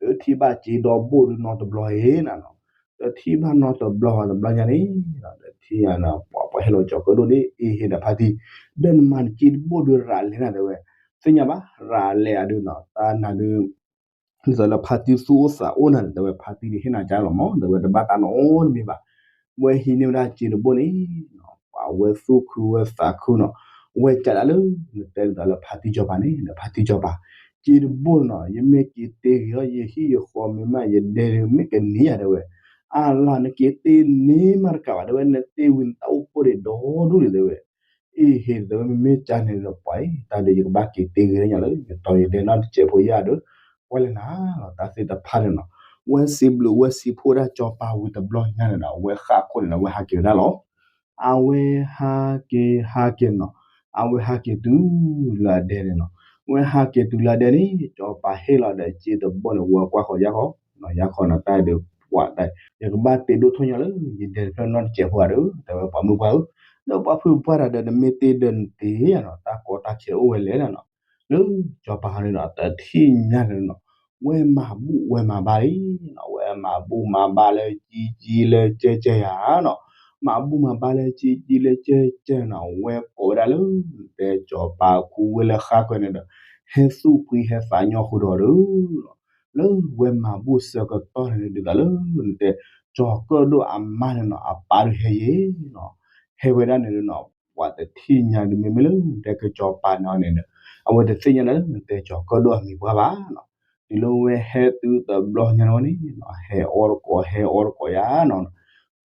တထံၣ်ဘၣ်စ့ဒီဘိဒုးနီတဘျီအံၤနၤနီၤ, တထံၣ်ဘၣ်နီတဘျီဘၣ်တဘျီညါန့ၣ် တထံၣ်ညါနီၤ ပှၤပှၤဟဲလီၤကၠီၤကၢၣ်ဒိၣ်န့ၣ် အ့ဟ့ဒီးဖါတံၢ် ဒီးနမၤနစ့တဘိဒုးရၤလဲၤနၤတဲဝဲ, သ့ၣ်ညါဘၣ် ရၤလဲၤအဒုးနီၤ တၢ်နၤဒုး ဒ်သိးလၢဖါတံၢ်သူၣ်အိၣ်သးအိၣ်နၤန့ၣ် တဲဝဲဖါတံၢ်ဒုးဟ့ၣ်နၤကၠါလီၤမး တဲဝဲတဘၣ်တၢ်နီတမံၤဘၣ်. ဝဲဟံးန့ၢ်ဝဲဒၣ်စ့တဘိန့ၣ် ပှၤဝဲသူၣ်ခုဝဲသးခုနီၤ, ဝဲကးဒၣ်လၢ နတဲဒ်သိးလၢဖါတံၢ်စီၤပၤန့ၣ် နဖါတံၢ်စီၤပၤ စ့တဘိနီၤ ယမ့ၢ်က့ၤတ့ဂ့ၤအီၤ ယဟံၣ်ယဃီမ့ၢ်မး ယဒဲဒုးမ့ၢ်ကနံၤယၤတဲဝဲ, အလီၤနက့ၤတ့န့ၢ်မးတကးဘၣ် တဲဝဲ နတ့ဝံၤနတၢ်အိၣ်ဖှိၣ်ဒံးဒီဒူၣ်ဒံးတဲဝဲ အ့ဟ့ တဲဝဲ မ့မ့ၢ်ကါန့ၣ်ဒီးပှၤအံၤ တၢ်ဒုးယကဘၣ်က့ၤတ့ဂ့ၤညါလၢ ယတီၤယဒဲနီတစဲးဖိယၤဒီး ကွၢ်လၢနၤလီၤ တၢ်သ့ၣ်တဖၣ်န့ၣ်နီၤ, ဝဲစံးဘျုးဝဲစံးဖှိၣ်ဒၣ်စီၤပၤဝံၤတဘျီညါန့ၣ်ဒီး အဝဲဃၣ်ခိၣ်န့ၣ်ဒီး အဝဲဟးက့ၤဝဲဒၣ်လီၤ. အဝဲဟးက့ၤဟးက့ၤနီၤ, အဝဲဟးက့ၤတုၤလၢအဒဲန့ၣ်နီၤ, ဝဲဟးက့ၤတုၤလၢအဒဲန့ၣ် စီၤပၤဟ့ၣ်လီၤဒီးစ့တဘိန့ၣ် ဝဲကွၢ်ဃီၤယါဃီ ယါဃီန့ၣ်တၢ်ဒုးပှၤတၢ် ယကဘၣ်တ့ဒိၣ်ထီၣ်ညါလၢ ယဒဲတဖျၢၣ်နီတစဲးဖိဧါဒီး တဲဝဲပှၤမုၢ်ပှၢ်ဧၢ, ဒီးပှၤဖုပှၢ်တၢ်ဒီး နမ့ၢ်တ့ဒီးနတ့ယၤနီၤ တၢ်ကီတၢ်ခဲအိၣ်ဝဲလဲၣ်နီၤ, လၢစီၤပၤဟီန့ၣ်ဒီး တထံၣ်ညါန့ၣ်နီၤ, ဝဲမၤဘူၣ်ဝဲမၤဘါလံနီၤ, ဝဲမၤဘူၣ်မၤဘါလၢကံကံလၢကဲကဲယၤနီၤ, မၤဘူၣ်မၤဘါလၢကံကံလၢကဲကဲနီၤ, ဝဲကိးဝဲဒၣ်လၢ နတဲစီၤပၤခူဝဲလၢဃါကွဲန့ၣ်ဒီး ဟဲသူၣ်ဖှံဟဲသးညီဃုာ်ဒီးဒီး လၢဝဲမၤဘူၣ်ဆၢကတီၢ်န့ၣ်ဒ်သိးလၢ နတဲ ကၠီၤကၢၣ်ဒိၣ်အမါန့ၣ်နီၤ အပၢ်ဒုးဟဲယဲနီၤ, ဟဲဝဲဒၣ်န့ၣ်ဒီးနီၤ ပှၤတထံၣ်ညါဒုး မ့မ့ၢ်လၢနတဲကစီၤပၤန့ၣ်န့ၣ်ဒီး အဝဲတသ့ၣ်ညါလၢနတဲကၠီၤကၢၣ်ဒိၣ်အမံၤပှၢ်ဘၣ်နီၤ, တုၤလၢဝဲဟဲတုၤတဘျီညါန့ၣ်ဝဲန့ၣ် ဟဲအီၣ်တကိး ဟဲအီၣ်တကိးယၤနီၤ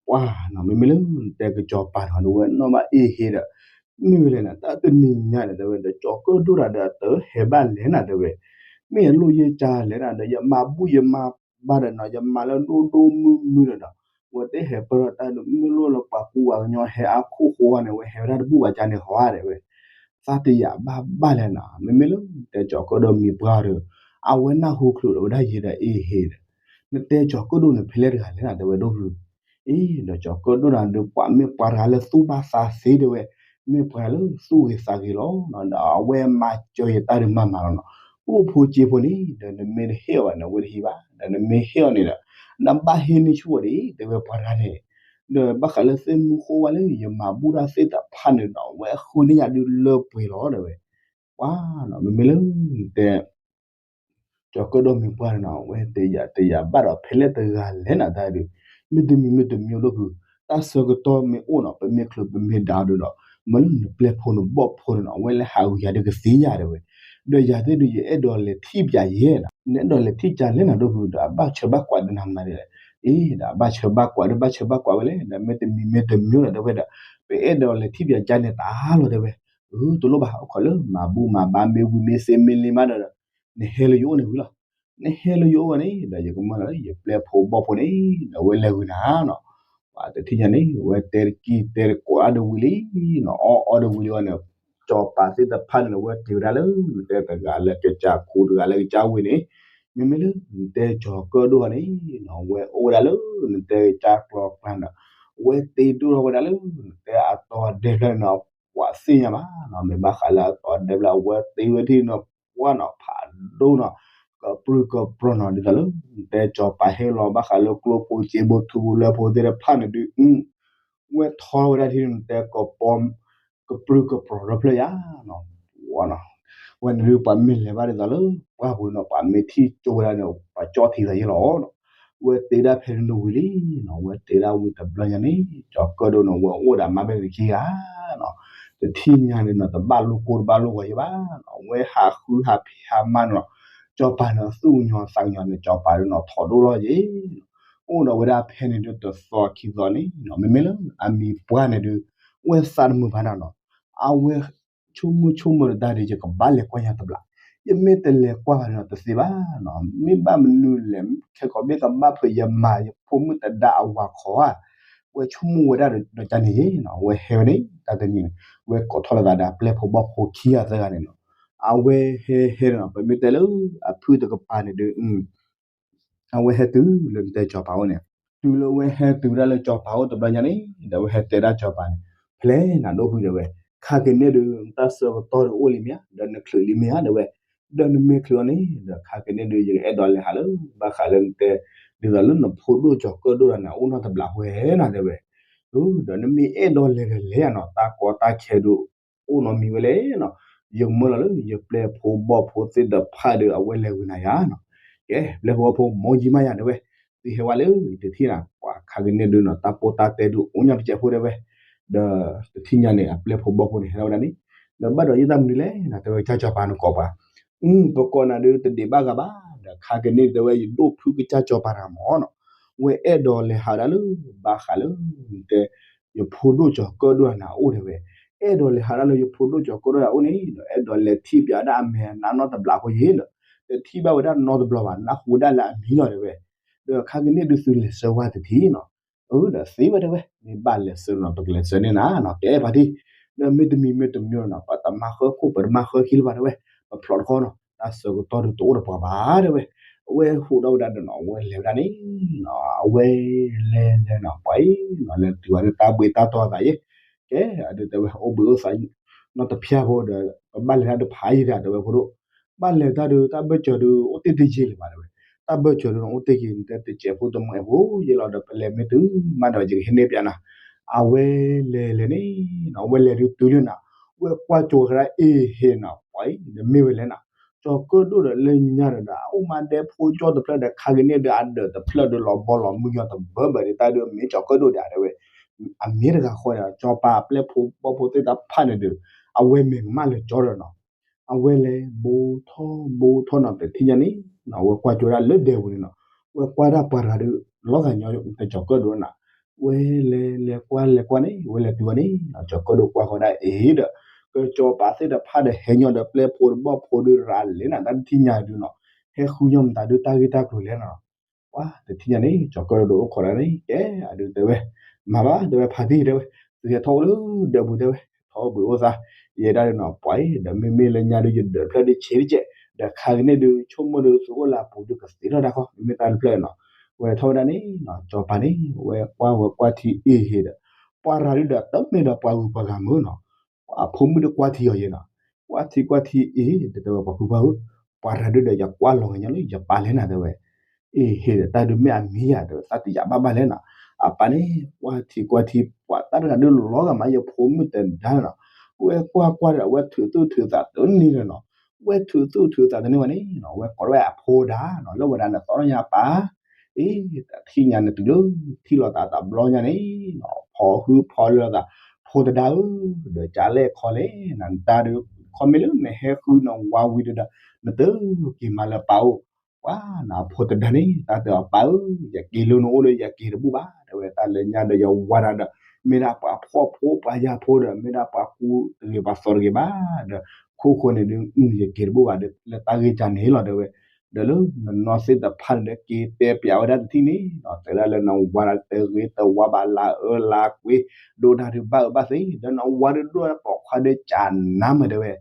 ပှၤနီၤ မ့မ့ၢ်လၢနတဲကစီၤပၤန့ၣ်ဒီး ဝဲနီၣ်ဘၣ်အ့ဟ့ဒီး မ့ၢ်ဝဲလဲၣ်န့ၣ် တၢ်တနံၤညါန့ၣ် တဲဝဲဒီး ကၠီၤကၢၣ်ဒိၣ်တၢ်ဒီးအတဟဲဘၣ်လဲၣ်နၤ တဲဝဲ, မ့ၢ်အလိၣ်ယဲၢ်ကၢ်လဲၣ်နၤဒီး ယမၤဘူၣ်ယမၤဘါဒီးနီၤ ယမၤလၢဒိၣ်ဒိၣ်မုၢ်မုၢ်ဒီးနီၤ, ဝဲတဟဲပၢၢ်ထီၣ်တၢ်ဒီး မ့ၢ်လိၣ်လၢပှၤကူပှၤကညီဟဲအါခိၣ်ဃိန့ၣ် ဝဲဟဲဝဲဒၣ်တဘူၣ်ဘၣ်ကၢ်န့ၣ်ဟီဧါ တဲဝဲ သးတယာ်ဘၣ်ဘၣ်လဲၣ်နၤ, မ့မ့ၢ်လၢနတဲကၠီၤကၢၣ်ဒိၣ်မံၤပှၢ်ဒီး အဝဲနၢ်ဟူချုးဒီးဝဲဒၣ်ယဲဒီးအ့ဟ့ဒီး နတဲကၠီၤကၢၣ်ဒိၣ်န့ၣ် ဖဲလဲၣ်တဂၤလဲၣ်နၤ တဲဝဲဒိၣ်ဖု အ့ ဒီးကၠီၤကၢၣ်ဒိၣ်နၤဒီး ပှၤမ့ၢ်ပှၤတဂၤလၢသူၣ်ဘၣ်သးသ့တဲဝဲ, မ့ၢ်ပှၤလၢသူၣ်ဂ့ၤသးဂ့ၤလီၤ, ဒီးအဝဲမၤစၢၤယတၢ်ဒုးမၤမၤလီၤနီၤ, အိၣ်ဖိစ့ဖိန့ၣ် ဒီးနမ့ၢ်တဟ့ၣ်အီၤဘၣ်န့ၣ် အဝဲတဟံးဘၣ်, ဒီးနမ့ၢ်ဟ့ၣ်အီၤန့ၣ်ဒီး နဘၣ်ဟ့ၣ်န့ၢ်ဆူၣ်အီၤဒံး တဲဝဲပှၤတဂၤန့ၣ်, ဒီးဘၣ်ဃးလၢသ့ၣ်မူဃိဝဲလၢ ယမၤဘူၣ်တၢ်သ့ၣ်တဖၣ်န့ၣ်ဒီး အဝဲဃုန့ၢ်ယၤဒုးလၢပှဲၤလီၤ တဲဝဲ, ပှၤနီၤ မ့မ့ၢ်လၢနတဲ ကၠီၤကၢၣ်ဒိၣ်မံၤပှၢ်န့ၣ်နီၤ အဝဲတယာ်တယာ်ဘၣ်ဒီး ဖဲလဲၣ်တဂၤလဲၣ်နၤတၢ်ဒုး, မ့တမံၤမ့တမံၤဒိၣ်ဖု, တၢ်ဆၢကတီၢ်မ့ၢ်အိၣ်နီၤ ပမ့ၢ်ချုးပမ့ၢ်ဒၣ်ဒီးဒီး မ့ၢ်လၢနပျဲၢ်ဖိနဘီၣ်ဖိန့ၣ်နီၤ အဝဲလဲၤဟးဂူာ်ယၤဒုးကသ့ယၤတဲဝဲ, ဒီးယၤသ့ၣ်ဒုး ယအဲၣ်ဒိးလဲၤထံၣ်ပၠးယဲနီၤ နအဲၣ်ဒိးလဲၤထံၣ်ကၠးလဲၣ်နၤဒိၣ်ဖု ဒီးအဘၣ်ဆၢဘၣ်ကွၢ်ဒုးနၤမနုၤလဲၣ်, အ့ ဒီးအဘၣ်ဆၢဘၣ်ကွၢ်ဒီး ဘၣ်ဆၢဘၣ်ကွၢ်ဝဲလဲၣ် ဒီးမ့တမံၤမ့တမံၤလီၤတဲဝဲဒီး ပအဲၣ်ဒိးလဲၤထံၣ်ပၠးကၠးန့ၣ်တၢ်လီၤတဲဝဲ, အၢ တလိၣ်ဘၣ် အိၣ်ခိးလၢမၤဘူၣ်မၤဘါမ့ၢ်ဝံၤမ့ၢ်စ့မ့ၢ်လံမးဒီး နဟဲလၢယအိၣ်န့ၣ်ဝံၤလီၤ, နဟဲလၢယအိၣ်ဝဲန့ၣ် ဒီးယကမၢလီၤလၢယပျဲၢ်ဖိဘီၣ်ဖိန့ၣ် ဒီးဝဲလဲၤဝံၤနၤနီၤ, ပှၤတထံၣ်ညါန့ၣ် ဝဲတဲတကံၢ်တဲတကိးအါဒၣ်ဝံၤလံနီၤ အီၣ်အီၣ်ဒၣ်ဝံၤလံအီၤန့ၣ်, စီၤပၤသ့ၣ်တဖၣ်န့ၣ် ဝဲက့ၤဝဲဒၣ်လၢ နတဲတဂၤလၢကစၢ်ခူတဂၤလၢကစၢ်ဝ့ၢ်န့ၣ်, မ့မ့ၢ်လၢ နတဲကၠီၤကၢၣ်ဒိၣ်န့ၣ်နီၤ ဝဲအိၣ်ဝဲဒၣ်လၢ နတဲကစၢ်ကျီကျါန့ၣ်, ဝဲတ့ဒိၣ်ထီၣ်ဝဲဒၣ်လၢ နတဲအတီၤဒဲဖျၢၣ်န့ၣ်နီၤ ပှၤသ့ၣ်ညါဘၣ်နီၤ မ့ၢ်ဘၣ်ဃးလၢအတီၤဒဲဖျၢၣ် အဝဲတ့ဝဲဒၣ်နီၤ ပှၤနီၤ ဖးဒိၣ်နီၤ ကပြုၢ်ကပြီၤနီၤ ဒ်သိးလၢ နတဲစီၤပၤဟ့ၣ်လီၤဘၣ်ဃးလၢကျိဖိစ့ဖိထူဖိလၢဖိသ့ၣ်တဖၣ်န့ၣ်ဒုး ဝဲထီဝဲဒၣ်ထံၣ်နတဲကပီၤ ကပြုၢ်ကပြီၤဒီဖျၢၣ်ယါနီၤ, ဝဲန့ၣ်ဒုးပှၤမ့ၢ်လဲၤဘၣ်ဒ်သိးလၢ ပှၢ်ပူၤနီၤ ပှၤမ့ၢ်ထံၣ်ကၠိဝဲဒၣ်န့ၣ် ပှၤကၠီထံသးယဲလီၤနီၤ, ဝဲတ့ဒၣ်ဖဲန့ၣ်ဝံၤလံနီၤ ဝဲတ့ဒၣ်ဝံၤတဘျီညါန့ၣ် ကၠီၤကၢၣ်ဒိၣ်န့ၣ် ဝဲအိၣ်ဒီးမါဘဲၣ်တခံဂၤနီၤ, တထံၣ်ညါန့ၣ်နီၤ တဘၣ်လိၣ်ကိၢ်တဘၣ်လိၣ်ဂီၤယဲဘၣ်နီၤ ဝဲဟးဃုဟးဖံးဟးမၤနီၤ, ကၠီၤပၤန့ၣ်သူၣ်ကညီၤသးကညီၤန့ၣ် ကၠီၤပၤဒုးနီၤ ထီၣ်ဒိၣ်ထီၣ်ယဲ အိၣ်ဒီးဝဲဒၣ်ဖဲန့ၣ်ဒုးတသီခံသီန့ၣ်နီၤ မ့မ့ၢ်လၢအမံၤပှၢ်န့ၣ်ဒုး ဝဲသးတမုာ်ဘၣ်နီၤနီၤ, အဝဲဆိကမိၣ်ဆိကမိၣ်ဒီးတၢ်ဒုး ယကဘၣ်လဲၤကွၢ်ညါတဘျီ, ယမ့ၢ်တလဲၤကွၢ်ဘၣ်န့ၣ်နီၤ တသ့ဘၣ်နီၤ, မ့ၢ်ဘၣ်မနုၤလဲၣ် ခဲကိးမ့ၢ်ကဘၣ်ဖုးယမၤ ယဖိမုၣ်တဒါအဝၤခီဧါ, ဝဲဆိကမိၣ်ဝဲဒၣ်ဒီးတၢ်န့ၣ်နီၤ ဝဲဟဲဝဲန့ၣ် တၢ်တနံၤန့ၣ် ဝဲကိးထီၣ်လိာ်သးဒီးအပျဲၢ်ဖိဘီၣ်ဖိခံဂၤသၢဂၤန့ၣ်နီၤ, အဝဲဟဲဟဲနီၤ ပမ့ၢ်တဲလၢအဖုၣ်တကပၤန့ၣ်ဒုး အဝဲဟဲတုၤလၢနတဲကၠီၤပၤအိၣ်န့ၣ်, တုၤလၢဝဲဟဲတုၤဝဲဒၣ်လၢကၠီၤပၤအိၣ်တဘျီညါန့ၣ် ဒီးဝဲဟဲတဲဒၣ်ကၠီၤပၤန့ၣ်, ဖဲလဲၣ်နၤဒိၣ်ဖုတဲဝဲ, ခါက့ၤန့ၣ်ဒုး တၢ်ဆၢကတီၢ်ဒုးအိၣ်လံမ့ၢ်ဧါ, ဒီးနချုးလံမ့ၢ်ဧါ တဲဝဲ, ဒီးနမ့ၢ်ချုးအီၤန့ၣ် ဒီးခါက့ၤန့ၣ်ဒုး ယကအဲၣ်ဒိးလဲၤဟးလၢ ဘၣ်ဃးလၢနတဲ ဒ်သိးလၢနဖိဒိၣ်ကၠီၤကၢၣ်ဒိၣ်တဂၤန့ၣ် အအိၣ်နီတဘျီဝဲနီၤ တဲဝဲ, ဒီးနမ့ၢ်အဲၣ်ဒိးလဲၤဒီးလဲၤယၤနီၤ တၢ်ကီတၢ်ခဲဒုး အိၣ်နီတမံၤဝဲလဲၣ်နီၤ, ယမၢလီၤလၢယပျဲၢ်ဖိဘီၣ်ဖိသ့ၣ်တဖၣ်ဒီး အဝဲလဲၤဝံၤနၤယၤနီၤ, ကဲ ပျဲၢ်ဖိဘီၣ်ဖိ မီယံမးယၤ တဲဝဲ, သုဟဲဝဲလၢတထံၣ်နၤ ပှၤခါက့ၤန့ၣ်ဒုးနီၤ တၢ်ပိၢ်တၢ်တဲဒုးအိၣ်ညီတစဲးဖိ တဲဝဲ, ဒီးတထံၣ်ညါန့ၣ် အပျဲၢ်ဖိဘီၣ်ဖိန့ၣ် ဟဲထီၣ်ဝဲဒၣ်န့ၣ်, ဒီးဘၣ်ဒီးယတၢ်မနုၤလဲၣ်နီၤ တဲဝဲ ကစၢ်စီၤပၤနကိးပှၤ, ပကိးနၤဒုးတဒံးဘၣ်ဂၤဘၣ်, ဒီးခါက့ၤန့ၣ် တဲဝဲ ယဒိၣ်ဖုကစၢ်စီၤပၤတဂၤမ့ၢ်နီၤ, ဝဲအဲၣ်ဒိးလဲၤဟးဒၣ်လၢ ဘၣ်ဃးလၢ တဲ ယဖိဒိၣ်ကၠီၤကၢၣ်ဒိၣ်တဂၤန့ၣ်အအိၣ် တဲဝဲ, အဲၣ်ဒိးလဲၤဟးဒၣ်လၢယဖိဒိၣ်ကၠီၤကၢၣ်ဒိၣ်တဂၤအအိၣ်န့ၣ်ဒီး အဲၣ်ဒိးလဲၤထံၣ်ပၠးဒၣ်အမဲာ်နါနီတဘျီအဃိယ့ၣ်ဒီး, တထံၣ်ဘၣ်ဝဲဒၣ်နီတဘျီဘၣ် နၢ်ဟူဝဲဒၣ်လၢအမံၤလီၤ တဲဝဲ, ဒီးခါက့ၤန့ၣ်ဒုးသုလဲၤဆှၢဝဲတထံၣ်နီၤ, အၢ ဒီးသ့ဝဲ တဲဝဲ, မ့ၢ်ဘၣ်လဲၤဆှၢနီၤ ပကလဲၤဆှၢန့ၢ်နၤနီၤ ကဲပှၤထံၣ်, ဒီးမ့ၢ်တမံၤမ့ၢ်တမံၤနီၤ ပတမၤဃၢခိၣ် ပတမၤဃၢခံလၢၤဘၣ် တဲဝဲ, ပဖျိးတခီနီၤ တၢ်ဆၢကတီၢ်ဒုးတအိၣ်ဒီးပှၤဘၣ် တဲဝဲ, အဝဲဟူးထီၣ်ဝဲဒၣ်ဒီးနီၤ အဝဲလဲၤဝဲဒၣ်န့ၣ်နီၤ အဝဲလဲၤလဲၤနီၤ ပှၤအံၤနီၤ လဲၤတုၤဝဲလၢတၢ်ဘှံးတၢ်တီၤသးယ့ၣ်, ကဲ အဒုးတဲဝဲ အိၣ်ဘှံးအိၣ်သး နီတဖျၢၣ်ဖိဒီး ပဘၣ်လဲၤတၢ်ဒုးဖးယံၤတဂၤ တဲဝဲဖိဒိၣ်, ဘၣ်လဲၤတၢ်ဒုးတၢ်ဘၢၣ်စၢၤဒုးအိၣ်တ့ၢ်တယံာ်လၢၤဘၣ် တဲဝဲ, တၢ်ဘၢၣ်စၢၤဒုးနီၤ အိၣ်တ့ၢ်က့ၤ နတဲတစဲးဖိတမှဲးဖိယ့ၣ်လီၤ ဒီးပလဲၤမ့ၢ်တုၤမးဒီး ယကဟဲန့ၢ်ပၠးနၤ, အဝဲလဲၤလဲၤန့ၣ်နီၤ အဝဲလဲၤဒုးတုၤလၢနီၤ, ဝဲကွၢ်ကၠိဝဲဒၣ်အ့ဟ့ၣ်နီၤ ပှၤအံၤဒီးမ့ၢ်ဝဲလဲၣ်နီၤ, ကၠီၤကၢၣ်ဒိၣ်ဒီးလၢညါဒီး အအိၣ်မးဒဲဖိကၠီတဖျၢၣ်ဒီး ခါက့ၤန့ၣ်ဒုးအဒၢးတဖျၢၣ်ဒုး လီၤဘီလီၤမုၢ်ညီတဘၢဘၢဒံး တၢ်ဒုးမ့ၢ်ကၠီၤကၢၣ်ဒိၣ်ဒံး တဲဝဲ, အမ့ၢ်တဂၤဃီဒီး စီၤပၤအပျဲၢ်ဖိဘီၣ်ဖိသ့ၣ်တဖၣ်န့ၣ်ဒီး အဝဲမဲာ်ကမၣ်လၢကၠီဒီးနီၤ, အဝဲလဲၤဘိထီၣ်ဘိထီၣ်နီၤ တထံၣ်ညါန့ၣ်နီၤ အဝဲကွၢ်ကၠိဝဲဒၣ်လၢဒဲပူၤန့ၣ်နီၤ, ဝဲကွၢ်ဒၣ်ပှၤတဂၤဒုး လီၤဂာ်ညီတကၠီၤကၢၣ်ဒိၣ်နီၤ, ဝဲလဲၤလဲၤကွၢ်လဲၤကွၢ်န့ၣ် ဝဲလဲၤတုၤဝဲန့ၣ်နီၤ ကၠီၤကၢၣ်ဒိၣ်ကွၢ်ဃီဒၣ်အ့ဒီး ကစီၤပၤသ့ၣ်တဖၣ်ဒီးဟဲညီဒီးပျဲၢ်ဖိတဘီၣ်ဖိဒုးရၤလဲၤနၤ တၢ်တထံၣ်ညါဒုးနီၤ, ဟဲဃုညီမတၤဒုးတၢ်ဂ့ၢ်တၢ်ကျိၤလဲၣ်နီၤ ပှၤတထံၣ်ညါန့ၣ် ကၠီၤကၢၣ်ဒိၣ်အိၣ်ခိးဒၣ်န့ၣ် ကဲ အဒုးတဲဝဲ, မၤဘၣ် တဲဝဲ ဖါတံၢ် တဲဝဲ, သုဟဲထီၣ်အိၣ်လၢဒဲပူၤ တဲဝဲ, ထီၣ်ဘှံးအိၣ်သး ယဲဒၣ်ဒုးနီၤ ပှၤအံၤဒီး မ့မ့ၢ်လၢညါဒုး ယဒၢးဖျၢၣ်ဒုးဆံးတကဲး ဒီးခါက့ၤန့ၣ်ဒုး ဆိကမိၣ်ဒုး သုအိၣ်လၢအပူၤဒုးကသ့ထီၣ်တၢ်ခီ မ့မ့ၢ်တၢ်တဖျၢၣ်နီၤ, ဝဲထီၣ်ဝဲဒၣ်န့ၣ်နီၤ စီၤပၤန့ၣ် ဝဲကွၢ်ဝဲကွၢ်ထံအ့ဟ့ၣ်ဒီး ပှၤရၤဒုးဒီး တမ့ၢ်ဒီးပှၤဂုၤပှၤဂၤမုၢ်နီၤ အဖိမုၣ်ဒုးကွၢ်ထံအီၤယဲနီၤ, ကွၢ်ထံကွၢ်ထံအ့ တဲဝဲပှၤဖုပှၢ်ဧၢ, ပှၤရၤဒုးဒီးယကွၢ်လီၤဂာ်ညါလၢယပၢ်လဲၣ်နၤ တဲဝဲ, အ့ဟ့ၣ်ဒီးတၢ်ဒုးမ့ၢ်အမံၤယၤ တဲဝဲ သးတယာ်ဘၣ်ဘၣ်လဲၣ်နီၤ, အပၢ်န့ၣ် ကွၢ်ထံကွၢ်ထံ ပှၤတၢ်တဂၤဒုးလီၤဂာ်မးယဖိမုၣ်တဒါနီၤ, ဝဲကွၢ်ကွၢ်ဒီး ဝဲထုးသူၣ်ထုးသးတန့ၢ်ဒီးနီၤ, ဝဲထုးသူၣ်ထုးသးတန့ၢ်ဝဲန့ၣ်နီၤ ဝဲကိးထီၣ်ဝဲအဖိဒါနီၤ လၢဝဲဒၣ်န့ၣ်သီထီၣ်ညါပၢ် အ့ တထံၣ်ညါန့ၣ်တုၤလၢ ထံၣ်လိာ်သးတဘျီညါန့ၣ်နီၤ ဖီဟုဖီလၢသး, ဖိတဒါဧၢ, ဒီးကလဲၣ်ခီလဲၣ်နၤ နတၢ်ဒုး ခီမ့ၢ်လၢနဟဲဃုနဝၤဝံၤဒီး နတက့ၤမၤလၢပၢ်အိၣ်, ပှၤနဖိတဒါန့ၣ် တၢ်တဲအီၤပၢ်ဧၢ, ယက့ၤလၢနအိၣ်ဒီးယက့ၤတဘူၣ်ဘၣ် တဲဝဲ, တၢ်လၢညါဒီးယဝၤဒၣ်ဒီး မ့ၢ်ဒၣ်ပှၤဖှီၣ်ဖိပှၤယာ်ဖိဒီး မ့ၢ်ဒၣ်ပှၤကူတဂ့ၤပှၤသိးတဂ့ၤဘၣ်ဒီး ခိၣ်ဃိန့ၣ်ဒုး ယက့ၤတဘူၣ်ဘၣ်လၢတၢ်ဂ့ၢ်ကန့ၣ်လီၤ တဲဝဲ, ဒီးလၢနနီၢ်သ့ၣ်တဖၣ်န့ၣ်ဒီး က့ၤတဲပၠးဝဲဒၣ်တထံၣ်န့ၣ်နီၤ တဲဒၣ်လၢနဝၤဒၣ်တဂ့ၤတဝါဘၣ်လၢအၢလၢကွ့ ဒိၣ်တၢ်ဒုးဘၣ်အၢဘၣ်သီ ဒီးနဝၤဒုးဒိၣ်ပိာ်ခွါဒီးကၢ်နါမ့ၢ်တဲဝဲ,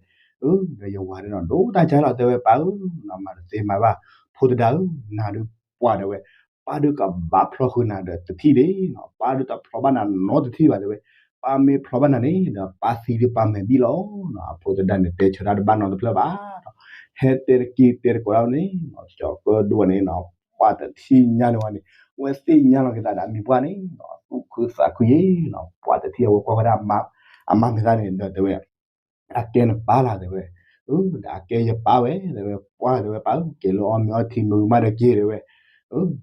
အၢ ဒီးယဝၤဒၣ်နီၤ ဒိၣ်တၢ်ကၢ်လီၤ တဲဝဲပၢ်ဧၢ, နမၤတသ့မၤဘၣ်, ဖိတဒါဧၢ, နၤဒုးပှၢ်တဲဝဲ, ပၢ်ဒုးကဘၣ်ဖျီဃုာ်နၤဒီးတထံၣ်ဒၣ်နီၤ ပၢ်ဒုးတဖျီဘၣ်နၤနီတထံၣ်ဘၣ်တဲဝဲ, ပၢ်မ့ၢ်ဖျီဘၣ်နၤန့ၣ်ဒီး ပၢ်သံဒုးပၢ်မဲာ်ဘံၣ်လီၤနီၤ အဖိတဒါန့ၣ်တဲဆၢတၢ်တဘၣ်နီတဖျၢၣ်ဘၣ်ဒီး ဟဲတဲတက့ၤတဲတကိးဒၣ်န့ၣ်နီၤ ကၠီၤကၢၣ်ဒိၣ်န့ၣ်နီၤ ပှၤတထံၣ်ညါန့ၣ်ဝဲန့ၣ် ဝဲသ့ၣ်ညါလီၤက့ၤသးဒီးအမံၤပှၢ်န့ၣ်နီၤ သူၣ်ခုသးခုယ့ၣ်နီၤ ပှၤတထံၣ်အဝဲကွၢ်ဝဲဒၣ် အမါမ့ၢ်သၣ်န့ၣ်ဒီးတဲဝဲ အကဲနပၢ်လီၤတဲဝဲ, ဒီးအကဲယပၢ်ဝဲ တဲဝဲ ပှၢ်တဲဝဲ ပၢ်ကဲလၢအီၣ်မ့ၤအီထံမ့ၢ်ဝံၤမးဒီးက့ၤတဲဝဲ,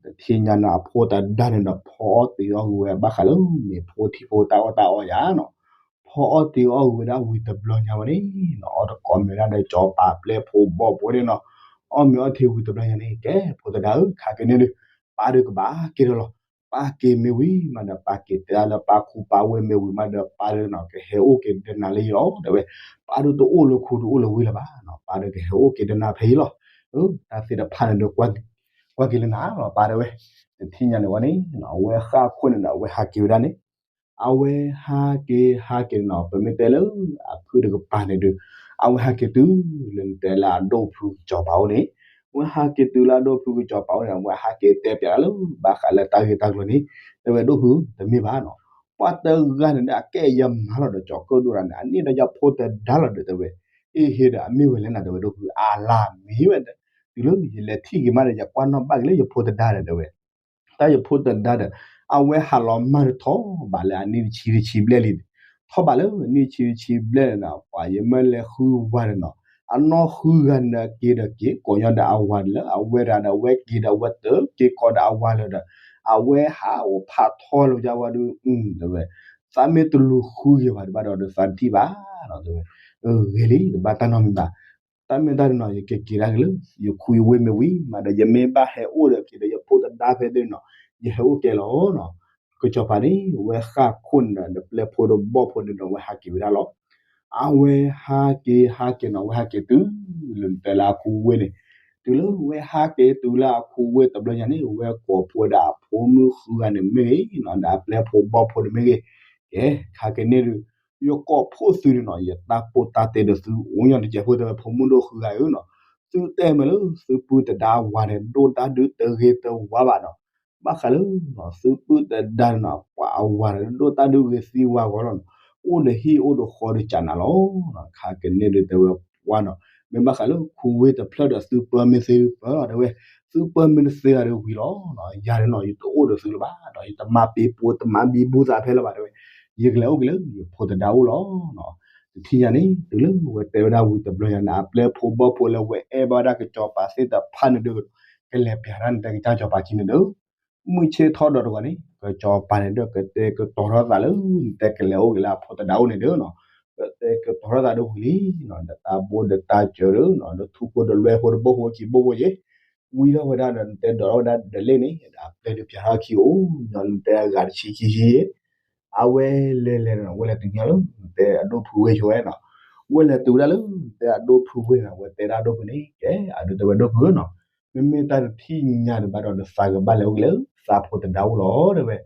တထံၣ်ညါန့ၣ် အဖိတဒါန့ၣ်ဒီး ဖီအီၣ်တ့ၤအီၣ်ဂ့ၤဝဲ ဘၣ်ဃးလၢမ့ၤဖိထံဖိတၢ်အီၣ်တၢ်အီယၤနီၤ, ဖီအီၣ်တ့ၤအီၣ်ဂ့ၤဝဲဒၣ်ဝံၤတဘျီညါဝဲန့ၣ်နီၤ အီၣ်တကိးမ့ၤဒၣ်ဒီး ကၠီၤပၤပျဲၢ်ဖိဘီၣ်ဖိန့ၣ်နီၤ, အီၣ်မ့ၤအီထံဝံၤတဘျီညါန့ၣ် ကဲ ဖိတဒါဧၢ ခါက့ၤန့ၣ်ဒီး ပၢ်ဒုးကဘၣ်က့ၤဒီးလီၤ, ပၢ်က့ၤမ့ၢ်ဝံၤမးဒီး ပၢ်က့ၤတဲဒၣ်လၢပၢ်ခူပၢ်ဝဲၢ်မ့ၢ်ဝံၤမးဒီး ပၢ်ဒုးနီၤ ကဟဲအိၣ်က့ၤဒီးနၤလၢယလီၤ တဲဝဲ, ပၢ်ဒုးတအိၣ်လၢခူတအိၣ်လၢဝ့ၢ်လၢၤဘၣ်နီၤ ပၢ်ဒုးကဟဲအိၣ်က့ၤဒီးနၤဖဲယလီၤ, တၢ်သ့ၣ်တဖၣ်န့ၣ်ဒီး ကွၢ်က့ၤလၢနၤလီၤ ပၢ်တဲဝဲ, တထံၣ်ညါန့ၣ်ဝဲန့ၣ် အဝဲဃၣ်ခိၣ်န့ၣ်ဒီး အဝဲဟးက့ၤဝဲဒၣ်န့ၣ် အဝဲဟးက့ၤဟးက့ၤန့ၣ်နီၤ ပမ့ၢ်တဲလၢ အဖုတကပၤန့ၣ်ဒီး အဝဲဟးက့ၤတုၤလၢနတဲလၢအဒိၣ်ဖုကစီၤပၤအိၣ်န့ၣ်, အဝဲဟးက့ၤတုၤလၢအဒိၣ်ဖုကစီၤပၤအိၣ်န့ၣ် အဝဲဟးက့ၤတဲပၠးလၢ ဘၣ်ဃးလၢတၢ်ဂ့ၢ်တၢ်ကျိၤန့ၣ်, တဲဝဲဒိၣ်ဖု တမ့ၢ်ဘၣ်နီၤ, ပှၤတဂၤန့ၣ်ဒီး အကဲယမါလီၤဒီး ကၠီၤကၢၣ်ဒိၣ်တဂၤန့ၣ် အန့ၢ်ဒီးယဖိသဒါလီၤဒီး တဲဝဲ, အ့ဟ့ဒီး အမ့ၢ်ဝဲလဲၣ်နၤ တဲဝဲ ဒိၣ်ဖု အလါမ့ၢ်ဝဲ, တုၤလၢယလဲၤထံၣ်က့ၤမးဒီး ယကွၢ်နီၣ်ဘၣ်က့ၤလၢယဖိသဒါဒီး တဲဝဲ တၢ်ယဖိသဒါဒီး အဝဲဟးလီၤမၢ်တထီၣ်ဘၣ်လၢအနံၣ်တဆံတဆံဘျဲၣ်လံ, ထီၣ်ဘၣ်လၢနံၣ်တဆံတဆံဘျဲၣ်န့ၣ်ဒီး ပှၤယမၢလဲၤဃုဝၤန့ၣ်နီၤ, အနီၢ်ဃုဂၤန့ၣ်ဒီးက့ၤဒီးက့ၤ ကိးညီဒီးအဝၤလၢအဝဲတဂၤဒီး အဝဲက့ၤဒီးအဝဲတက့ၤ ကိးဒီးအဝၤလၢဒီး အဝဲဟးအိၣ်ဖးထီလၢယၤဝဲဒုး တဲဝဲ, သးမ့ၢ်တလူၤဃုက့ၤဘၣ်တဘၣ်ဒီး သးတထံၣ်ဘၣ်နီၤ တဲဝဲ, ဂ့ၤလံ တဘၣ်တၢ်နီတမံၤဘၣ် တၢ်မ့ၢ်တၢ်တနီၤ ယကက့ၤဒၣ်က့ၤလၢ ယခူယဝ့ၢ်မ့ၢ်ဝံၤမးဒီး ယမ့ၢ်ဘၣ်ဟဲအိၣ်ဒီးက့ၤဒီးယဖိသဒါဖဲန့ၣ်နီၤ, ယဟဲအိၣ်ကဲလီၤနီၤ. ကစီၤပၤန့ၣ် ဝဲဃၣ်ခိၣ်န့ၣ်ဒီး ပျဲၢ်ဖိဒီးဘီၣ်ဖိန့ၣ်ဒီး ဝဲဟးက့ၤဝဲဒၣ်လီၤ. အဝဲဟးက့ၤဟးက့ၤနီၤ ဝဲဟးက့ၤတုၤလၢနတဲလၢအခူဝ့ၢ်န့ၣ်, တုၤလၢဝဲဟးက့ၤတုၤလၢအခူဝ့ၢ်တဘျီညါန့ၣ် ဝဲကိးဖှိၣ်ဝဲဒၣ်အဖိမုၣ်ဃုဂၤန့ၣ်မ့ၢ်ဂ့ၤနီၤ ဒီးအပျဲၢ်ဖိဘီၣ်ဖိန့ၣ်မ့ၢ်ဂ့ၤ, ကဲ ခါက့ၤန့ၣ်ဒုး ယကိးဖှိၣ်သုန့ၣ်နီၤ ယတၢ်ပိၢ်တၢ်တဲဒီးသုအိၣ်ညီတကဲးဖိ တဲဝဲ ဖိမုၣ်ဒိၣ်ဃုဂၤဧၢနီၤ, သုတဲမ့ၢ်လၢသုပုၢ်သဒါဝၤန့ၣ် ဒိၣ်တၢ်ဒုးတဂ့ၤတဝါဘၣ်နီၤ, ဘၣ်ဃးလၢ သုပုၢ်သဒါန့ၣ်နီၤ ပှၤအဝၤန့ၣ် ဒိၣ်တၢ်ဒုးဂ့ၤသံဝါဂီၢ်လီၤနီၤ, အိၣ်ဒီးဟံၣ်အိၣ်ဒီးဃီဒီးကနးလီၤ. ခါက့ၤန့ၣ်ဒုးတဲဝဲပှၤနီၤ မ့ၢ်ဘၣ်ဃးလၢခူဝ့ၢ်တဖျၢၣ်ဒီး သုပၢမ့ၢ်သ့ပၢလီၤ တဲဝဲ, သုပၢမ့ၢ်တသ့ဘၣ်ဒီးဝံၤလီၤ. ယၤန့ၣ်နီၤ ယတအိၣ်ဒီးသုလၢၤဘၣ်ဒီး ယတမၤပ့ၤပူၤတမၤဘံဘူသးဖဲလၢၤဘၣ် တဲဝဲ, ယကလဲၤအိၣ်က့ၤလၢယဖိသဒါအိၣ်လီၤ. တထံၣ်ညါန့ၣ် တုၤလၢဝဲတဲဝဲဒၣ်ဝံၤတဘျီညါန့ၣ် အပျဲၢ်ဖိဘီၣ်ဖိလၢဝဲအဲၣ်ဘၣ်ဝဲဒၣ်ကစီၤပၤသ့ၣ်တဖၣ်န့ၣ်ဒီး ကလဲၤပျးတၢ်န့ၣ် တဲကစၢ်ကစီၤပၤခံန့ၣ်ဒီး မုၢ်ဆ့ၣ်ထီၣ်ဒီးတဂီၤန့ၣ် ကစီၤပၤန့ၣ်ဒီး ကတဲာ်ကတီၤထီၣ်သးလၢ နတဲကလဲၤအိၣ်က့ၤလၢအဖိသဒါအိၣ်န့ၣ်ဒီးနီၤ, ကတဲာ်ကတီၤထီၣ်သးဒီးဝံၤလံနီၤ, ဒီးတၢ်ဘိဒီးတၢ်စၢၤဒီးနီၤ ဒီးထူဖိဒီးလွဲဖိဒီးဘိၣ်ဖိခံဘိၣ်ဖိယဲၢ်, ဝံထီၣ်ဝဲဒၣ်ဒီး နတဲဒိးထီၣ်ဝဲဒၣ်ဒလ့ၣ်န့ၣ် ဒီးအပျဲၢ်ဒုးပျးထီၣ်ခံအိၣ်ညီလၢနတဲအဂၤတဆံခံဆံယဲၢ်, အဝဲလဲၤလဲၤဒီး ဝဲလဲၤတုၤညါလၢ နတဲအဒိၣ်ဖုဝ့ၢ်ဆိဝဲနီၤ, ဝဲလဲၤတုၤဝဲဒၣ်လၢ နတဲအဒိၣ်ဖုဝ့ၢ်နီၤ, ဝဲတဲဒၣ်အဒိၣ်ဖုန့ၣ် ကဲ အဒုးတဲဝဲဒိၣ်ဖုဧၢနီၤ, မ့မ့ၢ်တၢ်တထံၣ်ညါန့ၣ်ဘၣ်ဒီး နသးကဘၣ်လဲၤအိၣ်က့ၤလၢ သးဖိသဒါအိၣ်လီၤ တဲဝဲ,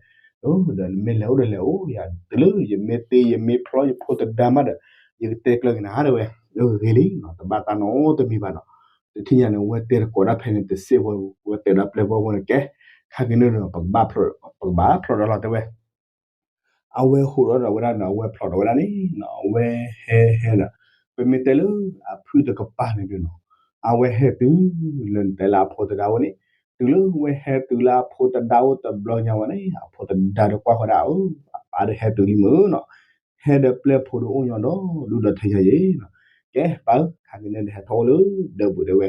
ဒီးနမ့ၢ်လဲၤအိၣ်ဒီးလဲၤအိၣ်ယၤ တုၤလၢယမ့ၢ်တ့ယမ့ၢ်ဖျီယဖိသဒါမးဒီး ယကတဲကျၢၤက့ၤနၤ တဲဝဲ, ဂ့ၤလံနီၤ တဘၣ်တၢ်နီတမံၤဘၣ်နီၤ, တထံၣ်ညါန့ၣ် ဝဲတဲတကိးဒၣ်ဖဲန့ၣ်တစ့ၢ်ဖိ ဝဲတဲဒၣ်ပျဲၢ်ဖိဖိန့ၣ် ကဲ ခါက့ၤန့ၣ်ဒီး ပကဘၣ်ဖျီဒီးလီၤ တဲဝဲ အဝဲဟးဒီးဝဲဒၣ်နီၤ အဝဲဖျီဒီးဝဲဒၣ်န့ၣ်နီၤ အဝဲဟဲဟဲဒီး ပမ့ၢ်တဲလၢအဖုၣ်တကပၤန့ၣ်ဒုးနီၤ အဝဲဟဲတုၤလၢနတဲလၢအဖိသဒါအိၣ်န့ၣ် တုၤလၢဝဲဟဲတုၤလၢအဖိသဒါအိၣ်တဘျီညါဝဲန့ၣ် အဖိသဒါဒီးကွၢ်ဃီဒၣ်ဧၢ အပၢ်ဒီးဟဲတုၤလံမုၢ်နီၤ, ဟဲဒီးပျဲၢ်ဖိဒီးအိၣ်ညီဒီးဒူၣ်ဒီးထၢယၤယဲၢ်နီၤ, ကဲပၢ်ဧၢ ခါက့ၤန့ၣ်ဒီးဟဲထီၣ်အိၣ်လၢဒၢးပူၤတဲဝဲ,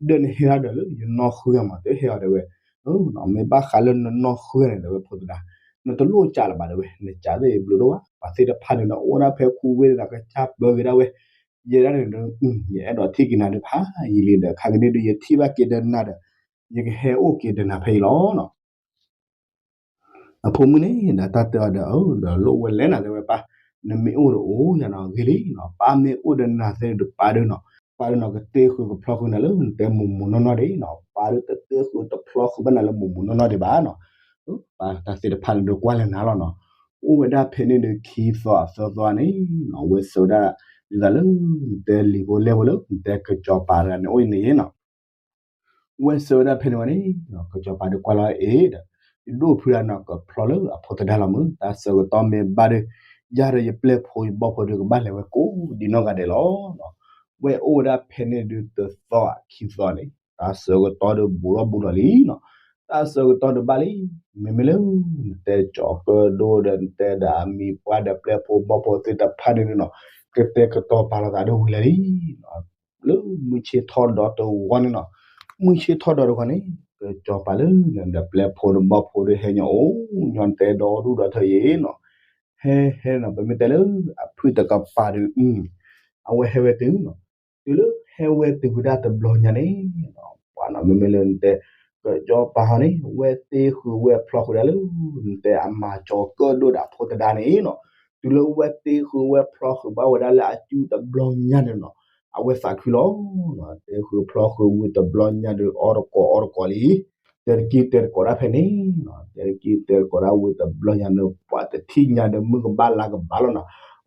ဒီးနဟဲဒၣ်ဒီးလၢယနီၢ်ဃုဂၤမး တဟဲအီၤတဲဝဲ မ့ၢ်ဘၣ်ဃးလၢနနီၢ်ဃုဂၤန့ၣ် တဲဝဲဖိသဒါ, နတလိၣ်ကးလၢၤဘၣ်တဲဝဲ နကးသ့ၣ်ဘျုးဒိၣ်ဘၣ် ပှၤသ့ၣ်တဖၣ်န့ၣ်ဒီး အိၣ်ဒၣ်ဖဲခူဝ့ၢ်ဒီး ကစၢ်ပၢက့ၤဒၣ်ဝဲ, ယဲဒၣ်န့ၣ်ဒီး ယအဲၣ်ဒိးထံၣ်က့ၤနၤဒီးဖးယံာ်လံဒီး ခါက့ၤန့ၣ်ဒီး ယထံၣ်ဘၣ်က့ၤဒီးနၤဒီး ယကဟဲအိၣ်က့ၤဒီးနၤဖဲအံၤလီၤနီၤ. အဖိမုၣ်န့ၣ်ဒီးတၢ်တဲအီၤဒီး အၢ ဒီးလိၣ်ဝဲလဲၣ်နၤ တဲဝဲပၢ်, နမ့ၢ်အိၣ်ဒီးအိၣ်ယၤနီၤ ဂ့ၤလံနီၤ, ပၢ်မ့ၢ်အိၣ်ဒီးနၤသ့ၣ်ဒီးပၢ်ဒီးနီၤ, ပၢ်ဒီးနီၤ ကတ့ဃုာ်ကဖျီဃုာ်နၤလၢနတဲမိၢ်မိၢ်နီၢ်နီၢ်ဒံးနီၤ, ပၢ်ဒီးတတ့ဃုာ်တဖျီဃုာ်ဘၣ်နၤလၢမိၢ်မိၢ်နီၢ်နီၢ်ဒံးဘၣ်နီၤ, ပၢ်တၢ်သ့ၣ်တဖၣ်န့ၣ်ဒီးကွၢ်လၢနၤလီၤနီၤ, အိၣ်ဝဲဒၣ်ဖဲန့ၣ်ဒီးခံသီအသၢသီန့ၣ်နီၤ, ဝဲဆှၢဝဲဒၣ် ဒ်သိးလၢ နတဲလံာ်ဖိလဲၢ်ဖိလၢ နတဲကစီၤပၤတဂၤန့ၣ် အိၣ်အံၤန့ၣ်နီၤ ဝဲဆှၢဝဲဒၣ်ဖဲန့ၣ်ဝဲန့ၣ် ကစီၤပၤဒီးကွၢ်လီၤအ့ၣ်ဒီး ယဒိၣ်ဖုဒၣ်နီၤ ကဖျီလၢအဖိသဒါလီၤမုၢ် တၢ်ဆၢကတီၢ်မ့ၢ်ဘၣ်ဒီး ယၤဒီးယပျဲၢ်ဖိယဘီၣ်ဖိဒီးကဘၣ်လဲၤဝဲကိးဒံနီၢ်ဂၤဒဲးလီၤ. ဝဲအိၣ်ဝဲဒၣ်ဖဲန့ၣ်ဒုးတသီခံသီန့ၣ် တၢ်ဆၢကတီၢ်ဒီးဘူးထီၣ်ဘူးထီၣ်လံနီၤ, တၢ်ဆၢကတီၢ်ဒီးဘၣ်လံ, မ့မ့ၢ်လၢ နတဲကၠီၤကၢၣ်ဒိၣ်ဒီးနတဲဒီးအမံၤပှၢ်ဒီးပျဲၢ်ဖိဘီၣ်ဖိသ့ၣ်တဖၣ်န့ၣ်နီၤ, ကတဲာ်ကတီၤပာ်လီၤသးဒီးဝံၤလၢာ်လံ လၢမုၢ်ဆ့ၣ်ထီၣ်ဒီးတဝီန့ၣ်နီၤ, မုၢ်ဆ့ၣ်ထီၣ်ဒီးတဝီန့ၣ် ကစီၤပၤလၢနဒီးပျဲၢ်ဖိဒီးဘီၣ်ဖိဒီးဟဲညီအိၣ်ညီတဲဒီဒူၣ်ဒီထၢယဲၢ်နီၤ, ဟဲဟဲနီၤ ပမ့ၢ်တဲလၢအဖုၣ်တကပၤဒီး အဝဲဟဲဝဲတုၤနီၤ, တုၤလၢဟဲဝဲတုၤဝဲဒၣ်တဘျီညါန့ၣ် ပှၤနီၤ မ့မ့ၢ်လၢနတဲ ကစီၤပၤဟီန့ၣ် ဝဲတ့ဃုာ်ဝဲဖျီဃုာ်ဒၣ်လၢ နတဲအမၤကၠီၤကၢၣ်ဒိၣ်ဒီးအဖိသဒါန့ၣ်နီၤ, တုၤလၢဝဲတ့ဃုာ်ဝဲဖျီဃုာ်ဘၣ်ဝဲဒၣ်လၢအစုတဘျီညါန့ၣ်နီၤ, အဝဲသးခုလီၤ, တ့ဃုာ်ဖျီဃုာ်ဝံၤတဘျီညါဒီးအီၣ်တကိးအီတကိးလံ တဲတကံၢ်တဲတကိးဒၣ်ဖဲန့ၣ်နီၤ, တဲတကံၢ်တဲတကိးဒၣ်ဝံၤတဘျီညါန့ၣ် ပှၤတထံၣ်ညါဒီးမုၢ်ကဘၣ်လါကဘၣ်လီၤနီၤ,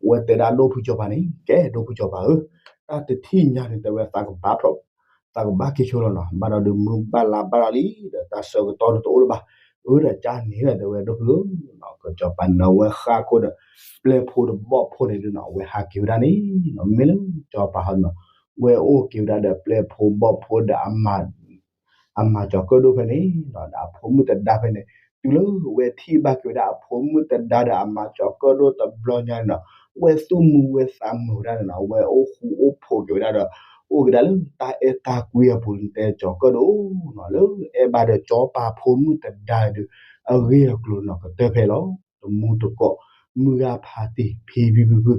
ဝဲတဲဒၣ်ဒိၣ်ဖုကစီၤပၤန့ၣ် ကဲဒိၣ်ဖုကစီၤပၤဧၢ, တၢ်တထံၣ်ညါန့ၣ် တဲဝဲသးကဘၣ်ဖျီ သးကဘၣ်က့ၤဆိလီၤနီၤ, ဘၣ်ဒီးဒုးမုၢ်ဘၣ်လါဘၣ်လီၤလံ ဒီးတၢ်ဆၢကတီၢ်ဒီးတအိၣ်လၢၤဘၣ်, အၢ ဒီးကန့ၣ်ဒီး တဲဝဲဒိၣ်ဖုဧၢ, ကစီၤပၤန့ၣ်ဒီး အဝဲဃၣ်ခိၣ်ဒီး ပျဲၢ်ဖိဒီးဘီၣ်ဖိန့ၣ်ဒုးနီၤ အဝဲဟးက့ၤဝဲဒၣ်န့ၣ်နီၤ, မ့ၢ်လၢစီၤပၤဟီန့ၣ်နီၤ ဝဲအိၣ်က့ၤဝဲဒၣ်ဒီးပျဲၢ်ဖိဘီၣ်ဖိဒီး အမၤကၠီၤကၢၣ်ဒိၣ်ဖဲန့ၣ်နီၤ ဒီးအဖိမုၣ်တဒါဖဲန့ၣ်, တုၤလၢဝဲထံၣ်ဘၣ်က့ၤဝဲဒၣ်အဖိမုၣ်တဒါဒီးအမၤကၠီၤကၢၣ်ဒိၣ်တဘျီညါန့ၣ်နီၤ ဝဲသူၣ်မုာ်ဝဲသးမုာ်ဝဲဒၣ်န့ၣ်နီၤ, ဝဲအိၣ်ဃူအိၣ်ဖိးက့ၤဝဲဒၣ်ဒီး အိၣ်က့ၤဒၣ်လၢတၢ်အဲၣ်တၢ်ကွံအပူၤန့ၣ် တဲကၠီၤကၢၣ်ဒိၣ်နီၤ လၢအဲၣ်ဘၣ်ဒီးစီၤပၤဖိမုၣ်တဒါဒုး အဂ့ၢ်အကျိၤနီၤ ကတၢၢ်ဖဲလီၤ. တမူတကိး မုၢ်ဂၤဖးတံၢ် ဖံဖံဖုဖု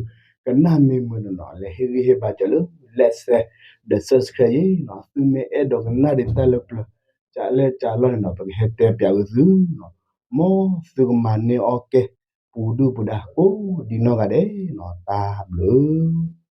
ကနၣ်မ့ၢ်မုာ်န့ၣ်နီၤ လဲၤဟ့ၣ်ဂံၢ်ဟ့ၣ်ဘါစၢၤလၢ like ဒီး subscribe ယ့ၤနီၤ, သုမ့ၢ်အဲၣ်ဒိးကနၣ်ဒံးတၢ်လၢပျၢၤ ကလဲၣ်ကလီၢ်န့ၣ်နီၤ ပကဟဲတဲပၠးဝဲသုနီၤ, မ်သုကမၤန့ၢ်အီၣ်ကဲ ပူၤဒုၣ်ပူၤဒါကိးဒံနီၢ်ဂၤဒဲးနီၤ တၢ်ဘျုး